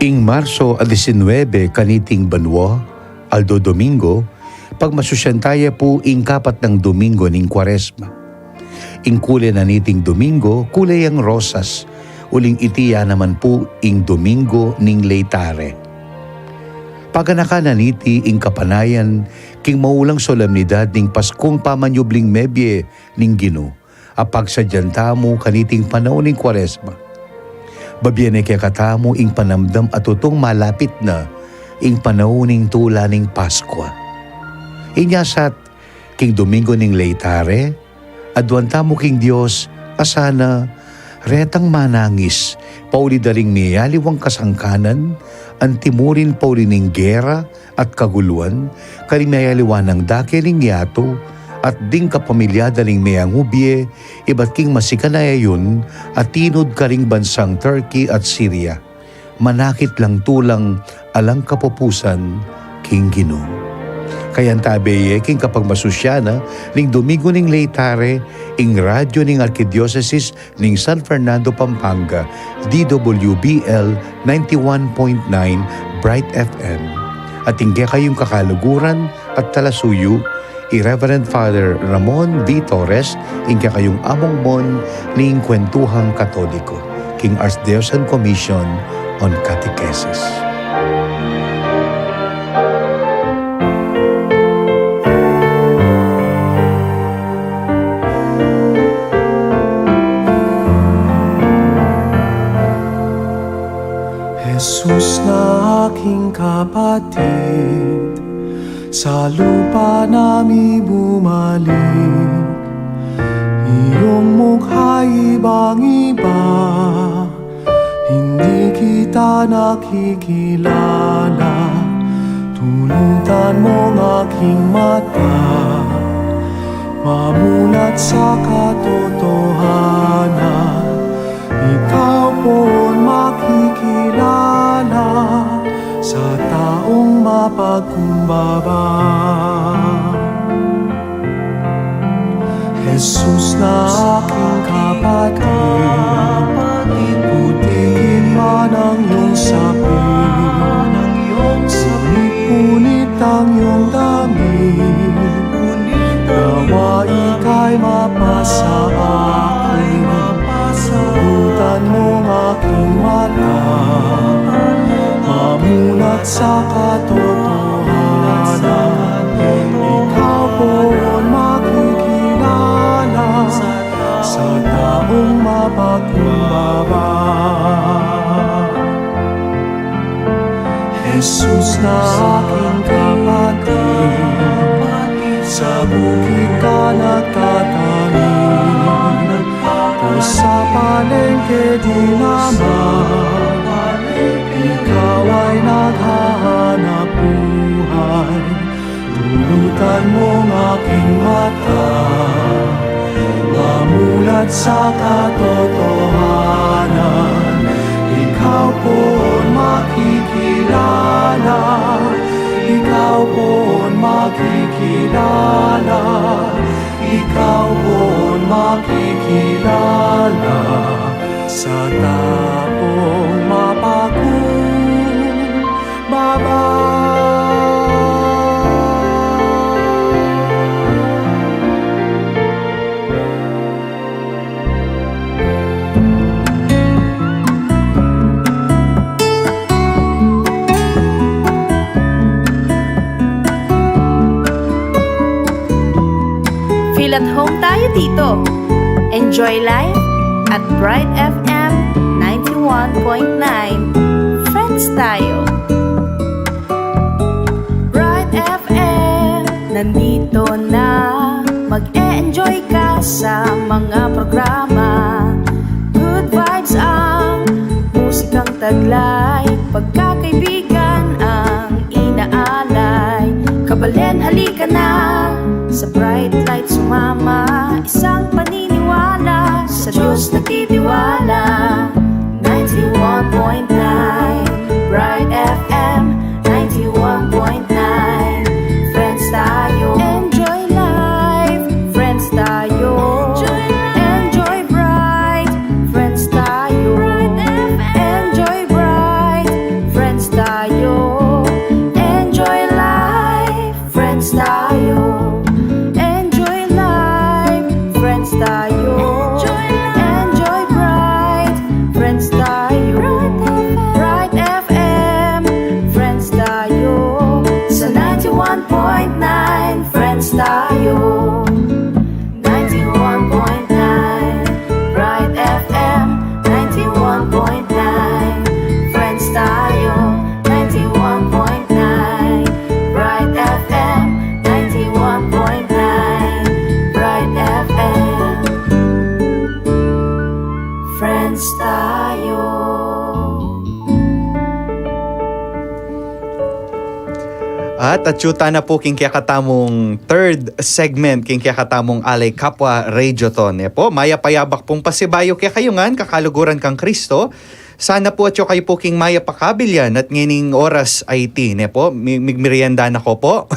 Ing Marso a disinwebe kaniting banua, aldo Domingo, pagmasusyan taya pu ing kapat nang Domingo ning Kuaresma. Ing kule na niting Domingo, kule yang rosas, uling iti ya naman pu ing Domingo ning Leitare. Paganakan na niti ing kapanayan king maulang solemnidad ning Paskung pamanyubling mebie ning Ginu a pagsadyan tamu kaniting panaun ning Kuaresma. Babie ne kekatamu ing panamdam a tutung malapit na ing panaun ning tula ning Paskua. Inya sat, king Domingo ning Leitare, aduan tamu king Dios a sana retang manangis pauli da ring miyaliwang kasangkanan, antimurin pauli ning gera, at kaguluan, karing miyaliwa nang dake ning yatu, at ding kapamilya da ring mengubie ibat king masikan a ayun a tinud karing bansang Turkey at Syria. Manakit lang tulang alang kapupusan king Ginu. Kayang tabe ye king kapagmasusyan na ning Domingo ning Laetare, ing radyo ning Arkidiosesis ning San Fernando, Pampanga, D W B L ninety-one point nine Bright F M. At ing kekayung kakaluguran at talasuyu, i Reverend Father Ramon V. Torres, ing kekayung among mon ning kwentuhang Katoliko king Archdiocesan Commission on Catechesis. Jesus na aking kapatid, sa lupa na mi bumalik. Iyong mukha ibang-iba, hindi kita nakikilala. Tulutan mong aking mata, mamulat sa katotohanan. Ikaw poon makikilala sa taong mapagkumbaba. Jesus na aking kapatid, putihin man ang iyong sapin, punit-punit ang iyong damit, nawa ika'y mapasa akin. Tulutan mong aking mata, mamulat sa katotohanan. Ikaw poon makikilala sa taong mapagkumbaba. Jesus na aking kapatid, sa bukid ka nagtatanim, o sa palengke di naman. Ikaw ay naghahanap buhay. Tulutan mong aking mata, mamulat sa katotohanan. Ikaw poon makikilala, ikaw poon makikilala, ikaw poon makikilala sa taong mapagkumbaba. Feel at home tayo dito. Enjoy life at Bright F M ninety-one point nine. Friends tayo. Bright F M, nandito na. Mag-e-enjoy ka sa mga programa. Good vibes ang musikang taglay. Pagkakaibigan ang inaalay. Kabalen, halika na. Sa Bright Light sumama. Isang paniniwala. Sa Diyos nagtitiwala. Ninety-one point nine Bright F M, ninety-one point nine. Friends tayo. Enjoy life. Friends tayo. Enjoy Bright. Friends tayo. Enjoy Bright. Friends tayo. Enjoy life. Friends tayo. Enjoy life. Friends At atyu tana pu king kekatamung third segment king kekatamung Alay Kapwa Radiothon, ne pu. Mayap a yabak pung pasibayu kekayu ngan, kakaluguran kang Kristo. Sana pu atyu kayu pu king mayap a kabilyan at ngening oras a iti, ne pu. Mi-, migmerienda na ko pu.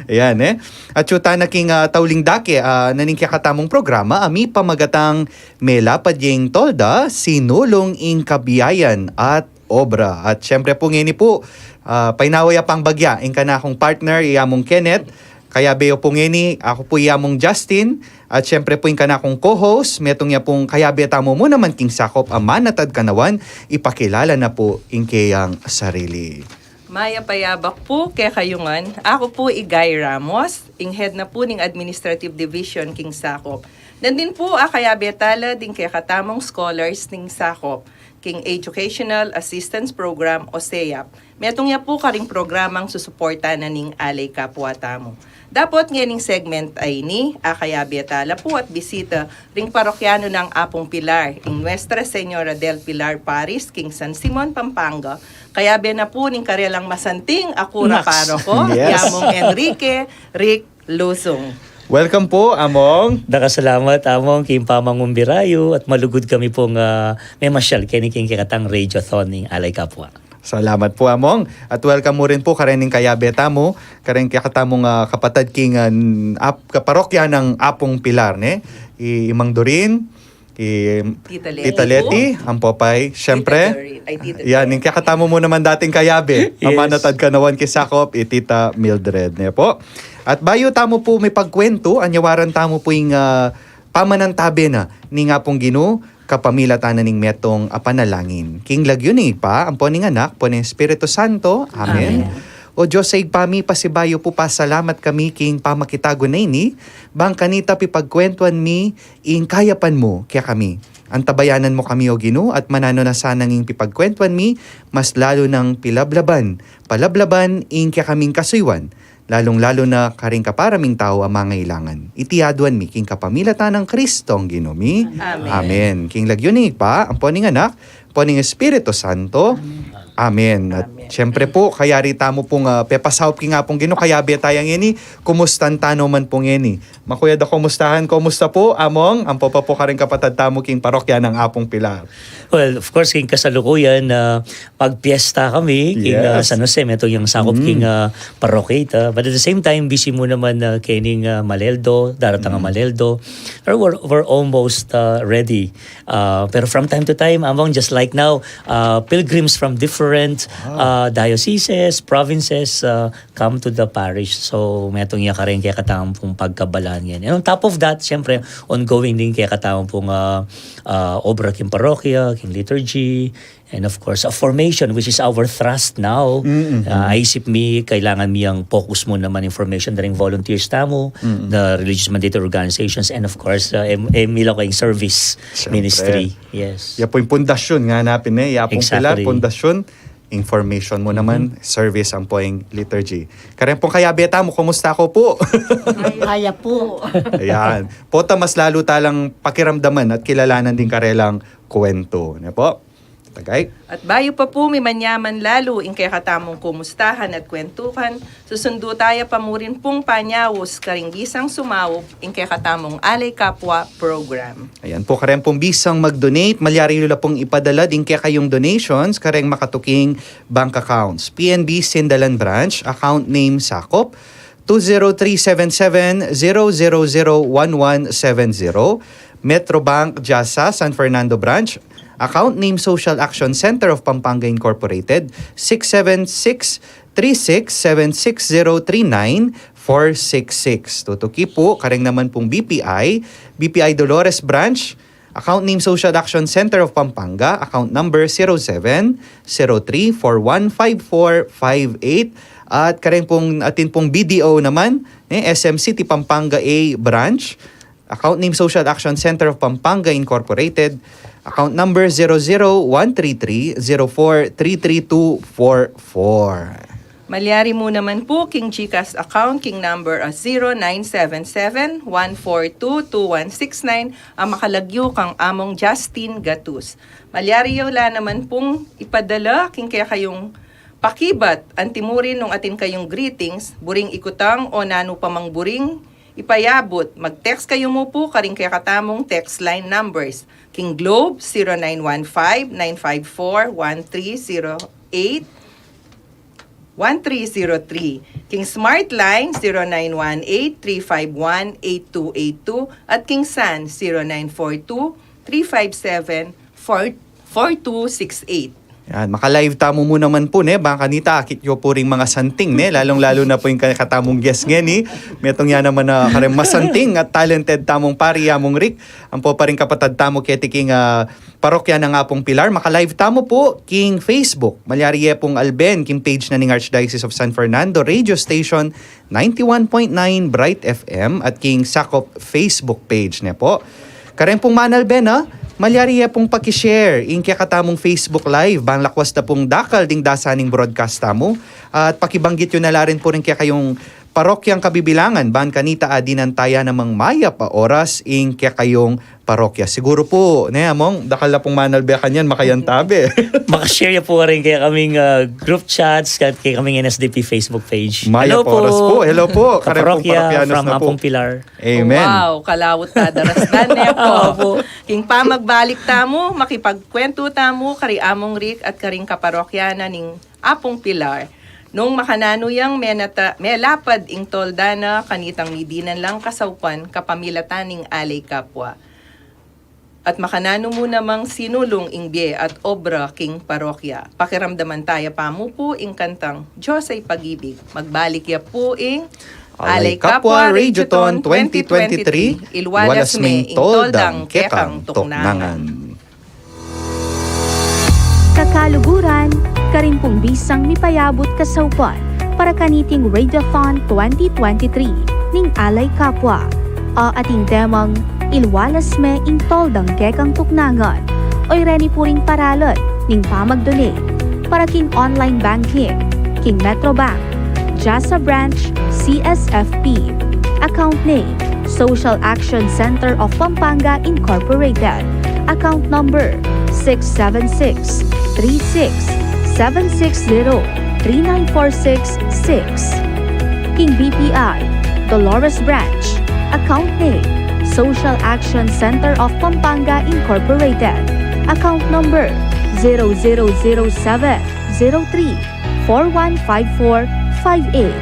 Yan, eh. Atyu tana king, ah, tauling dake, ah, na ning kekatamung programa, a mipamagatang Melapad ya ing Tolda, Sinulung ing Kabiyayan at Obra. At siyempre pu, ngeni pu, ah, painawa ya pang bagya ing kanakung partner, i Among Kenneth. Kayabe yu pu ngeni, aku pu i Among Justin. At siyempre pu ing kanakung co-host, metung ya pung kayabe tamu mu naman king sakup a manatad kanawan, ipakilala na pu ing keyang sarili. Mayap a yabak pu kekayu ngan, aku pu i Guy Ramos, ing head na pu ning Administrative Division king sakup. Nandin pu a kayabe tala ding kekatamung scholars ning sakup king Educational Assistance Program o SEAP. Metung ya pu karing programang susuporta na ning Alay Kapwa tamu. Dapot ngening segment a ini, a kayabe tala pu at bisita ring parokyano nang Apung Pilar, ing Nuestra Señora del Pilar Parish king San Simon, Pampanga. Kayabe na pu ning karelang masanting a kura paroko, yes, i Among Enrique Rick Lusung. Welcome pu, Among. Dakal a salamat, Among, king pamangumbira yu at malugud kami pung, ah, memasyal keni king kekatang radiothon ning Alay Kapwa. Salamat pu, Among. At welcome mu rin pu kareng kayabe tamu, kareng kekatamung, ah, kapatad king, ah, n-, ap-, kaparokya nang Apung Pilar, ne? I, i Mang Dorin, i Tita Leti. Tita Leti, Ampo Pay, siyempre. Tita Dorin. Ay, Tita Dorin. Yan, ing kekatamu mu naman dating kayabe. Yes. A manatad kanawan king sakup, i Tita Mildred, ne pu. At bayu tamu pu mipagkwentu, anyawaran tamu pu ing, ah, pamanantabe na ning Apung Ginu, kapamilatan na ning metung a panalangin. King lagyu ning Ibpa, ampo ning Anak, ampo ning Espiritu Santo. Amen. Amen. O Dios a Ibpa mi, pasibayu pu pasalamat kami king pamakitagun a ini, bang kanita pipagkwentuan mi ing kayapan mu kekami. Antabayanan mu kami, O Ginu, at mananu na sanang ing pipagkwentuan mi, mas lalu nang pilablaban, palablaban ing kekaming kasuyuan, lalung-lalu na karing kapara ming tau a mangailangan. Iti aduan mi king kapamilatan nang Kristong Ginu mi. Amen. Amen. King lagyu ning Ibpa, ampo ning Anak, ampo ning Espiritu Santo. Amen. Amen. At siyempre pu, kayari tamu pung, ah, pepasaup king Apung Ginu, kayabe taya ngeni, kumustan tana man pu ngeni. Makuyad a kumustahan, kumusta pu, Among? Ampo pa pu karing kapatad tamu king parokya nang Apung Pilar. Well, of course, king kasalukuyan, ah, magpiesta kami king, ah, Yes. San Jose, metung yang sakup Mm. king, ah, parokya ita. But at the same time, busy mu naman, ah, kening, ah, Maleldo, daratang a Mm. Maleldo. Pero we're, we're almost, ah, ready. Ah, pero from time to time, Among, just like now, ah, pilgrims from different, Wow. ah, dioceses, provinces, ah, come to the parish. So, metung ya kareng kekatamu pung pagkabalan yan. And on top of that, siyempre, ongoing din kekatamu pung, ah, ah, obra king parokya, king liturgy, and of course, a formation, which is our thrust now. Mm, mm, Ah, mm. Aisip mi, kailangan mi yang focus mu naman ing formation, daring volunteers tamu, Mm, mm. the religious mandated organizations, and of course, ah, em, em, ila ko ing service Siyempre. ministry. Yes. Ya pu ing pundasyon nga napin, eh. Ya pung Exactly. Pilar, pundasyon, information mu naman, Mm-hmm. service ampo ing liturgy. Kareng pung kayabe tamu, kumusta ko pu? Ay, aya pu. Ayan. Pota mas lalu talang pakiramdaman at kilalanan ding karelang kwentu. Ne pu? Tagay? At bayu pa pu mimanyaman lalu ing kekatamung kumustahan at kwentuhan, susundu taya pa mu rin pung panyaus karing bisang sumaup ing kekatamung Alay Kapwa program. Ayan pu, kareng pung bisang mag-donate, malyari yu la pung ipadala ding kekayung donations kareng makatuking bank accounts. P N B Sindalan Branch, account name Sakop, two zero three seven seven zero zero zero one one seven zero. Metrobank Jasa San Fernando Branch, account name Social Action Center of Pampanga Incorporated, six seven six three six seven six zero three nine four six six. Tutuki pu kareng naman pung B P I, B P I Dolores Branch, account name Social Action Center of Pampanga, account number zero seven zero three four one five four five eight. At kareng pung, atin pung B D O naman, eh, S M City Pampanga A Branch, account name Social Action Center of Pampanga Incorporated, account number zero zero one three three zero four three three two four four. Malyari mu naman pu king GCash account king number a zero nine seven seven one four two two one six nine a makalagyu kang Among Justin Gatus. Malyari yu la naman pung ipadala king kekayung Pakibat, antimurin nung atin kayung greetings, buring ikutang o nanu pa mang buring ipayabut, mag-text kayu mu pu karing kekatamung text line numbers. King Globe, zero nine one five, nine five four, one three zero eight, one three zero three. King Smart Line, zero nine one eight, three five one, eight two eight two, at King San, zero nine four two, three five seven, four, four two six eight. Yan, maka-live tamu mu naman pu, ne, bang kanita, akit yu pu ring mga santing, ne, lalung-lalu na pu ing kekatamung guest ngeni. Metung ya naman a kareng masanting at talented tamung pari, Among Rick. Ampo pa ring kapatad tamu keti king, ah, parokya nang Apung Pilar, maka-live tamu pu king Facebook. Malyari ye pung alben king page na ning Archdiocese of San Fernando Radio Station, ninety-one point nine Bright F M, at king Sakop Facebook page ne pu. Kareng pung manalbe na, malyari ye pung paki-share ing kekatamung Facebook Live, bang lakwas da pung dakal ding dasaning broadcast tamu, at pakibanggit yu na la rin pu ring kekayung parokyang kabibilangan, bang kanita a dinan taya namang mayap a oras ing kekayung parokya. Siguru pu, ne, Among, dakal la pung manalbe kanyan, makayantabe. Maka-share ya pu karing kekaming, ah, group chats, at kekaming N S D P Facebook page. Mayap a oras pu. Hello pu. Kareng pung parokya, parokyanos from na pu. Apung Pilar. Amen. Wow, kalaut a darasdan ne pu. Opo. King pamagbalik tamu, makipagkwentu tamu kari Among Rick at karing kaparokya na ning Apung Pilar. Nung makananu yang menata, melapad ing tolda na kanitang midinan lang kasaupan kapamilatan ning Alay Kapwa. At makananu mu namang sinulung ing bie at obra king parokya. Pakiramdaman taya pa mu pu ing kantang Diyos ay Pag-ibig. Magbalik ya pu ing Alay Kapwa Radiothon twenty twenty-three, iwalas me ing toldang kekang tuknangan. Kakaluguran, karin pung bisang mipayabut kasaupan para kaniting Radiothon twenty twenty-three ning Alay Kapwa, a ating temang Iwalas Me ing Toldang Kekang Tuknangan, o ireni pu ring paralan ning pamag-donate para king online banking king Metrobank, Jasa Branch, C S F P. Account name, Social Action Center of Pampanga Incorporated. Account number, six seven six, three six, seven six zero, three nine four six six. King B P I, Dolores Branch. Account name, Social Action Center of Pampanga Incorporated. Account number, zero zero zero seven, zero three, four one five four five eight.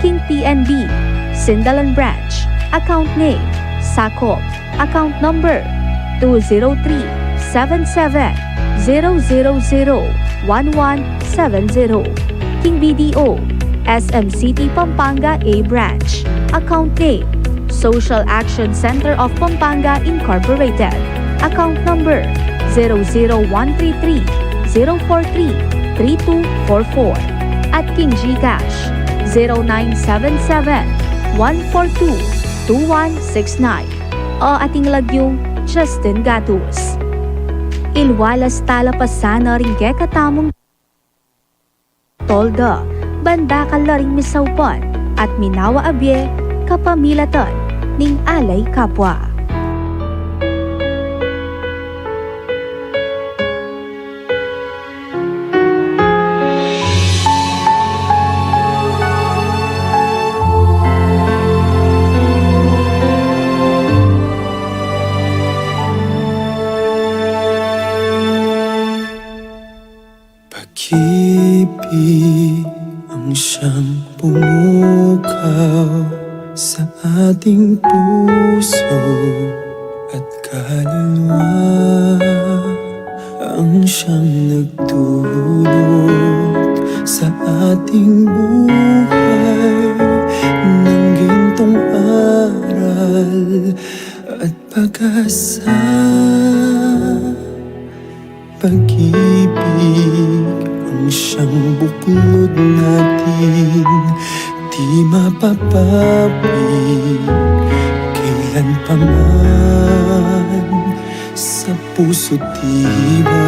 King P N B, Sindalan Branch. Account name, Sakop. Account number, two zero three, seven seven, zero zero zero, one one seven zero. King B D O, S M City Pampanga A Branch. Account name, Social Action Center of Pampanga Incorporated. Account number, zero zero one three three, zero four three, three two four four. At king GCash, zero nine seven seven, one four two, two one six nine. O ating lagyung Justin Gatus. Iwalas tala pa sana ring kekatamung tolda, ban dakal la ring misaupan at minawa a bie kapamilatan ning Alay Kapwa. Pag-ibig ang siyang pumukaw sa ating puso at kaluluwa, ang siyang nagdulot sa ating buhay ng gintong aral at pag-asa. Pag-ibig ang siyang buklod natin, di mapapawid kailan pa man. Sa puso't diwa,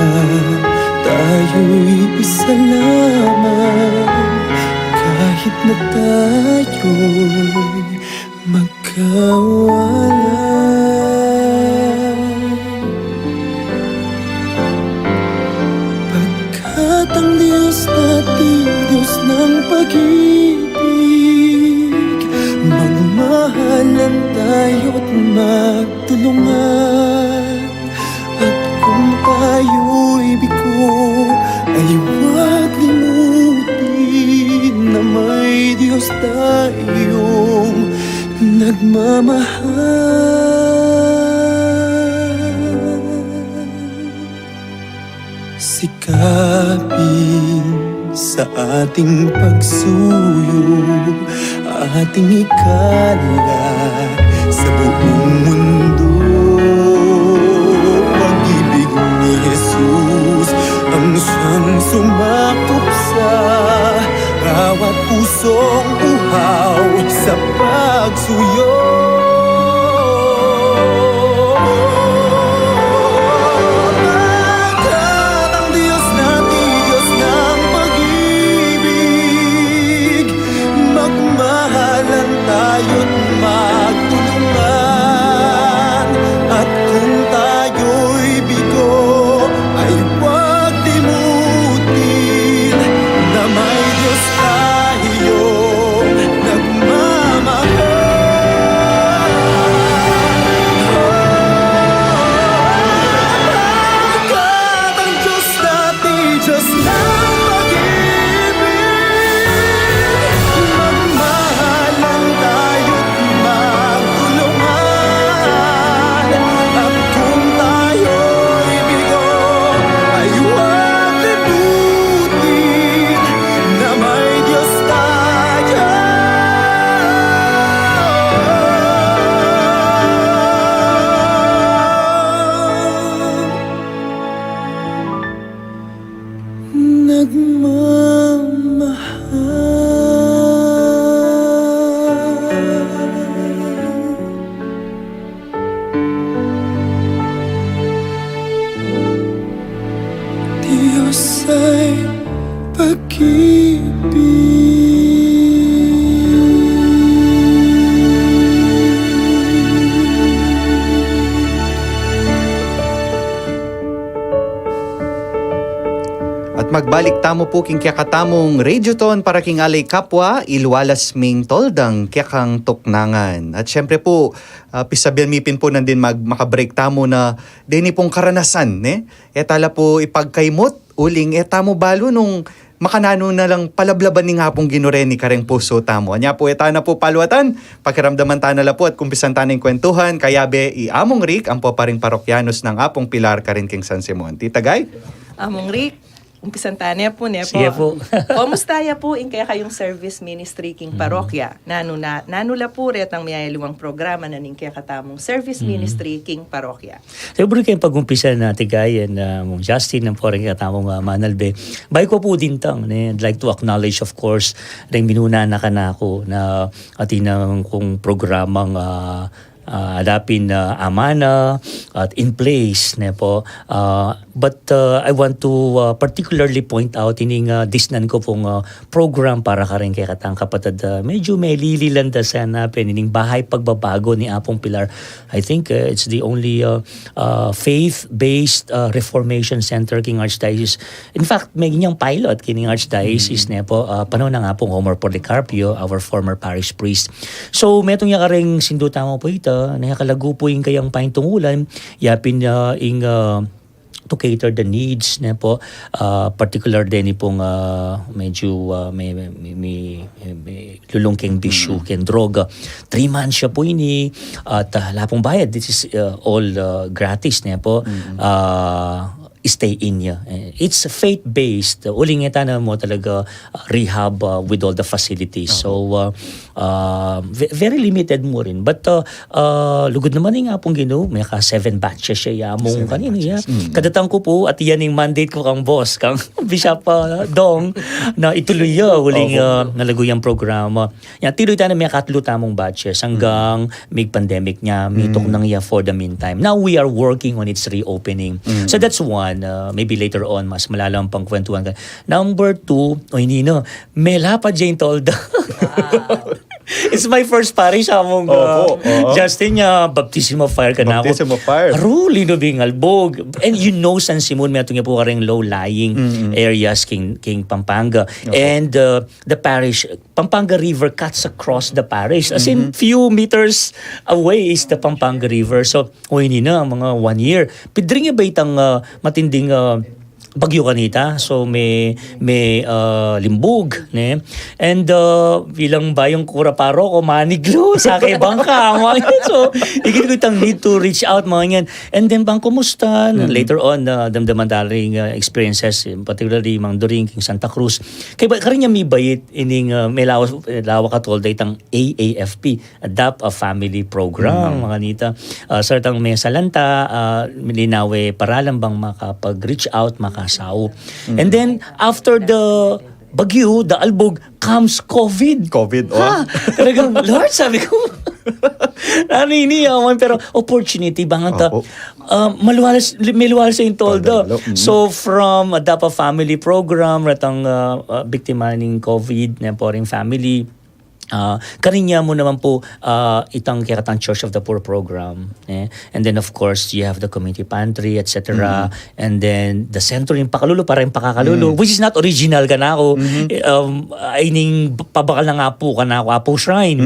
tayo'y isa lamang, kahit na tayo'y magkawala. Pagkat ang Diyos natin Pag-ibig, magmahalan tayo't magtulungan. At kung tayo'y bigo, ay huwag limutin na may Diyos tayong nagmamahal. Sikapin sa ating pagsuyo, ating ikalat sa buong mundo. Pag-ibig ni Jesus ang siyang sumakop sa bawat pusong uhaw sa pagsuyo. Pagkat ang Diyos natin, Diyos ng pag-ibig, magmahalan tayo't magtulungan. At kung tayo'y bigo, ay huwag limutin na may Diyos tayong nagmamahal. Pagkat ang Diyos natin, Diyos ng pag-ibig, magmahalan tayo't magtulungan. At kung tayo'y bigo, ay huwag limutin na may Diyos tayo. Nagmamahal. Diyos ay pag-ibig. At magbalik tamu pu king kekatamung radyoton para king Alay Kapwa, iluwalas ming toldang kekang tuknangan. At siyempre pu, ah, pisabian mi pin pu nandin mag-, maka-break tamu na deni pung karanasan, ne? E ta la pu ipagkaimut, uling e tamu balu nung makananu na lang palablaban ning Apung Ginu reni kareng pusu tamu. Anya pu, e ta na pu paluatan, pakiramdaman ta na la pu at kumpisan ta na ing kwentuhan, kayabe i Among Rick, ampo pa ring parokyanus nang Apung Pilar karin king San Simon. Tita Gay? Among Rick, umpisan ta na pu, ne pu? Sige pu. Kumusta ya pu ing kekayung service ministry king parokya? Nanu na, nanu la pu retang miyayaliwang programa na ning kekatamung service ministry king parokya? Siguru keng pag-umpisa na, Ate Guy and, ah, Mung Justin, ampo ring kekatamung, ah, manalbe. Bayu ku pu dintang, ne, I'd like to acknowledge, of course, ring minuna na kanaku na atin kung programang, ah, ah, adapin, ah, amana at in place, ne pu. Ah, but, ah, I want to, ah, particularly point out ining, ah, disnan ku pung, ah, program para karing kekatang kapatad, ah, medyu melili la ing dasa na pin ining Bahay Pagbabago ni Apung Pilar. I think, uh, it's the only, uh, uh, faith-based, uh, reformation center king Archdiocese. In fact, metung yang pilot king Archdiocese, ne pu, uh, panahon nang Apung Homer Policarpio, our former parish priest. So, metung ya karing sindu tamu pu ita, ne kalagu pu ing kayang paintungulan, yapin, uh, ing, uh, to cater the needs, ne pu, ah, particular deni pung, ah, medyu, ah, me, me, me, me, me lulung keng bisyu, keng droga. Three months ya pu ini, at, ah, ala pung bayad. This is, ah, all, ah, gratis, ne pu. Ah, stay in ya. Eh, it's faith-based. Uling e ta na mu talaga, ah, rehab, ah, with all the facilities. So, ah, ah, ve-, very limited mu rin. But, ah, ah, lugud naman ning Apung Ginu, meka seven batches ya, ya mung kanini ya. Kadatang ku pu, at yan ing mandate ku kang boss, kang Bishop, ah, Dong, na ituloy ya, uling, ah, nalagu yang programa. Yan, tinuloy ta na mekatlu tamung batches hanggang mig-pandemic nya, mituknang ya for the meantime. Now we are working on its reopening. So that's one, ah, maybe later on, mas malalam pang kwentuhan ka. Number two, o ini na, melapad ya ing tolda. It's my first parish, among, uh, Opo, oo. Justin, ya, baptism of fire kanaku. Baptism of fire. Aru, linubing albog. And you know, San Simon, metung ya pu kareng low-lying areas king, king Pampanga. Opo. And, uh, the parish, Pampanga River cuts across the parish. As in, few meters away is the Pampanga River. So, o, ini na, mga one year. Pidring ya ba itang, uh, matinding, uh, bagyo kanita. So, may, may, uh, limbug, ne? And, uh, bilang bayung kura paroko, maniglu, sakay bangka, mga yan. So, ikit ko itang need to reach out, mga yan. And then, bang kumusta? Later on, uh, damdaman taling, uh, experiences, particularly, Mang Doring, king Santa Cruz. Kaya ba, karin ya mibait, ining, uh, may lawas, eh, lawak a tolda itang A A F P, Adopt a Family Program, mga nita. Uh, sartang may salanta, uh, linawe paralan bang makapag-reach out, makasaup. And then, after the bagyo, the albog, comes COVID. COVID, oh. Ha? Talagang, Lord, sabi ko, ano ini, yaman, pero opportunity, bang ata, Opo. uh, maluwalas, maluwalas yung tolda. Tolda, mm. So, from Adopt a Family Program, retang, uh, uh, biktima ning COVID, ne, poring family, uh, karin ya mu naman pu, uh, itang kekatang Church of the Poor Program, eh? And then, of course, you have the community pantry, et cetera. And then, the centro, yung pakalulu, para yung pakakalulu, which is not original kanaku. Eh, um, ay ning pabakal na nga pu kanaku, Apo Shrine.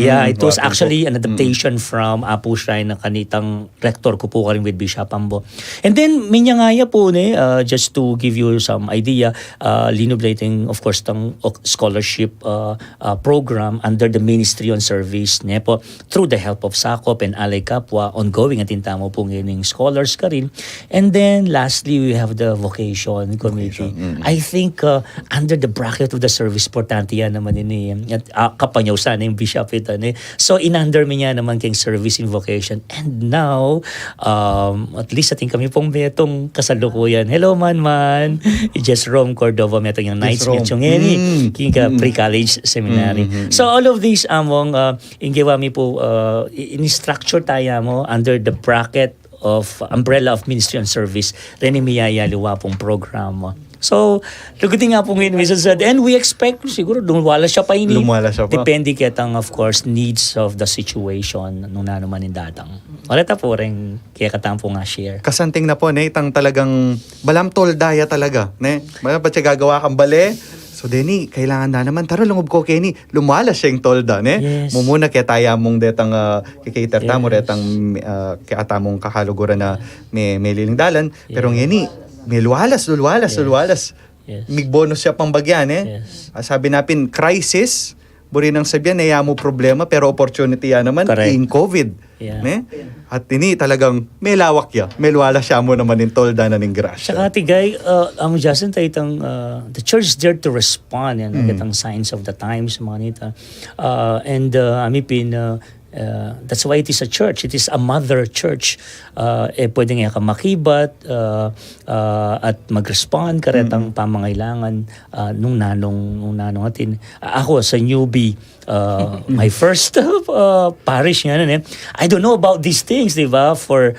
Yeah, it was actually an adaptation from Apo Shrine na kanitang rector ku pu karin with Bishop Ambo. And then, minya nga ya pu, ne, uh, just to give you some idea, uh, linub la iting, of course, tang, uh, scholarship, uh, uh, program under the Ministry on Service, ne pu, through the help of SACOP and Alay Kapwa, ongoing atin tamu pu ngeni scholars karin. And then, lastly, we have the vocation committee. Vocation, mm. I think, uh, under the bracket of the service, importante ya naman ini. At, uh, kapanyaw sana yung bishop ita, ne? So, in under mi niya naman keng service in vocation. And now, um, at least atin kami pung metung kasalukuyan. Hello, Manman. I Jerome Cordova, metung yang nights, Jerome. Metung ngeni. Mm. King ka pre-college seminary. Mm-hmm. So, all of these, among, uh, ing gewa mi pu, uh, i-, in-structure taya mu under the bracket of umbrella of Ministry and Service. Reni miyayaliwa pung programa. So, luguting nga pu ngeni, Mister Zed. And we expect, siguro, lumuwalas ya pa ini. Lumuwalas ya pa. Depende ketang, of course, needs of the situation nung nanu man ing datang. Wala ta pu reng kekatang pu nga share. Kasanting na pu, ne, itang talagang balam tolda ya talaga, ne? Balam pa siya gagawa kang bale. So, deni, kailangan na naman, tara, lungub ko keni, lumuwalas ya ing tolda, ne? Yes. Mumuna keta ya mung detang, ah, kikater tamu, yes, detang, ah, keta mung kakaluguran na me-, meliling dalan. Pero yes, ngeni, meluwalas, luluwalas, yes, luluwalas. Yes. Mig bonus ya pang bagya, ne? Yes. Ah, sabi na pin, crisis, buri nang sabian, e ya mu problema, pero opportunity ya naman, correct, ing COVID, yeah, ne? At ini talagang melawak ya, meluwalas ya mu naman ing tolda na ning grasya. Saka, Ate Guy, uh, Among Justin, tayo itang, uh, the church is there to respond, yan, mm, ketang signs of the times, mga nita. Uh, and, uh, ami pin, uh, Uh, that's why it is a church. It is a mother church. Uh, e pwedeng e ka makibat, uh, uh, at mag-respond karetang, mm-mm, pamangailangan, uh, nung nanung, nung nanung atin. Uh, ako, as a newbie, uh, my first, uh, parish nga, ano, eh. I don't know about these things, di ba? For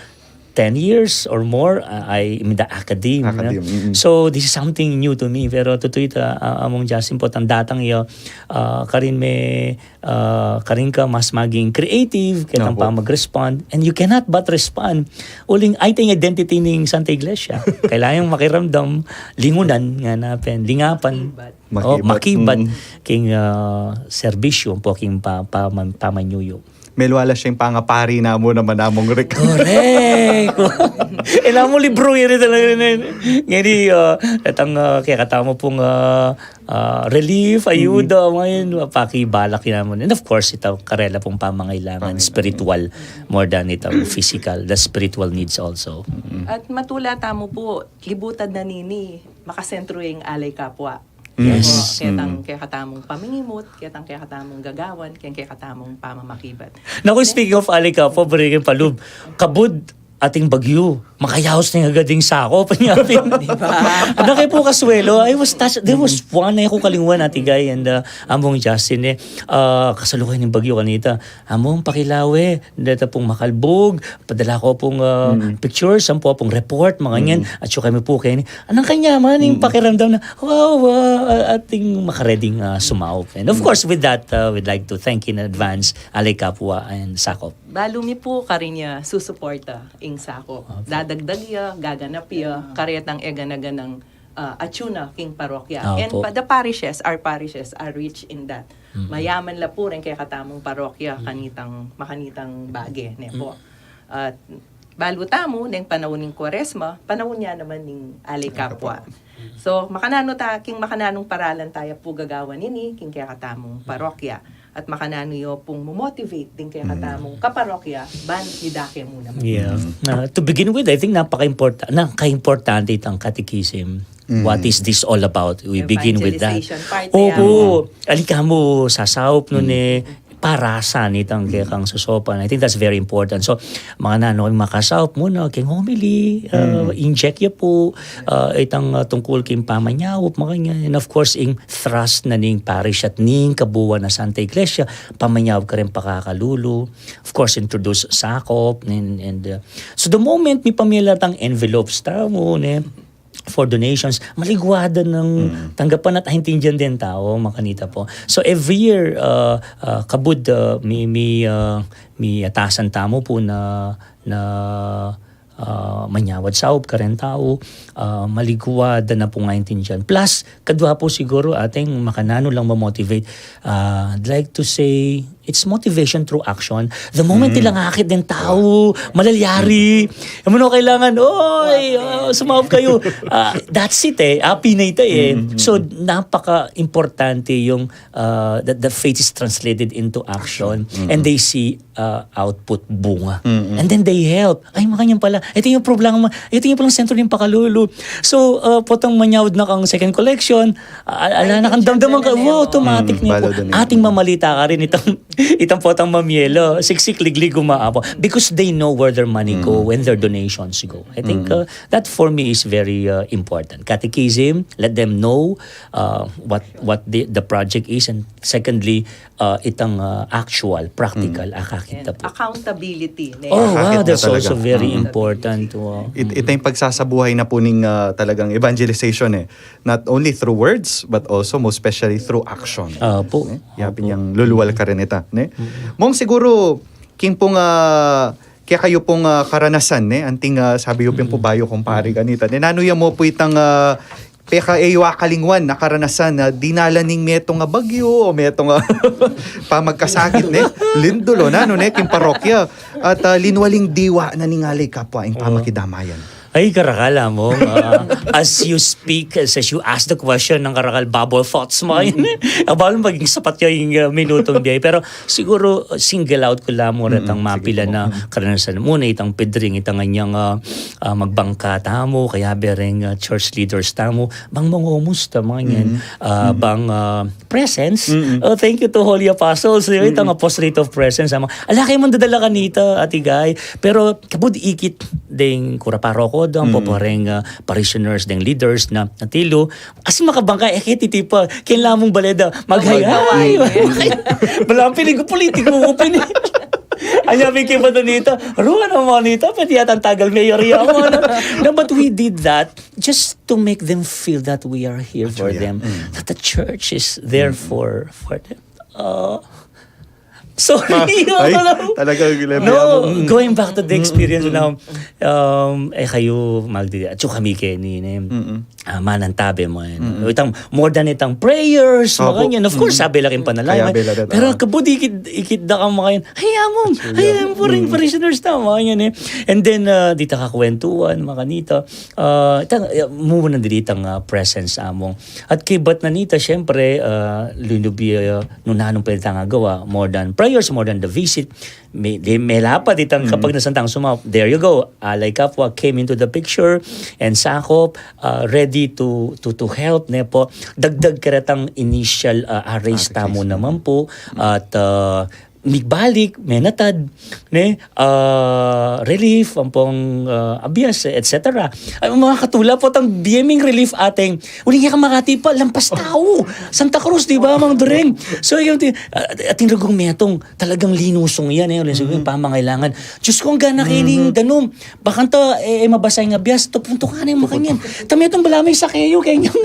ten years or more, uh, I am in the academe, no? Academe, mm-mm. So, this is something new to me. Pero tutu ita, uh, Among Justin pu, tang datang ya, uh, karin me, uh, karin ka mas maging creative, ketang, opo, pamag-respond. And you cannot but respond. Uling, ay, ito ing identity ning Santa Iglesia. Kailangan makiramdam, lingunan, nga napin, lingapan. Makibat. O, makibat. Makibat. Mm. King, uh, serbisyo, ampo king pa-, pa-, pamanyuyu. Meluwalas ya ing pangapari namu naman, Among Rick. Correct. E, namu libru ya rin talaga na yun. Ngeni, ah, datang, ah, kaya katamu pung, ah, ah, relief, ayuda, mm-hmm, mga yun, pakibalak ya namu. And of course, ita karela pung pamangailangan, pamangailangan, spiritual, more than itang physical, the spiritual needs also. Mm-hmm. At matula tamu pu, libutan na nini, makasentro ing Alay Kapwa. Yes. Opo, ketang, mm, kekatamung pamingimut, ketang kekatamung gagawan, ketang kekatamung pamamakibat. Naku, speaking of Alay Kapwa, buri king palub, kabud ating bagyu. makayaus na agad ing sakop, nya pin. Di ba? Naki pu kasuelo, I was touched. There was one, e ku kalingwan, Ate Guy and, uh, Among Justin, e. Uh, kasalukuyan ning bagyu kanita. Among, pakilawe, deta pung makalbug, padala ko pung, uh, pictures, ampo pung report, makanyan. At saka kami pu keni. Anang kanyaman ing pakiramdam na, wow, uh, ating makareding, uh, sumaup. And of course, with that, uh, we'd like to thank in advance, Alay Kapwa and Sakop. Balu mi pu karin ya susuporta ing sakop. Dadagdag ya, gaganap ya, karetang e gana-ganang, ah, atsu na king parokya. And pa-, the parishes, our parishes are rich in that. Mayaman la pu ring kekatamung parokya kanitang, makanitang bage, ne pu. At balu tamu, neng panaun ning Kuaresma, panaun ya naman ning Alay Kapwa. So, makananu ta, king makananung paralan taya pu gagawan ini, king kekatamung parokya. At makananu yu pung mo-motivate ding kekatamung kaparokya, ban idake mu naman. Yeah. Uh, to begin with, I think napaka-import-, napaka-importante itang catechism. What is this all about? We begin with that. Evangelization part na yan. Opo. Alika mu, sasaup, nune, para sa nitang kekang susopan. I think that's very important. So, makananu keng makasaup muna, keng homily, uh, inject ya pu, uh, itang, uh, tungkul keng pamanyaup, makanyan. And of course, ing thrust na ning parish at ning kabuuan na Santa Iglesia, pamanyaup karin pakakalulu. Of course, introduce sakop, and, and, uh, so the moment mipamela tang envelopes tamu, ne, for donations, maligwad da nang tanggapan at aintindihan deng tau, makanita pu. So every year, uh, uh, kabud, uh, mi, mi, uh, mi atasan tamu pu na, na, uh, manyawad saup kareng tau, uh, maligwad da na pung aintindihan. Plus, kadua pu siguru ating makananu lang ma-motivate. Uh, I'd like to say, it's motivation through action. The moment ilang akit deng tau, malalyari. Amun kailangan, oy, uh, sumaup kayu. Uh, that's it e. Api na ita e. So, napaka-importante yung, uh, that the faith is translated into action. And they see, uh, output, bunga. And then they help. Ay, makanyan pala. Ito yung problema. Ito yung palang sentro ning pakalulu. So, uh, potang manyawad na kang second collection, a-, ala na kang damdaman ka, wow, automatic na pu. Ating mamalita karin itang, itang potang mamielo, siksik, liglig, umaapo. Because they know where their money go, when their donations go. I think, uh, that for me is very, uh, important. Catechism, let them know, uh, what, what the, the project is, and secondly, uh, itang, uh, actual, practical, akakit na pu. Accountability, ne? Oh, wow, that's also very important. Wow. It-, ito yung pagsasabuhay na po ning, uh, talagang evangelization e. Not only through words, but also most especially through action. Apo. Ne? Yapin yang luluwal karin ita, ne? Mong siguro, king pung, ah, kaya kayu pung, ah, karanasan, ne? Anting, ah, sabi yu pin pu bayu kumpari kanita, ne? Nanu ya mu pu itang, ah, peka e yu akalingwan na karanasan na dinala ning metung a bagyu o metung a pamagkasakit, ne? Lindol o nanu, ne? King parokya. At, ah, linwaling diwa na ning Alay Kapwa ing pamakidamayan. Ay, karakal, Among, ah, as you speak, as, as you ask the question, nang karakal bubble thoughts mu, eh. Abal maging sapat ya ing, ah, minutong biyay. Pero siguro, ah, single out ku la mu retang mapila na karanasan. Muna itang Pedring, itang anyang, ah, ah, magbangka tamu, kayabe reng, ah, church leaders tamu, bang mangumusta, makanyan, ah, bang, ah, presence. Oh, thank you to Holy Apostles. Itang apostolate of presence, among, ala kayu mang dadala kanita, Ate Guy. Pero kabud ikit deng kura paroko, deng ampo pa reng, ah, parishioners, deng leaders na atilu. Kasi makabangka, e ke titipa, kailangan mung baleda, maghayay. Maghayay. Balamu piling ku politiku, ku pin. Anya, pin ke ba danita? Ruan naman nita, pwede yata ang tagal mayor yan, ano? No, but we did that just to make them feel that we are here for them, that the church is there for, for them. Uh, sorry, ay, talaga, no, going back to the experience now, um, e kayu magdi, at saka kami keni, ne? Ah, manantabe mu, eh. Itang more than itang prayers, makanyan. Of course, sabi la king panalangin. Pero kabud ikit, ikit da kang makanyan, ay, among, ay, among, parishioners na, makanyan, eh. And then, ah, dita kakwentuan, makanita. Ah, itang, eh, muna dili itang, ah, presence, among. At kaybat na nita, siyempre, ah, linubli, ah, nung nanung pwede tang agawa, more than prayers, more than the visit, me-, de-, melapad itang kapagnasan tang sumaup. There you go. Alay Kapwa came into the picture and sakop, ah, ready to, to, to help, ne po. Dagdag karetang initial, ah, arrays tamu naman po. At, ah, migbalik, menatad, ne, ah, relief, ampong, ah, abyas, et cetera. Ay, mga katula pu, tang bie ming relief atin, uling ya ka Makati pa, lampas tau. Santa Cruz, di ba, Mang During? So, yung ti-, ah, atin rugung metung, talagang linusung yan, eh, uling sabi, pamangailangan. Diyos ko, ang gana kini danum. Bakanta, eh, eh, mabasa ing abyas, tupuntukan na yung makanyan. Tami itong bala may sakeyo, kaya niyang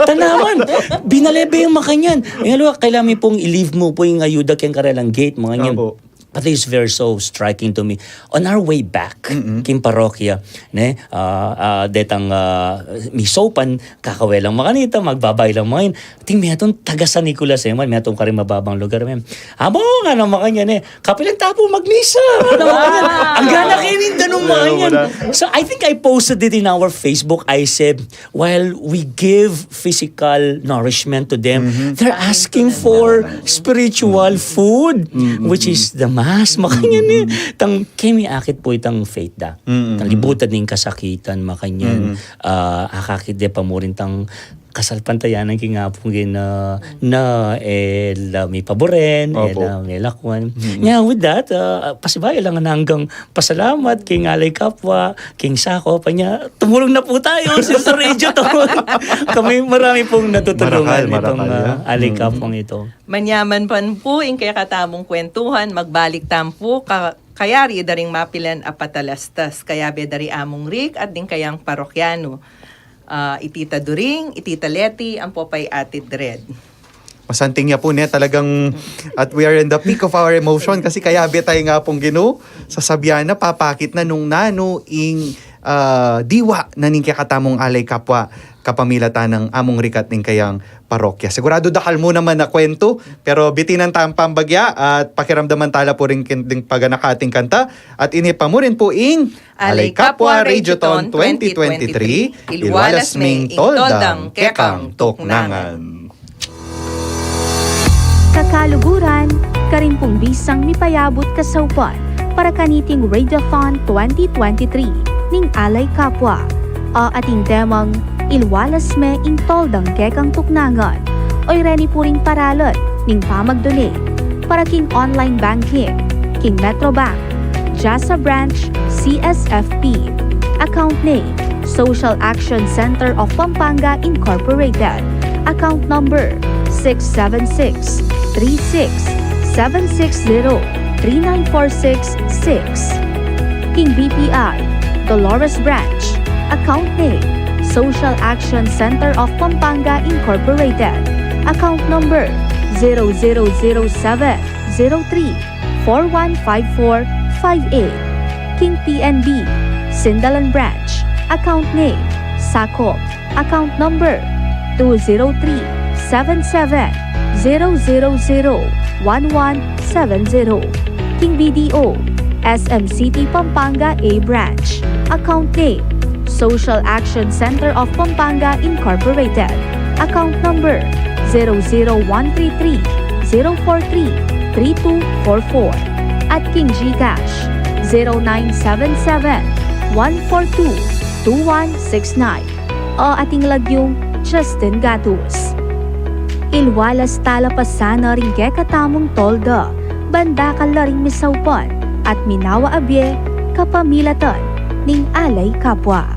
tanaman. Binalebe yung makanyan. Yung alwa, kailangan mi pung i-leave mu pu ing ayuda keng karelang gate, makanyan. Opo. That is very so striking to me. On our way back, king parokya, ne, ah, ah, detang, ah, misaupan, kakawelang makanita, magbabay lang makanyan. Atin metung taga San Nicolas, eh, man, metung karing mababang lugar, men. Amo nga na makanyan, eh. Kapilan tapu magmisa. Ano, makanyan. Ang gana kini danum, makanyan. So, I think I posted it in our Facebook. I said, while we give physical nourishment to them, they're asking for spiritual food, which is the mass. Makanyan, eh. Tang, kemi akit pu itang faith da. Tang libutan ning kasakitan, makanyan. Ah, akakit de pa mu rin tang kasalpantayanan king Apung Ginu, na, eh, la mipaburen, eh, la milakwan. Nya, with that, ah, pasibayu lang nang anggang pasalamat king Alay Kapwa, king Sako, pa nya, tumulong na pu tayo, Sister Radio to. Kami marami pung natutulungan itong, ah, Alay Kapwang ito. Manyaman pan pu ing kekatamung kwentuhan, magbalik tamu pu ka-, kayari da ring mapilan a patalastas, kayabe da ri Among Rick at ding kayang parokyanu. Ah, i Tita During, i Tita Leti, ampo pa i Ate Dred. Masanting ya pu, ne, talagang, at we are in the peak of our emotion kasi kayabe tayu ing Apung Ginu, sasabian na, papakit na nung nanu ing, ah, diwa na ning kekatamung Alay Kapwa kapamilatan nang Among Rick at ning kayang parokya. Siguradu dakal mu naman a kwentu, pero bitinan tang pambagya at pakiramdaman tala pu rin kin-, ding paganaka ating kanta at ini pa mu rin pu ing Alay Kapwa Radiothon twenty twenty-three, ilwalas me ing toldang kekang tuknangan. Kakaluguran, karin pung bisang mipayabut kasaupan para kaniting Radiothon twenty twenty-three ning Alay Kapwa. A ating temang, ilwalas me ing toldang kekang tuknangan. Oy reni pu ring paralan ning pamag-donate para king online banking, king Metrobank, Jasa Branch, C S F P. Account name, Social Action Center of Pampanga Incorporated. Account number, six seven six, three six, seven six zero, three nine four six six. King B P I, Dolores Branch. Account name, Social Action Center of Pampanga Incorporated. Account number, zero zero zero seven, zero three, four one five four five eight. King P N B, Sindalan Branch. Account name, Sako. Account number, two zero three, seven seven, zero zero zero, one one seven zero. King B D O, S M City Pampanga A Branch. Account name, Social Action Center of Pampanga Incorporated. Account number, zero zero one three three, zero four three, three two four four. At king GCash, zero nine seven seven, one four two, two one six nine. O ating lagyung Justin Gatus. Ilwalas tala pa sana ring kekatamung tolda, ban dakal la ring misaupan at minawa a bie kapamilatan ning Alay Kapwa.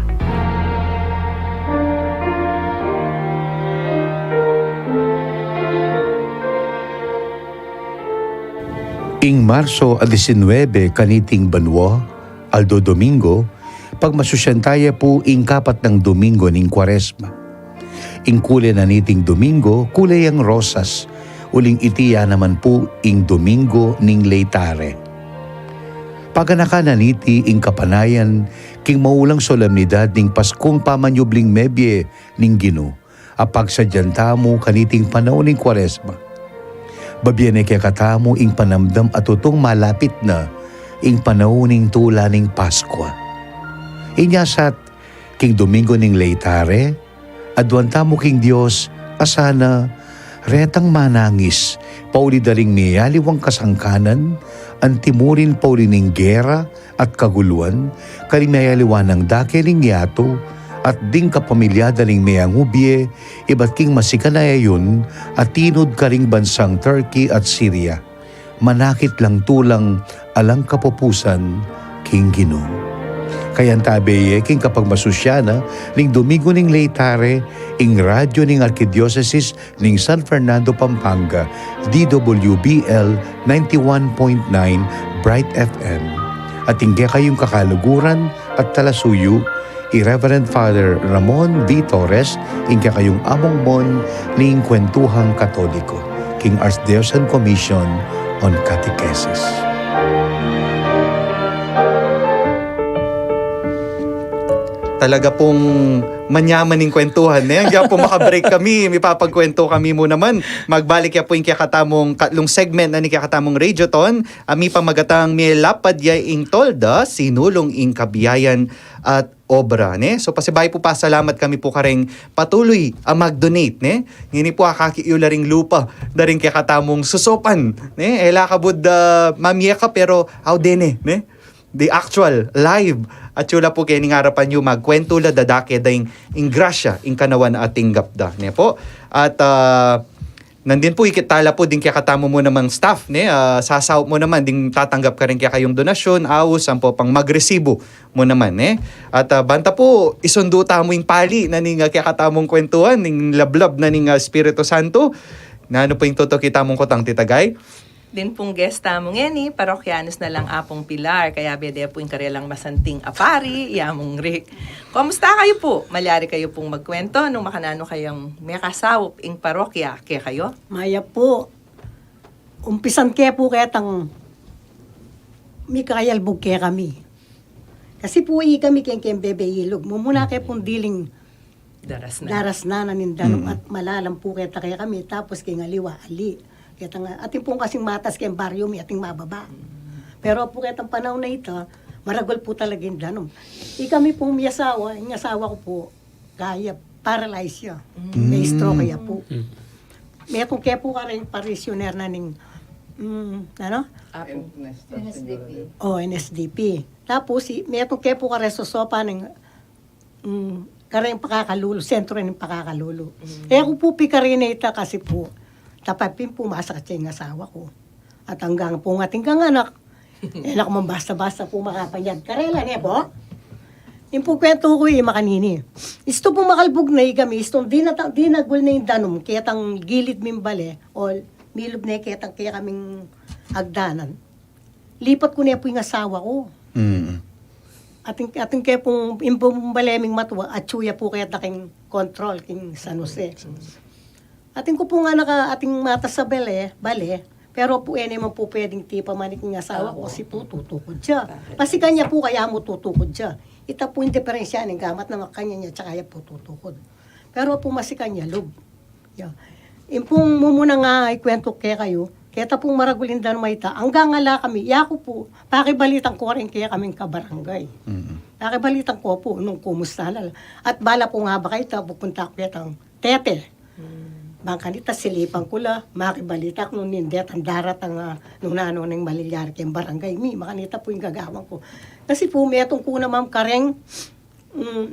Ing Marso a disinwebe kaniting banua, aldo Domingo, pagmasusyan taya pu ing kapat nang Domingo ning Kuaresma. Ing kule na niting Domingo, kule yang rosas, uling iti ya naman pu ing Domingo ning Leitare. Paganakan na niti ing kapanayan king maulang solemnidad ning Paskung pamanyubling mebie ning Ginu, a pagsadyan tamu kaniting panaun ning Kuaresma. Babie ne kekatamu ing panamdam a tutung malapit na ing panaun ning tula ning Paskua. Inya sat, king Domingo ning Leitare, aduan tamu king Dios a sana retang manangis pauli da ring miyaliwang kasangkanan, antimurin pauli ning gera, at kaguluan, karing miyaliwa nang dake ning yatu, at ding kapamilya da ring miyangubie, ibat king masikan a ayun, a tinud karing bansang Turkey at Syria. manakit lang tulang alang kapupusan king Ginu. Kaya antabe ye king kapagmasusyan na ning Domingo ning Laetare, ing radyo ning Arkidiosesis ning San Fernando, Pampanga, D W B L ninety-one point nine Bright F M. At ing kekayung kakaluguran at talasuyu, i Reverend Father Ramon V Torres, ing kekayung among mon ning kwentuhang Katoliko, king Archdiocesan Commission on Catechesis. Talaga pung manyaman ing kwentuhan, eh. Hanggang po maka-break kami, mipapagkwento kami mu naman. Magbalik ya po ing kekatamung katlung segment na ning kekatamung Radiothon. Ami pamagatang milapad ya ing tolda, sinulung ing kabiayan at obra, ne? So, pasibayu pu pasalamat kami pu kareng patuloy a mag-donate, ne? Ngeni pu akakit yu la ring lupa da ring kekatamung susupan, ne? E la kabud, ah, mamie ka, pero au dene, ne? The actual, live. Atyu la pu keni king arapan yu, magkwentu la, dadake da ing, ing grasya, ing kanawan a tinggap da, ne pu? At, ah, nandin pu, ikit tala pu ding kekatamu mu namang staff, ne? Ah, sasaup mu naman ding tatanggap karing kekayung donasyun, aus, ampo pang magresibu mu naman, ne? At, ah, banta pu, isundu tamu ing pali na ning, ah, kekatamung kwentuhan, ning lablab na ning, ah, Espiritu Santo. Nanu pu ing tutuki tamung kutang, Tita Gai? Ding pung guest tamu ngeni, parokyanus na lang Apung Pilar, kayabe de pu ing karelang masanting a pari, i Among Rick. Kumusta kayu pu? Malyari kayu pung magkwento nung makananu kayang mekasaup ing parokya kekayu? Mayap pu. Umpisan ke pu ketang mikayalbug kekami. Kasi pu ikami keng, keng bebe ilug. Mumuna ke pung diling daras na, daras na na ning danum at malalam pu keta kekami. Tapos keng aliwa, ali. Ketang, atin pung kasing matas keng baryu mi, atin mababa. Pero pu ketang panaun a ita, maragul pu talaga ing danum. Ikami pung mi asawa, ing asawa ku pu, kaya paralyze ya. May stroke ya pu. Metung ke pu kareng parishioner na ning, mm, ano? Apo. N S D P. O, N S D P. Tapos, i, metung ke pu kareng sosopan ning, mm, kareng pakakalulu, sentro ning pakakalulu. E ku pu pikarin ita kasi pu, tapapin pu masakit ya ing asawa ku. At anggang pu atin kang anak, e na ku mang basta-basta pu makapanyad karela, ne pu? Ing pu kwentu ku i makanini. Istu pu makalbug na ikami, istu dinata-, dinagul na ing danum ketang gilid ming bale, o milub ne ketang kekaming agdanan. Lipat ku ne pu ing asawa ku. Atin, atin ke pung, ing pung bale ming matua, atyu ya pu keta king control, king San Jose. Atin ku pung anak a, atin matas a bale, bale, pero pu e ne man pu pwedeng tipa manik ing asawa ku kasi pu tutukud ya. Masikan ya pu kaya mu tutukud ya. Ita pu ing diferensya ning gamat na makanyan ya tsaka ya pu tutukud. Pero pu masikan ya lub. Ya. Ing pung mumuna nga ikwentu kekayu, keta pung maragul ing danum a ita, anggang ala kami, yaku pu, pakibalitan ku rin kekaming kabarangay. Pakibalitan ku pu, nung kumusta na la. At bala pu nga ba kayta, pupunta ku ketang tete. Bang kanita silipan ku la, makibalita ku nung ning detang daratang, ah, nung nanu ning malilyari keng barangay mi, makanita pu ing gagawan ku. Kasi pu, metung ku naman kareng, mm,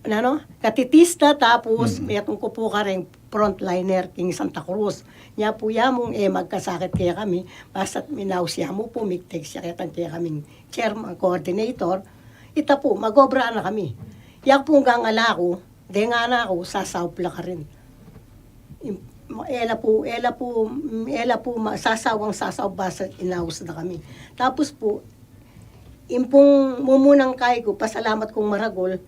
nanu, katetista, tapos metung ku pu kareng frontliner king Santa Cruz. Nya pu ya mung e magkasakit kekami, basta't minaus ya mu pu, mig-text ya ketang kekaming chairman, coordinator, ita pu, mag-obra na kami. Yaku pu anggang ala ku, deng anak ku, sasaup la karin. Im-, e la pu, e la pu, mm, e la pu ma-, sasawang sasaup basta inaus da kami. Tapos pu, ing pung mumunang kai ku, pasalamat kung maragul,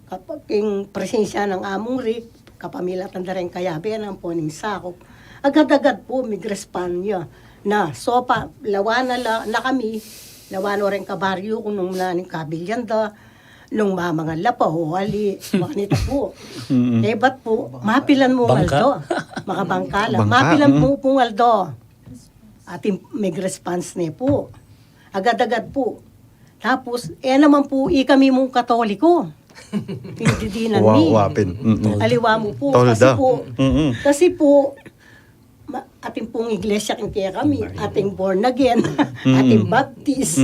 kap-, king presensya nang Among Rick, kapamilatan da ring kayabe na ampo ning sakup. Agad-agad pu, mig-respond ya. Na, sopa, lawan na la, na kami, lawan no ring kabaryu ku nung naning kabilyan da, nung mamangan la pa, o ali, makanita pu. Ebat pu, mapilan mu aldo. Makabangka la. Mapilan mu pung aldo. Atin mig-response ne pu. Agad-agad pu. Tapos, e naman pu, ikami mung Katoliko. Pinagdidinan mi. Aliwa mu pu. Kasi pu, kasi pu, ma-, atin pung iglesia king kekami, atin born again, atin baptist.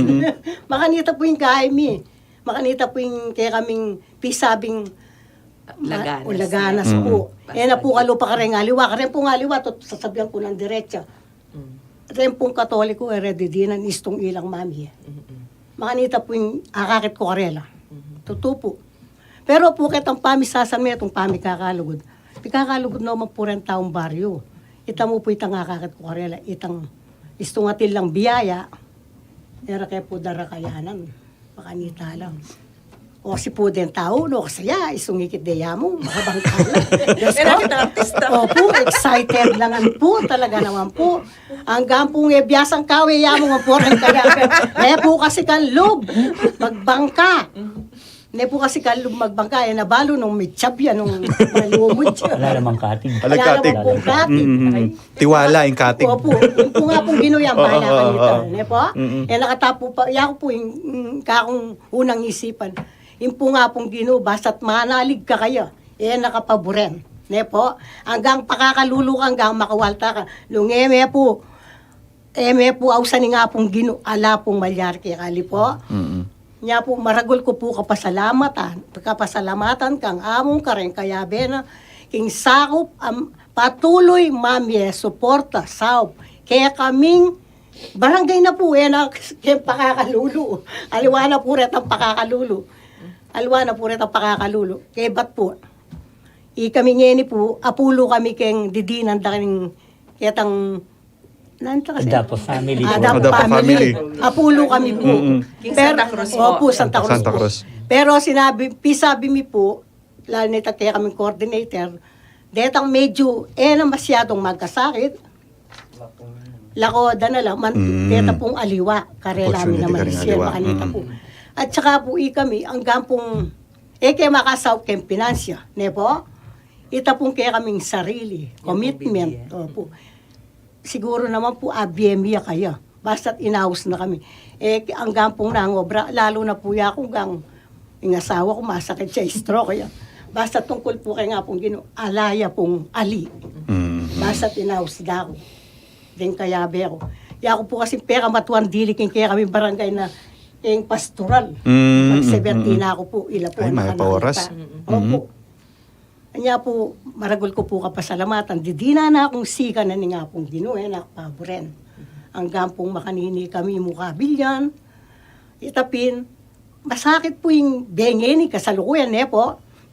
Makanita pu ing kai mi. Makanita pu ing kekaming pisabing ma-, laganas pu. E na pu kalupa kareng aliwa. Kareng pung aliwa, tut-, sasabian ku nang diretsa. Deng pung Katoliko, e re didinan istung ilang mami. Makanita pu ing akakit ku karela. Tutu pu. Pero pu ketang pamisasan metung pamikakalugud. Pikakalugud no man pu reng taung baryu. Ita mu pu itang akakit ku karela. Itang istung atin lang biyaya. E ra ke pu darakayanan. Makanita lang. O si pu deng tau, no, kasi ya, istung ikit de ya mu, makabangka la. Diyos ko. Opu, excited la ngan pu, talaga naman pu. Anggang pung e biyasang kawe ya mu, nga pu reng kaya. Ne pu kasi kan lub magbangka. Ne pu kasi kan lub magbangka, e na balu nung mitsabian, nung malumud siya. Wala namang kating. Wala namang kating. Tiwala ing kating. Opu, ing pu nga pung Ginu yang bala kanita. Ne pu? E nakatapu pa, yaku pu ing, ing kakung unang isipan. Ing pu nga pung Ginu, basta't manalig ka kaya, e na ka paburen. Ne pu? Anggang pakakalulu ka, anggang makawalta ka. Nung e me pu, e me pu ausan ing Apung Ginu, ala pung malyari keka, ali pu. Nya pu, maragul ku pu kapasalamatan, kapasalamatan kang Amung kareng kayabe na, king sakup, am, patuloy mamie suporta, saup kekaming barangay na pu, e na keng pakakalulu. Aliwa na pu retang pakakalulu. Aliwa na pu retang pakakalulu. Kaybat pu, ikami ngeni pu, apulu kami keng didinan da king ketang Nanta kasi? Adapo family. Adapo family. Apulu kami pu. King Santa Cruz pu. Opu, Santa Cruz pu. Pero sinabi, pisabi mi pu, lalu nita kekaming coordinator, detang medyu e na masyadung magkasakit, lako da na la, man, deta pung aliwa, karela mi naman isye, makanita pu. At saka pu ikami, anggang pung, e ke makasaup keng pinansya, ne pu? Ita pung kekaming sarili, commitment. Opu. Siguru naman pu, abie mi ya kaya. Basta't inaus na kami. E, anggang pung nangobra, lalu na pu ya ku, anggang ing asawa ku masakit ya, stroke ya. Basta tungkul pu keng Apung Ginu, ala ya pung ali. Basta't inaus da ku. Deng kayabe ku. Yaku pu kasi pekamatuan dili king kekaming barangay na king pastoral. Magsebentina ku pu, ila pu. Ay, mayap a oras. Opu. Anya pu, maragul ku pu kapasalamatan, didinan na kung sikanan ning Apung Ginu, e na paburen. Anggang pung makanini kami mukabil yan. Ita pin, masakit pu ing bie ngeni kasalukuyan, ne pu?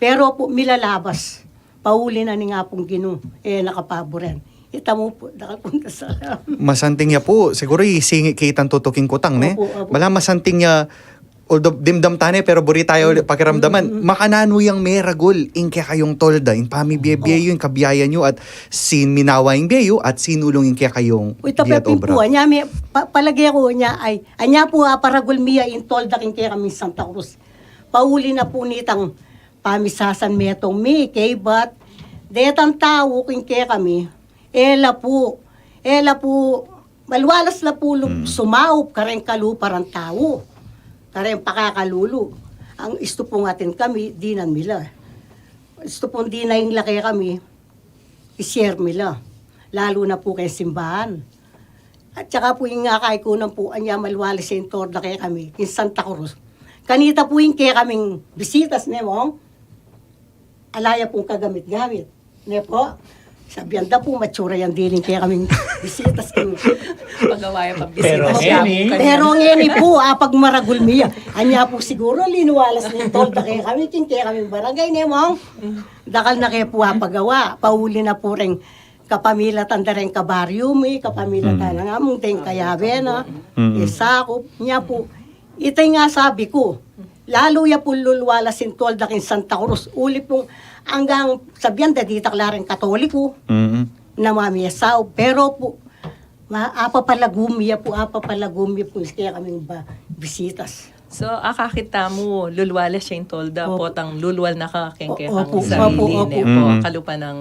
Pero pu, milalabas. Pauli na ning Apung Ginu, e na kapaburen. Ita mu pu, dakal pung dasal. Masanting ya pu, siguru isingit ke itang tutuking kutang, ne? Opu, opu. Bala masanting ya, although dimdam ta ne, pero buri taya pakiramdaman. Makananu yang meragul ing kekayung tolda, ing pamibie-bie yu, ing kabiayan yu, at sin minawa ing bie yu, at sinulung ing kekayung bie at obra? Uy, tapia pin pu, anya mi, pa-, palage ku nya, ay, anya pu, a, paragul mi ya ing tolda king kekaming Santa Cruz. Pauli na pu nitang pamisasan metung mi, kaybat detang tau king kekami, e la pu, e la pu, malualas la pu lu-, sumaup kareng kalupa rang tau, kareng pakakalulu. Ang istu pung atin kami, dinan mi la. Istu pung dinaing la kekami, i-share mi la. Lalu na pu keng simbahan. At saka pu ing akay ku nang pu, anya malualas ya ing tolda kekami, king Santa Cruz. Kanita pu ing kekaming bisitas, ne mong? Ala ya pung kagamit-gamit. Ne pu? Sabian da pu, matsura yang diling kekaming bisitas king pagawa ya pang bisitas. Pero ngeni pu, apagmaragul mi ya. Anya pu siguru, linualas ning tolda kekami, king kekaming barangay, ne mong? Dakal na ke pu apagawa, pauli na pu reng kapamilatan da reng kabaryu mi, kapamilatan nang Amung deng kayabe na, isakup, nya pu, ita ing asabi ku, lalu ya pung lulualas ing tolda king Santa Cruz, uli pung anggang sabian da ditak la reng Katoliko, na mami ya saup, pero pu, ma-, apapalagu mi ya pu, apapalagu mi ya pu, ing kekaming ba-, bisitas. So, akakit tamu, lulwal la siyang tolda, opo, potang lulwal na ka keng, opo, kekang sarili, opo, ne, opo, kalupa nang,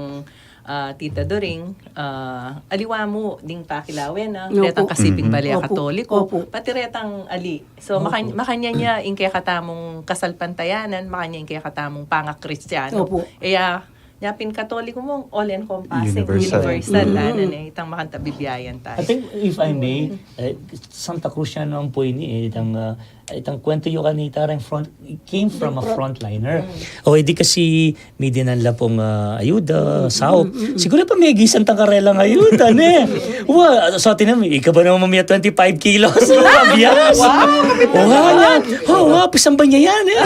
ah, Tita Doring, ah, aliwa mu ding pakilawen na, opo, retang kasiping, mm, bale a, opo, Katoliko, opo, pati retang ali. So, opo, makan-, makanyan ya ing kekatamung kasalpantayanan, makanyan ing kekatamung pangakristiano. Opo. E ya, nya pin Katoliko mu, all-encompassing, universal, universal, mm, ala na, itang makanyan ta bibiyayan tayu. I think, if I may, eh, Santa Cruz ya naman pu ini, eh, itang, ah, Itang kwento yu kanita, reng front, came from a frontliner. O, edi kasi, may dinan la pung, ah, ayuda, saup. Siguru pa megisan tang karelang ayuda, ne? Wa, so, tinan mu, ika ba naman mamia twenty-five kilos? Bias? Wa, wa, wa, pisamban niya yan, eh.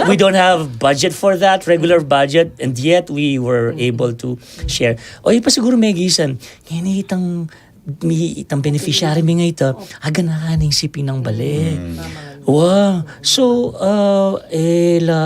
We don't have budget for that, regular budget, and yet we were able to share. O, ipa siguru megisan, ngeni itang mi, itang beneficiary mi nga ita, aganakan ing siping nang bale. Wa, so, ah, e la,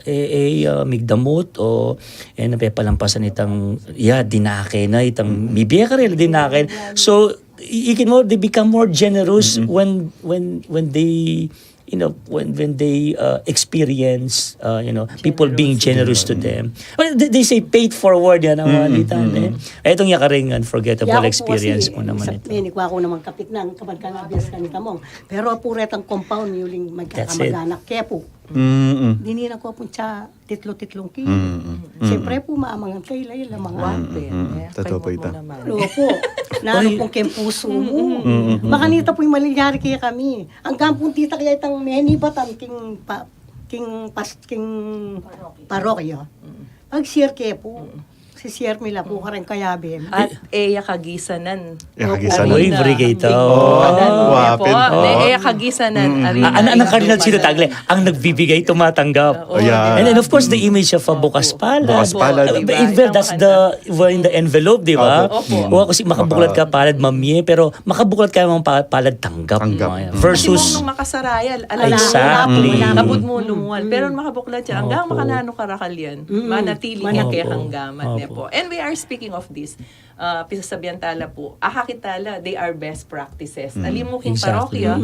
e, e, ah, migdamot o, e, na pepalampasan itang, ya, dinake na, itang mibie karela dinake. So, i-, ikin mo, they become more generous when, when, when they, you know, when, when they, uh, experience, uh, you know, people being generous to them. Well, they, they say, "Pay it forward," yan ang mga dita, eh. Itong yakaring unforgettable experience mo naman ito. Meni kwa ku naman kapit nang kaban ka na bias kanita mo. Pero pure tang compound, yuling magkakamag-anak ke pu. Dininan ku pung tsa titlo-titlong kilo. Siyempre pu, mamangan kayu la, ila mangan. Totoo pu ita. Opo. Nanu pung keng pusu mu. Makanita pu ing malilyari kekami. Anggang pung tita kaya itang menibatan king pa-, king pas-, king parokya. Pag-share ke pu. Si-share mi la pu kareng kayabe mi. At e ya kagisanan. E ya kagisanan. Uy, brigada. O, wapin. E ya kagisanan. Anang Cardinal Sino Tagle, ang nagbibigay, tumatanggap. And then, of course, the image of a bukas palad. Bukas palad. Well, that's the, well, in the envelope, di ba? Opo. O, kasi makabuklat ka palad mamie, pero makabuklat ka mang pa-, palad tanggap. Versus, nung makasarayal, ala, exactly, kaput mu lumual. Pero makabuklat siya, anggang makananu karakal yan. Manatili keng kekang gamat, ne pu. And we are speaking of this. Ah, pisasabian tala pu, akakit tala, they are best practices. Ali mu keng parokya,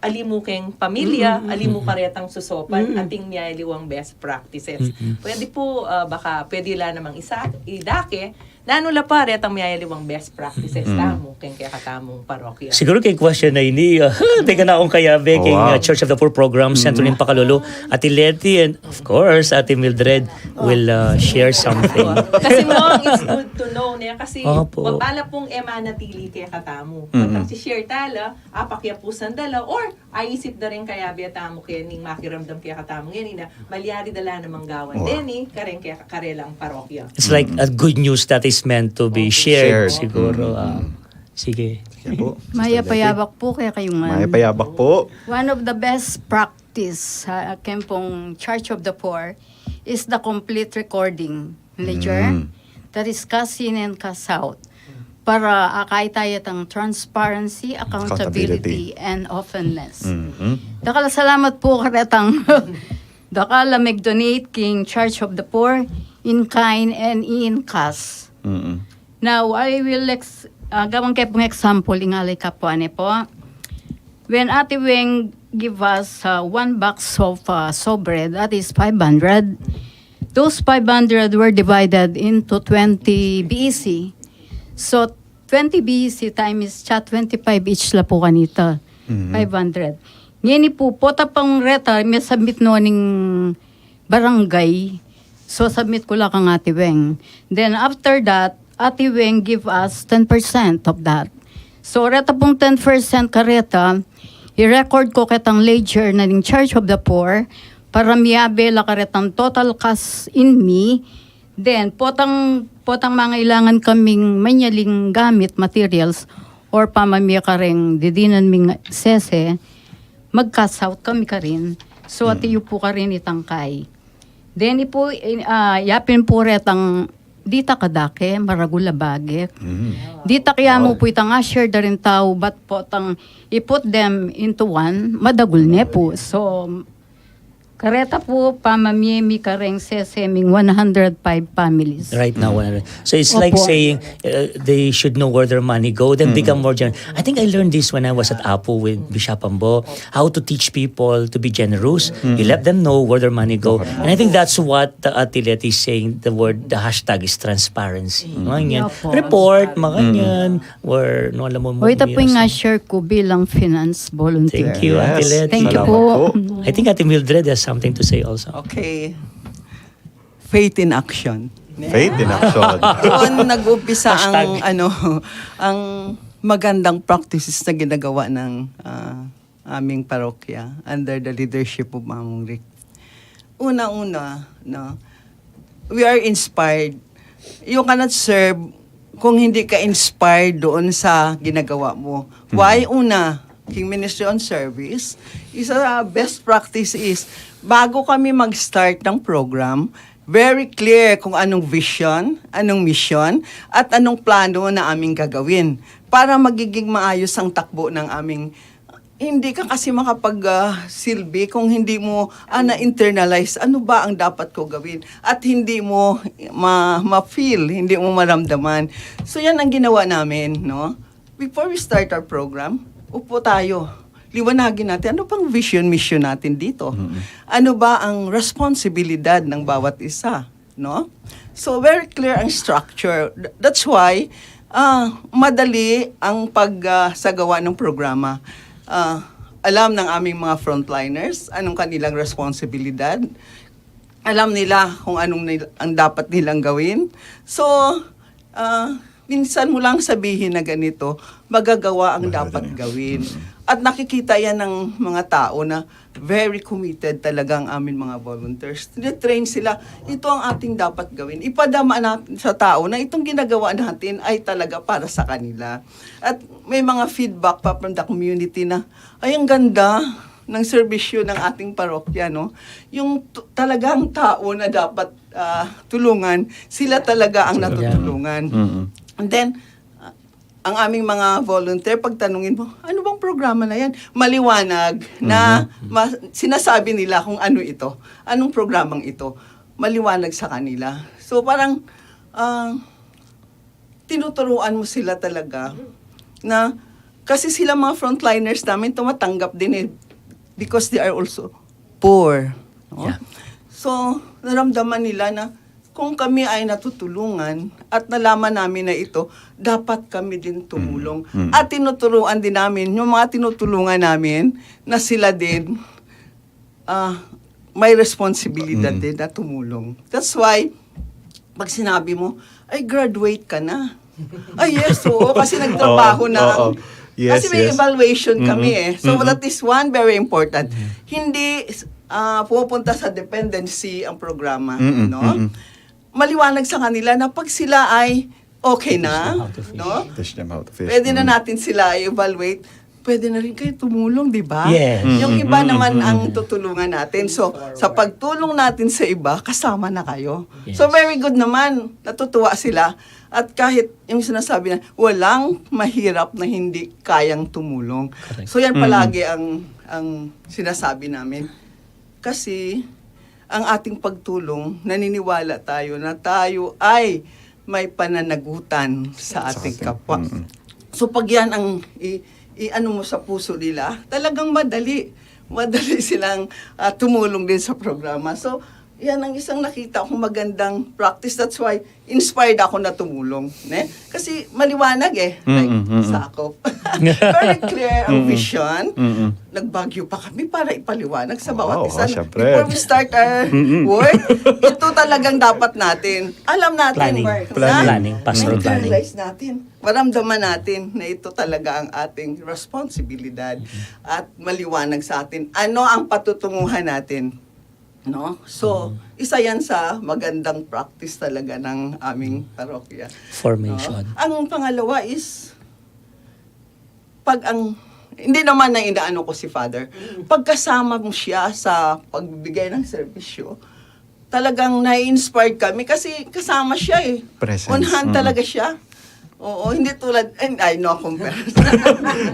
ali mu keng pamilya, ali mu karetang susopan, atin miyayaliwang best practices. Pwede pu, ah, baka, pwede la namang isa, idake, nanu la pa retang miyayaliwang best practices tamu keng kekatamung parokya. Siguru keng question na ini, ah, teka na akong kayabe keng, ah, Church of the Poor Program, Sentro ning Pakalulu, Ate Leti, and of course, Ate Mildred will, uh, share something. Kasi mo, it's good to know, ne? Kasi, opo, mabala pung e manatili kekatamu. Pag nagsishare tala, apakyapusan da la, or aisip da ring kayabe tamu keni, makiramdam kekatamu ngeni na malyari da la namang gawan deni, kareng ke-, karelang parokya. It's like a good news that is meant to be shared, siguro. Ah, sige. Sige po, Sister Leti. Mayap a yabak pu kekayu ngan. Mayap a yabak po. One of the best practice sa keng pung Church of the Poor is the complete recording ledger. That is cash in and cash out. Para akakit taya tang transparency, accountability, and openness. Dakal a salamat pu karetang dakal a mag-donate king Church of the Poor in kind and in cash. Now, I will ex-, ah, gawan ke pung example, ing alay kapwa ne pu. When Ate Weng give us, uh, one box of, uh, sobre, that is five hundred. Those five hundred were divided into twenty B E C. So, twenty B E C times twenty-five each la pu kanita. Five hundred. Ngeni pu, pota pung reta, mi-submit no ning barangay. So, submit ku la kang Ate Weng. Then, after that, Ate Weng give us ten percent of that. So, reta pung ten percent kareta, i-record ku ketang ledger na ning Church of the Poor, para miyabe la karetang total cash in mi. Then, potang, potang mangailangan kaming manyaling gamit, materials, or pamamie kareng didinan ming sese, mag-cash out kami karin. So, ati yu pu karin itang kai. Then, ipu, in, ah, yapin pu retang ditak a dake, maragul a bagek. Ditak ya mu pu itang a-share da ring tau, but potang i-put them into one, madagul ne pu. So, kareta pu, pamamie mi kareng sese ming one hundred five families. Right now, one hundred. So it's like saying, uh, they should know where their money go, then become more generous. I think I learned this when I was at Apu with Bishop Ambo, how to teach people to be generous. You let them know where their money go. And I think that's what the Ate Leti is saying, the word, the hashtag is transparency. Mga ganyan. Opo. Report, mga ganyan. Or, no, alam mo, o, ita pu ing a-share ku bilang finance volunteer. Thank you, Ate Leti. Thank you po. I think Ate Mildred has something to say also. Okay. Faith in action. Faith in action. Doon nag-umpisa ang, ano, ang magandang practices na ginagawa ng, ah, aming parokya under the leadership of Among Rick. Una-una, no, we are inspired. You cannot serve kung hindi ka inspired doon sa ginagawa mo. Why? Una, king Ministry on Service, isa best practice is, bago kami mag-start ng program, very clear kung anong vision, anong mission, at anong plano na aming gagawin para magiging maayos ang takbo ng aming, hindi ka kasi makapag, ah, silbi kung hindi mo, ah, na-internalize ano ba ang dapat ko gawin at hindi mo ma-, ma-feel, hindi mo maramdaman. So yan ang ginawa namin, no? Before we start our program, upo tayo. Liwanagin natin, ano bang vision, mission natin dito? Ano ba ang responsibilidad ng bawat isa? No? So, very clear ang structure. Th-, that's why, ah, madali ang pag, ah, sagawa ng programa. Ah, alam ng aming mga frontliners anong kanilang responsibilidad. Alam nila kung anong nil-, ang dapat nilang gawin. So, ah, minsan mo lang sabihin na ganito, magagawa ang dapat gawin. At nakikita yan ng mga tao na very committed talaga ang aming mga volunteers. Tinitrain sila, ito ang ating dapat gawin. Ipadama natin sa tao na itong ginagawa natin ay talaga para sa kanila. At may mga feedback pa from the community na, "Ay, ang ganda ng serbisyo ng ating parokya, no?" Yung t-, talagang tao na dapat, ah, tulungan, sila talaga ang natutulungan. And then, ah, ang aming mga volunteer, pagtanungin mo, "Ano bang programa na yan?" Maliwanag na ma-, sinasabi nila kung ano ito, anong programang ito. Maliwanag sa kanila. So, parang, ah, tinuturuan mo sila talaga na, kasi sila mga frontliners namin, tumatanggap din eh, because they are also poor, no? Yeah. So, naramdaman nila na kung kami ay natutulungan at nalaman namin na ito, dapat kami din tumulong. At tinuturuan din namin yung mga tinutulungan namin na sila din, ah, may responsibilidad din na tumulong. That's why, pag sinabi mo, "Ay, graduate ka na." Ay, yes, oo, kasi nagtrabaho na ang, kasi may evaluation kami eh. So, that is one very important. Hindi, ah, pupunta sa dependency ang programa, no? Maliwanag sa kanila na pag sila ay okay na, no? Teach them how to fish. Pwede na natin sila i-evaluate. Pwede na rin kayo tumulong, di ba? Yes. Yung iba naman ang tutulungan natin. So, sa pagtulong natin sa iba, kasama na kayo. Yes. So, very good naman. Natutuwa sila. At kahit yung sinasabi na, walang mahirap na hindi kayang tumulong. Correct. So, yan palagi ang, ang sinasabi namin. Kasi, ang ating pagtulong, naniniwala tayo na tayo ay may pananagutan sa ating kapwa. So, pag yan ang i-, i-ano mo sa puso nila, talagang madali. Madali silang, ah, tumulong din sa programa. So, yan ang isang nakita kong magandang practice. That's why, inspired ako na tumulong, ne? Kasi maliwanag eh, like, sakop. Very clear ang vision. Nag-Baguio pa kami para ipaliwanag sa bawat isa. Before we start our work, ito talagang dapat natin. Alam natin, Mark, planning, pastoral planning. Realize natin, maramdaman natin na ito talaga ang ating responsibilidad at maliwanag sa atin. Ano ang patutunguhan natin? No? So, isa yan sa magandang practice talaga ng aming parokya. Formation. No? Ang pangalawa is, pag ang, hindi naman na inaano ko si Father, pagkasama mo siya sa pagbibigay ng serbisyo, talagang nai-inspired kami kasi kasama siya eh. Presence. On hand talaga siya. Oo, hindi tulad, and I know comparison.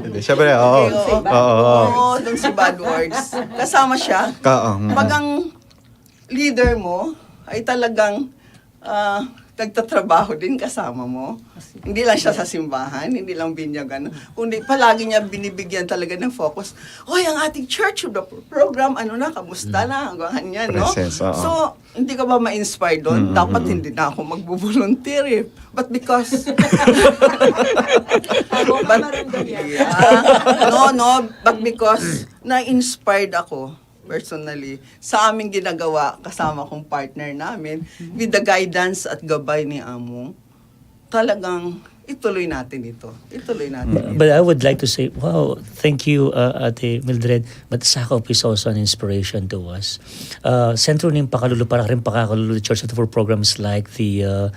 Hindi, syempre, oo. Oo, oo, oo. Doon si Bad Words. Kasama siya. Pag ang leader mo ay talagang, ah, nagtatrabaho din kasama mo. Hindi lang siya sa simbahan, hindi lang binyagan, kundi palagi niya binibigyan talaga ng focus. "Oy, ang ating church of the program, ano na, kamusta na?" Ganyan, no? Presence, oo. So, hindi ka ba ma-inspire doon? Dapat hindi na ako magbo-volunteer eh. But because But, yeah. No, no, but because na-inspired ako personally sa aming ginagawa kasama kong partner namin, with the guidance at gabay ni Among, talagang ituloy natin ito. Ituloy natin ito. But I would like to say, wow, thank you, uh, Ate Mildred. But Sakop is also an inspiration to us. Uh, sentro ning pakalulu para rin pakakalulu church at for programs like the uh,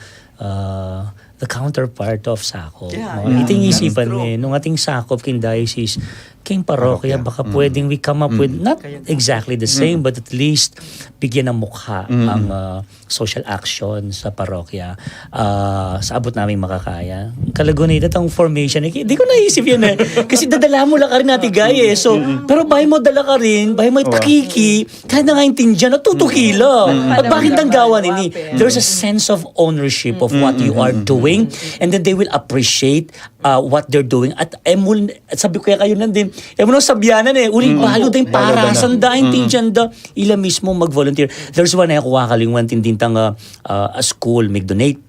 uh, the counterpart of Sakop. Yeah, no? Yeah, iting that's isipan true. Nung ating Sakop king diocese, king parokya, parokya, baka pwedeng we come up with not exactly the same, but at least bigyan ng mukha ang uh, social action sa parokya. Ah, sa abot naming makakaya. Kalago na ito, itang formation. Eh, di ko naisip yun eh. Kasi dadala mo lang ka rin, Ate Guy eh. So, pero bahay mo dala ka rin, bahay mo takiki, kahit na nga intindihan, natutukila. At bakit nang gawa nini? There's a sense of ownership of what you are doing, and then they will appreciate uh, what they're doing. At emul, sabi ko kaya kayo nandin, emul no sabyanan eh, uling balu da ing parasan da, intindihan da, ila mismo mag-volunteer. There's one eh, kuha kalingwan tindintang uh, uh, a school, mag-donate.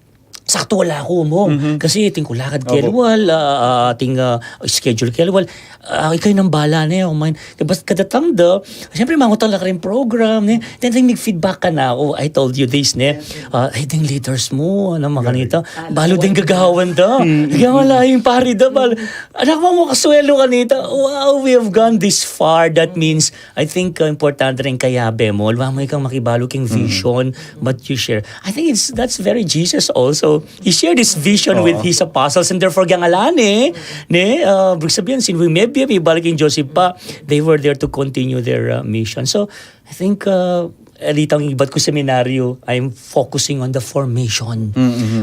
Sakto wala ako mo. Kasi ating kulakad kelwal, ah, ating ah, schedule kelwal. Ah, ikaw nang bala na yun. Basta kadatang da, siyempre mangutang lang ka rin program. Eh. Then, then may feedback ka na. Oh, I told you this, ne? Ah, eh, ding leaders mo, ano, makanita. Balu din gagawan da. Kaya wala yung pari da. Bal, anak mo, mo kaswelo kanita. Wow, we have gone this far. That means, I think, uh, importante rin kaya, Bemol, wa mo ikang makibalu king vision, but you share. I think it's, that's very Jesus also. He shared his vision with his apostles and therefore, kaya nga ne, ne, uh, ibig sabihin, sin we maybe, may balik yung Joseph pa, they were there to continue their uh, mission. So, I think, uh, alitang ibat ko seminaryo, I'm focusing on the formation.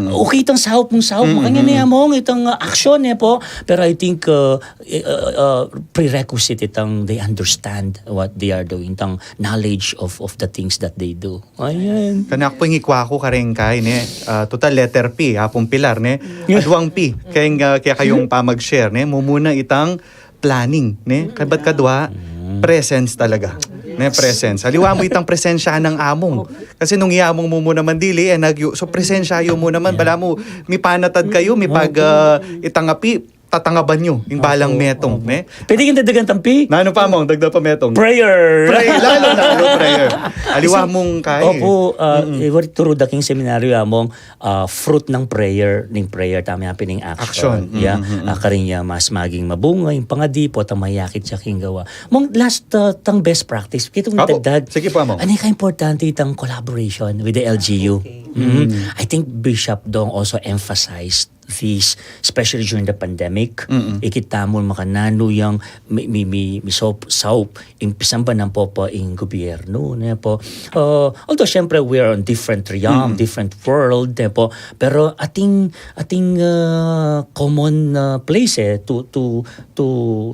Okay, itang saup mong saup, makanya na yamong itang uh, action ne po. Pero I think uh, eh, uh, uh, prerequisite itang they understand what they are doing, itang knowledge of, of the things that they do. Ayan. Kanak po ing ikwa ko kareng kay, ne? Ah, total letter P, apung pilar, ne? Aduang P, keng, ah, kaya kayong pamag-share, ne? Mumuna itang planning, ne? Kabat kadwa, presence talaga. Ne, presence. Aliwa mo itang presensya ng among. Kasi nung iamong mo muna man dili, eh, nagyo. So, presensya yu muna man, bala mo, mipanatad kayo, mipag, ah, itang api, tatangaban nyo, yung balang metong, ne? Pwede kang dagdagan tampi? Nanu pa mong, dagdag pa metong. Prayer. Prayer, lalo na, lalo prayer. Aliwa mong kay. Opo, uh, mm-hmm. Turu da king seminaryo among, uh, fruit ng prayer, ning prayer, tama yan, pining action. Action. Yeah. Mm-hmm. Uh, karin niya mas maging mabunga, yung pangadi, po, tang mayakit siya king gawa. Mong last, uh, tang best practice, kitong natagdag. Sige po, among. Ano yung importante itang collaboration with the L G U? Okay. Mm-hmm. I think Bishop Dong also emphasized this, especially during the pandemic, ikita mo makananu yang mi, mi, mi, mi saup, saup, ing pisamban ng popo ing gobyerno, ne po. Uh, although, syempre, we are on different realm, different world, ne po. Pero ating, ating uh, common uh, place eh, to, to, to,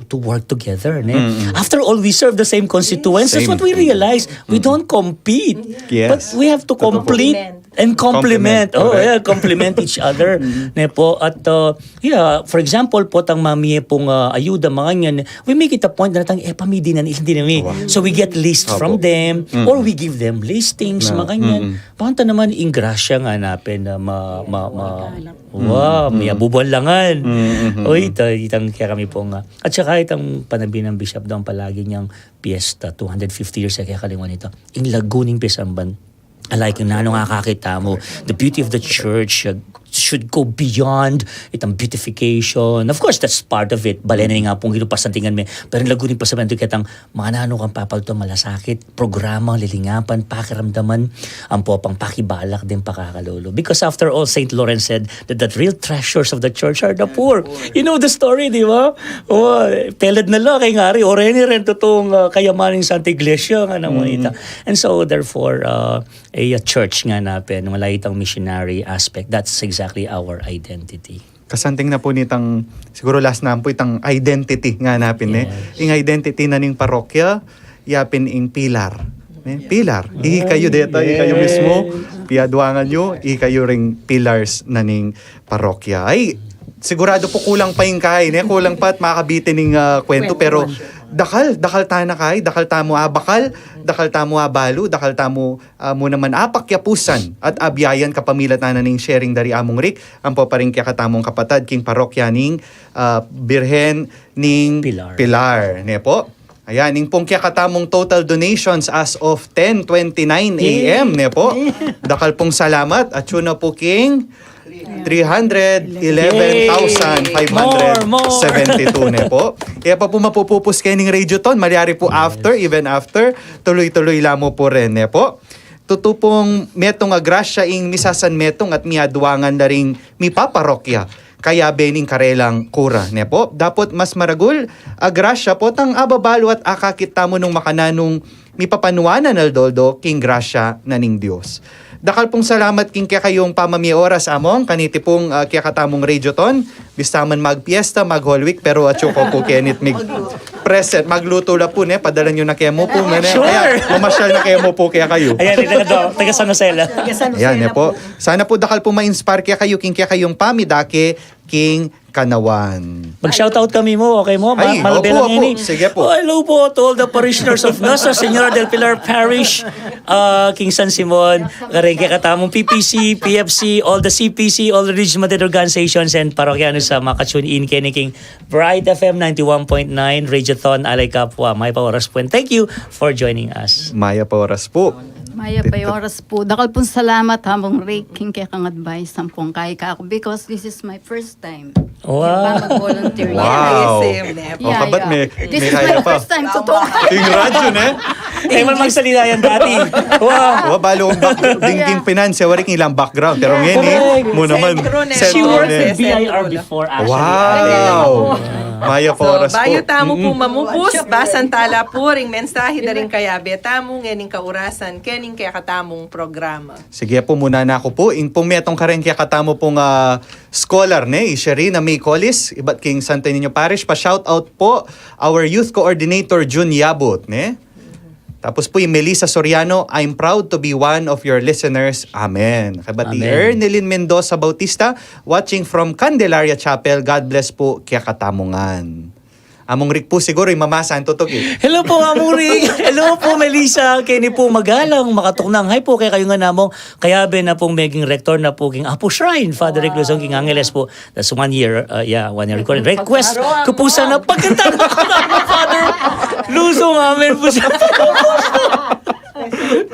to work together, ne? After all, we serve the same constituents. That's what we realize. We don't compete, but we have to complete and complement. Oh, yeah, complement each other. Ne po. At, uh, yeah, for example, po tang mamie pong uh, ayuda, mga yan, we make it a point na tang, eh, pamidi na, hindi na mi. So we get list from them, or we give them listings, mga yan. Panta naman, ing grasya nga napin na ma, ma, ma, wow, may abubuan langan. Oy, ita, itang kaya kami po nga. At saka itang panabi ng Bishop daw palagi niyang piyesta, two hundred fifty years, kaya kalingwan ito. Ing lagu ning pisamban. Like, nanu nga kakita mo, the beauty of the church uh, should go beyond itang beautification. Of course, that's part of it. Bale na nga pong ginupasantingan me. Pero lagu ning pasabanto kitang mananu kang papalto malasakit, programa, lilingapan, pakiramdaman, ang popang pakibalak din pakakalulu. Because after all, Saint Lawrence said that the real treasures of the church are the poor. You know the story, di ba? Oh, pelad na lang kay ngari, oreni rin totoong uh, kayamaning Santa Iglesia, nga naman ita. And so, therefore, uh, a, a church nga napin, wala itang missionary aspect. That's exactly our identity. Kasanting na po nitang, siguro last na po itang identity nga napin, eh. Ing identity na ning parokya, yapin ing pilar. Eh, pilar. Ihi kayo deta, ihi kayo mismo, piaduangan nyo, ihi kayo ring pillars na ning parokya. Ay, sigurado po kulang pa ing kay, ne? Kulang pa at makabitin ning ah, kwento, pero dakal, dakal tana kay, dakal tamo abakal, dakal tamo abalu, dakal tamo ah, mu naman apakyapusan at abiayan kapamilatan na ning sharing dari Among Rick, ang po pa rin kaya katamong kapatad king parokya ning ah, Birhen ning Pilar. Pilar, ne po? Ayan, ning pong kaya katamong total donations as of ten twenty-nine a m, ne po? Dakal pong salamat at yun na po king Three hundred eleven thousand five hundred seventy-two ne po. Kaya pa po mapupupus kening Radiothon, malyari po after, even after, tuloy-tuloy la mu pu rin, ne po? Tutu pung metung a grasya ing misasanmetung at miaduangan la ring mipaparokya kayabe ning karelang kura, ne po? Dapot mas maragul a grasya potang ababalu at akakit tamu nung makananung mipapanuanan aldo-aldo king grasya na ning Dios. Dakal pung salamat king kekayung pamamie oras, Among, kaniti pung, ah, kekatamung Radiothon. Bista man magpiesta, mag-Holy Week, pero atyu ko pu kenit mig-present. Magluto la pu, ne? Padala yu na kemu pu, ne? Sure. Kaya mamasyal na kemu pu kekayu. Ayan, taga, taga San Jose la. Yan, ne po. Sana po dakal po ma-inspire kekayu king kekayung pamidake king kanawan. Mag-shoutout kami mu, okay mu? Ma-, ay, malabe opo, lang opo. Ini. Sige po. Oh, hello po to all the parishioners of Nuestra Señora del Pilar Parish, uh, king San Simon, karing kekatamung P P C, P F C, all the C P C, all the religious organizations and parokyanos a maka-tune in keni king Bright F M ninety-one point nine, Radiothon, Alay Kapwa. Mayap a oras po, and thank you for joining us. Mayap a oras po. Mayap a oras po. Dakal pung salamat, Among Rick, king kekang advice, ampong kaya kaku, because this is my first time. Wow. Kaya mag-volunteer. Wow. Yes, same, ne? O, yeah, kabat yeah. This is my first time, totoo. King radyo, ne? Ay, man magsalita yan dati. Wow. Wa, balu kung back, ding, ding finance, wari king ilang background. Pero yeah, ngeni, correct. Mu naman, sentro ne. She worked in B I R before, actually. Wow. Mayap a oras po. So, bayu tamu pu mamupus, basan tala pu ring mensahe da ring kayabe tamu ngening kaurasan kening kekatamung programa. Sige po, muna na ku pu. Ing pung metung kareng kekatamu pung, ah, scholar, ne, i Sherina May Collis, ibat king Santo Niño Parish, pa-shoutout po, our youth coordinator, Jun Yabut, ne? Tapos pu i Melissa Soriano, "I'm proud to be one of your listeners." Amen. Kabat i Ernelyn Mendoza Bautista, watching from Candelaria Chapel. God bless po kekatamu ngan. Among Rick pu siguru ing mamasa, tutuki. Hello po, Among Rick. Hello po, Melissa. Keni po magalang makatuknang hi po kekayu ngan, Among. Kayabe na pung meging rector na po king Apo Shrine, Father Rick Luzon king Angeles po. That's one year, uh, yeah, one year recording. Request ku pu sana pagkanta na ku, Father Luzon, amen po siya.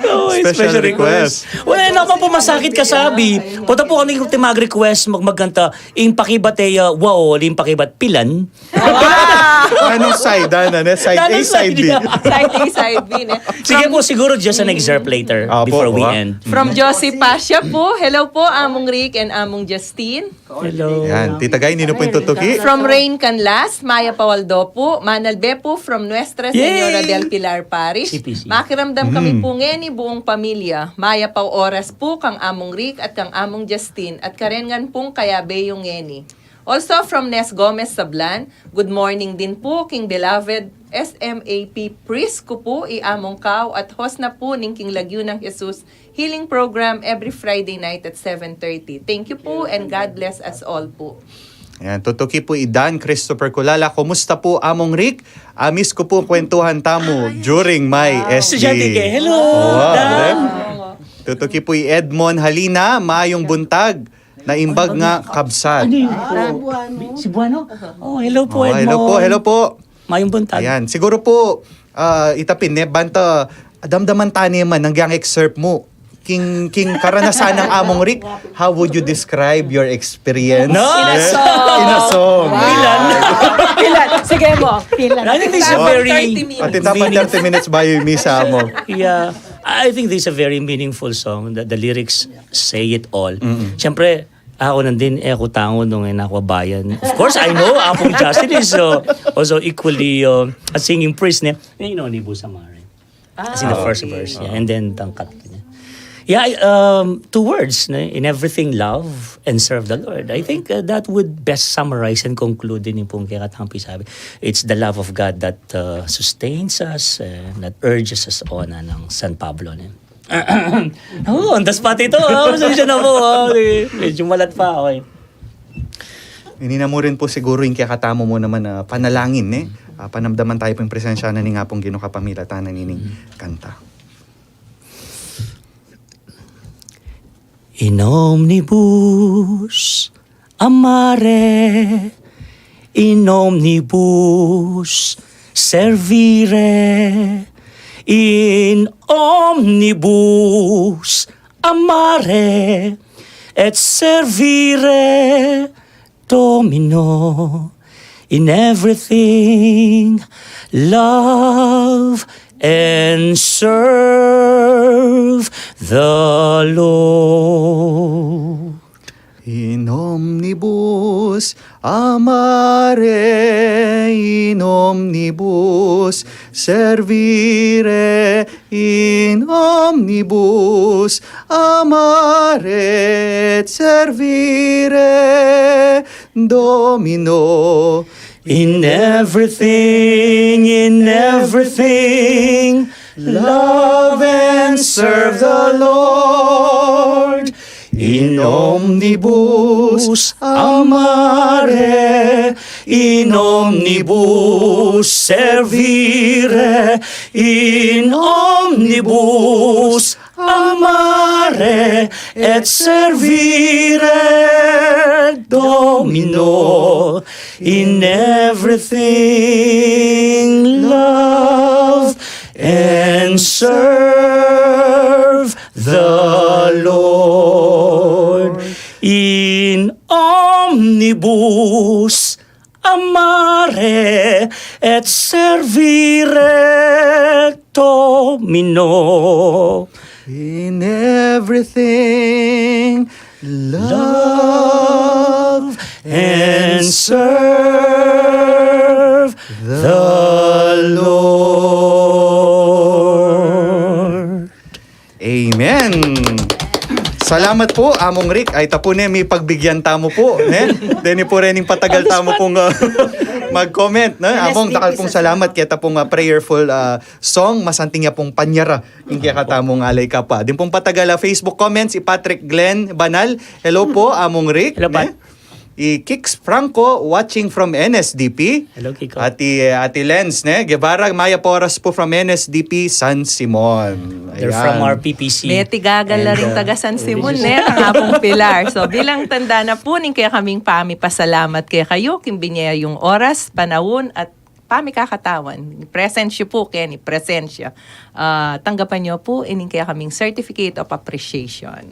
No, special request. Wala naman po masakit kasabi. Pota po kami mag-request, mag-, magkanta. Ing pakibat e, uh, wow, ing pakibat pilan. Wow! Anong side, ano, ne? Side A, side B? Side A, side B, ne? Sige po, siguro just an excerpt later before we end. From Josie Pasha po, "Hello po, Among Rick and Among Justine." Hello. Yan, Tita Guy, ninu pu ing tutuki? From Rain Canlas, "Mayap a aldo po, manalbe po from Nuestra Señora del Pilar Parish. C P C. Makiramdam kami po ngeni buong pamilya. Mayap a oras po kang Among Rick at kang Among Justine at karen ngan pung kayabe yu ngeni." Also from Nes Gomez Sablan, "Good morning din po king beloved S M A P priest ku po i Among Kao at host na po ning king Lagyu ng Jesus Healing Program every Friday night at seven thirty. Thank you po and God bless us all po." Yan, tutuki pu i Dan Christopher Kulala. "Kumusta po, Among Rick? Amiss ku pu kwentuhan tamu during my S J." Estudyante ke. Hello, Dan. Tutuki pu i Edmond Halina, "Mayung buntag. Naimbag nga kabsat." Ano yun? Cebuano? Oh, hello po, Edmond. Hello po, hello po. Mayung buntag. Ayan, siguro po, ah, ita pin, ne, banta, damdaman ta ne man, nang yang excerpt mu. King, king karanasan nang Among Rick, how would you describe your experience? No! In a song. In a song. Wow. Pilan. Pilan. Sige mo. Pilan. I think this is a very... Atin tapat thirty minutes bayu misa mo. Yeah. I think this is a very meaningful song. The, the lyrics say it all. Siyempre, ako nandin, e ku tangu nung e na ku abayan. Of course, I know Apung Justin is, uh, also equally, uh, a singing priest, ne? You know, Nibu Samare. As in the first verse, yeah, and then tangkat niya. Yeah, I, um, two words, ne? "In everything, love and serve the Lord." I think, uh, that would best summarize and conclude din yung pong kaya katang pisabi. It's the love of God that, uh, sustains us, uh, that urges us on, anang San Pablo, ne? Oh, on the spot ito, ah. Pasensya na po, ah. Medyo malat pa, okay. Ini na mu rin po siguro ing kekatamu mu naman a panalangin, ne? Ah, panamdaman tayu pung presensya na ning Apung Ginu kapamilatan na nining kanta. In omnibus amare, in omnibus servire, in omnibus amare, et servire Domino. In everything, love and serve the Lord. In omnibus amare, in omnibus servire, in omnibus amare et servire Domino. In everything, in everything, love and serve the Lord. In omnibus amare, in omnibus servire, in omnibus amare et servire Domino. In everything, love and serve the Lord. In omnibus amare et servire Domino. In everything, love and serve the Lord. Amen. Salamat po, Among Rick. Ay, tapu ne, mi pagbigyan tamu po, ne? Deni po rening patagal tamu pong, ah, mag-comment, ne? Among, dakal pong salamat keta pong, ah, prayerful, ah, song, masanting ya pong panyara ing kekatamung Alay Kapwa. Deni pong patagal, ah, Facebook comments, i Patrick Glenn Banal. Hello po, Among Rick, ne? Hello, Pat. I Kix Franco, watching from N S D P. Hello, Kiko. At i, eh, Ate Lens, ne? Guevara, mayap a oras po from N S D P San Simon. They're from R P P C. Metigagal la ring taga San Simon, ne? Ang Apong Pilar. So, bilang tanda na po ning kekaming pamipasalamat kekayu, king binye yung oras, panaun, at pamikakatawan. Presensya po, Kenny, presensya. Ah, tanggapan niyo po ining kekaming Certificate of Appreciation.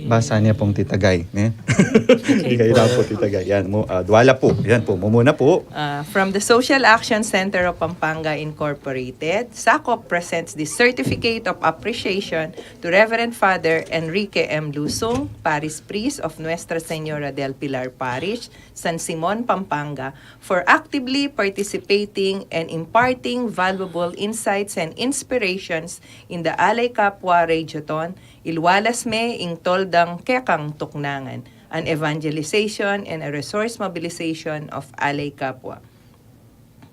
Basa niya pong Tita Gay, ne? Okay. Kailangan po, Tita Gay. Yan, mo, ah, dwala po. Yan po, mumuna po. Uh, from the Social Action Center of Pampanga Incorporated, SACOP presents the Certificate of Appreciation to Reverend Father Enrique M. Lusung, Parish Priest of Nuestra Señora del Pilar Parish, San Simon, Pampanga, for actively participating and imparting valuable insights and inspirations in the Alay Kapwa Radiothon, Ilwalas Me ing Toldang Kekang Tuknangan, an evangelization and a resource mobilization of Alay Kapwa.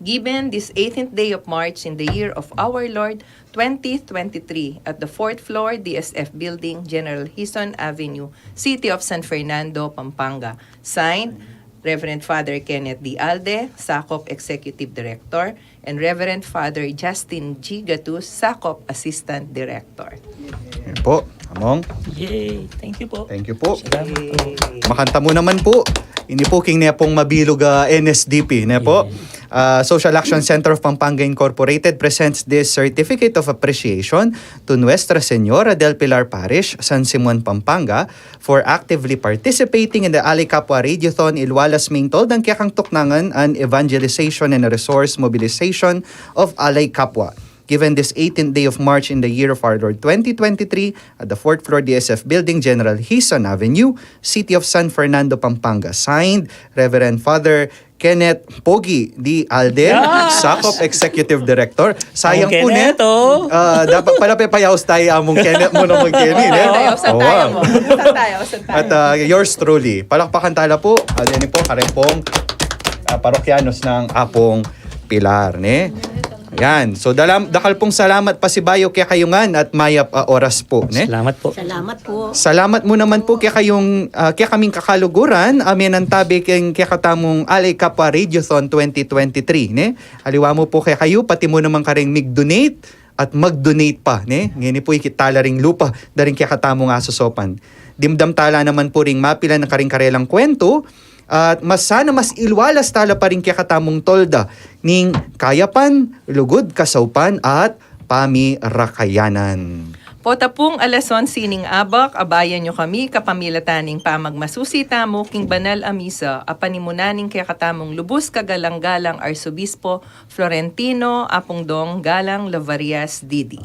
Given this eighteenth day of March in the year of our Lord, twenty twenty-three, at the fourth floor, D S F Building, General Hison Avenue, City of San Fernando, Pampanga. Signed, Reverend Father Kenneth D. Alde, SACOP Executive Director, and Reverend Father Justin G. Gatus, SACOP Assistant Director. Yan po, Among. Yay! Thank you po. Thank you po. Salamat po. Makanta mu naman po. Ini po king ne pong mabilug a N S D P, ne po? Yay. Ah, Social Action Center of Pampanga Incorporated presents this certificate of appreciation to Nuestra Señora del Pilar Parish, San Simon, Pampanga, for actively participating in the Alay Kapwa Radiothon Ilwalas Me ing Toldang Kekang Tuknangan, an evangelization and resource mobilization of Alay Kapwa. Given this eighteenth day of March in the year of our Lord twenty twenty-three at the fourth floor D S F Building, General Hison Avenue, City of San Fernando, Pampanga. Signed, Reverend Father Kenneth Pogi D. Alde, yeah, SACOP Executive Director. Sayang po, Kenneth, ne? Oh. Ah, dapat pala pepayaus tayo Among Kenneth mu naman, Kenny, ne? Tayo, saan tayo mo? Saan tayo? Saan tayo? At, ah, yours truly. Palakpakan tala po. Ah, deni po, kareng pong, ah, parokyanos ng Apong Pilar, ne? Yan. So, dalam, dakal pong salamat pasibayu kekayu ngan at mayap a oras po, ne? Salamat po. Salamat po. Salamat mu naman po kekayung, ah, kekaming kakaluguran, a menantabe keng kekatamung Alay Kapwa Radiothon twenty twenty-three, ne? Aliwa mu po kekayu, pati mu naman kareng mig-donate at mag-donate pa, ne? Ngeni po ikit tala ring lupa da ring kekatamung asosopan. Dimdam tala naman po ring mapilan a karing karelang kuwentu, at mas sana mas ilwalas tala pa ring kekatamung tolda ning kayapan, lugud, kasaupan, at pamirakayanan. Pota pung alas onse ning abak, abayan yu kami kapamilatan ning pamagmasusi tamu king banal a misa a panimunan ning kekatamung lubus kagalang-galang Arsobispo Florentino Apung Dong Galang Lavarias, D D.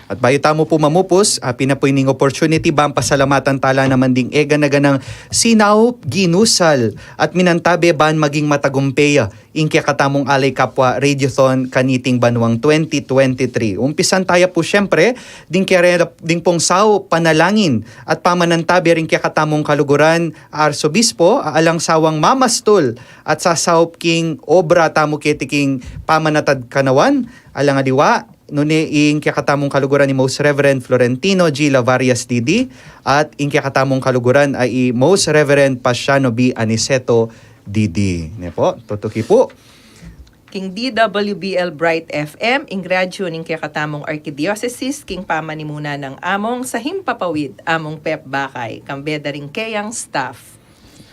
At bayu tamu pu mamupus, apin na pu ining opportunity ban pasalamatan tala naman ding egana-ganang sinaup, ginusal, at minantabe ban maging matagumpe ya ing kekatamung Alay Kapwa Radiothon kaniting banuang twenty twenty-three. Umpisan taya pu siyempre ding kere-, ding pung saup, panalangin, at pamanantabe ring kekatamung kaluguran a Arsobispo a alang sawang mamastul at sasaup king obra tamu keti king pamanatad kanawan, alang aliwa nune ing kekatamung kaluguran i Most Reverend Florentino G Lavarias, D D, at ing kekatamung kaluguran a i Most Reverend Pasiano B Aniceto, D D. Ne pu, tutuki pu king D W B L Bright F M, ing radyu ning kekatamung arkidiosesis, king pamanimuna nang Among sa himpapawid, Among Pep Bakay, kambe da ring keyang staff.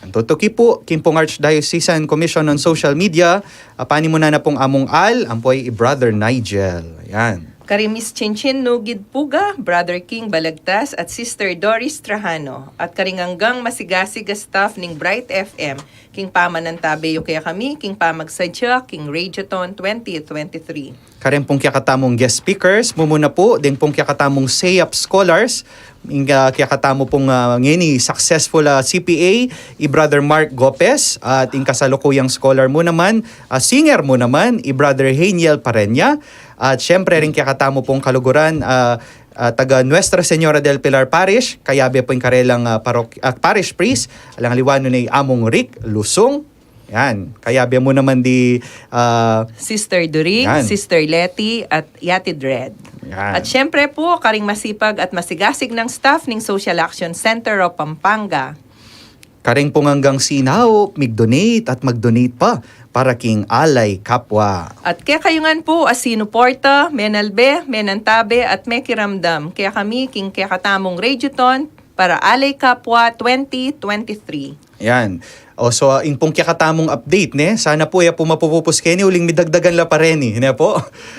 Tutuki pu king pung Archdiocesan Commission on Social Media, a panimunan na pung Among Al, ampo i Brother Nigel. Yan. Karing Miss Chinchin Nugid Puga, Brother King Balagtas, at Sister Doris Trajano, at karing anggang masigasig a staff ning Bright F M, king pamanantabe yu kekami king pamagsadya king Radiothon twenty twenty-three. Karing pung kekatamung guest speakers, mumuna pu ding pung kekatamung SEAP scholars, ing, ah, kekatamu pung, ah, ngeni successful, ah, C P A, i Brother Mark Gopez, at ing kasalukuyang scholar mu naman, ah, singer mu naman, i Brother Haniel Parenya, at siyempre ring kekatamu pung kaluguran, ah, ah, taga Nuestra Señora del Pilar Parish, kayabe pu ing karelang, ah, parok-, ah, parish priest, alang aliwa nune i Among Rick Lusung. Yan, kayabe mu naman di, ah, Sister Duri, yan. Sister Letty, at Yati Dred. Yan. At siyempre pu, karing masipag at masigasig nang staff ning Social Action Center of Pampanga. Karing pung anggang sinaup, mig-donate at mag-donate pa para king Alay Kapwa. At kekayu ngan pu a sinuporta, menalbe, menantabe, at mekiramdam kekami king kekatamung Radiothon para Alay Kapwa twenty twenty-three. Yan. O, so, ah, ing pung kekatamung update, ne? Sana pu, e ya pu mapupupus keni uling midagdagan la pa reni, ne pu?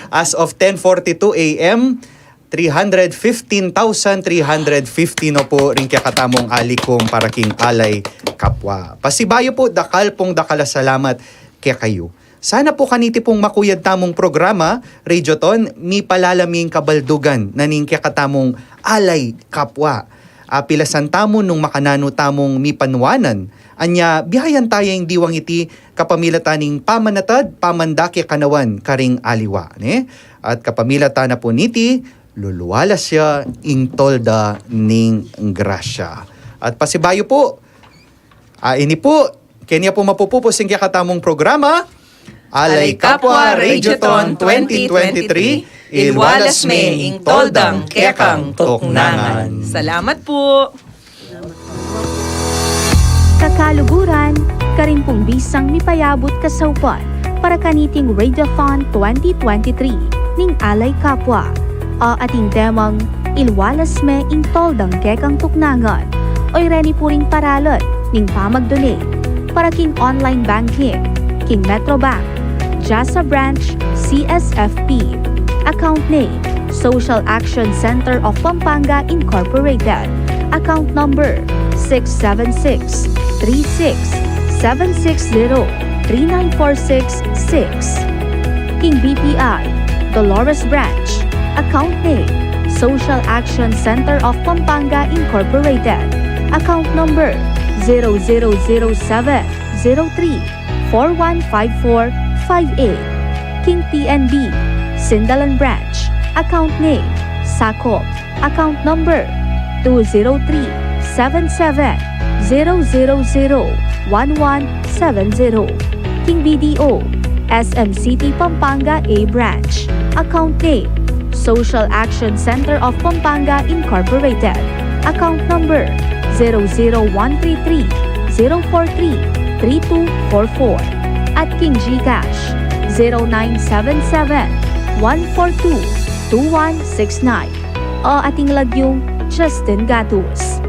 As of ten forty-two A M, three hundred fifteen thousand three hundred fifty no pu ring kekatamung alikum para king Alay Kapwa. Pasibayu pu, dakal pung dakal a salamat kekayu. Sana pu kaniti pung makuyad tamung programa, Radiothon, mipalalam ing kabaldugan na ning kekatamung Alay Kapwa. Apilasan tamu nung makananu tamung mipanuanan. Anya, bihayan taya ing diwang iti kapamilatan ning pamanatad, pamandake kanawan karing aliwa, ne? At kapamilatan na pu niti, lulualas ya ing tolda ning grasya. At pasibayu pu, ah, ini pu, keni ya pu mapupupus ing kekatamung programa, Alay Kapwa Radiothon twenty twenty-three, ilwalas me ing toldang kekang tuknangan. Salamat pu. Kakaluguran, karin pung bisang mipayabut kasaupan para kaniting Radiothon twenty twenty-three ning Alay Kapwa. A ating temang, ilwalas me ing toldang kekang tuknangan. Oy reni pu ring paralan ning pamag-donate para king online banking king Metrobank, Jasa Branch, C S F P. Account name, Social Action Center of Pampanga Incorporated. Account number, six seven six, three six, seven six zero, three nine four six six. King B P I, Dolores Branch. Account name, Social Action Center of Pampanga Incorporated. Account number, zero zero zero seven, zero three, four one five four five eight. King P N B, Sindalan Branch. Account name, Sakop. Account number, two zero three, seven seven, zero zero zero, one one seven zero. King B D O, S M City Pampanga A Branch. Account name, Social Action Center of Pampanga Incorporated. Account number, zero zero one three three, zero four three, three two four four. At king GCash, zero nine seven seven, one four two, two one six nine. O ating lagyung Justin Gatus.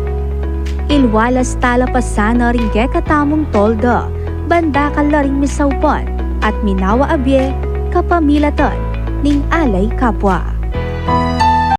Ilwalas tala pa sana ring kekatamung tolda, ban dakal la ring misaupan at minawa a bie kapamilatan ning Alay Kapwa.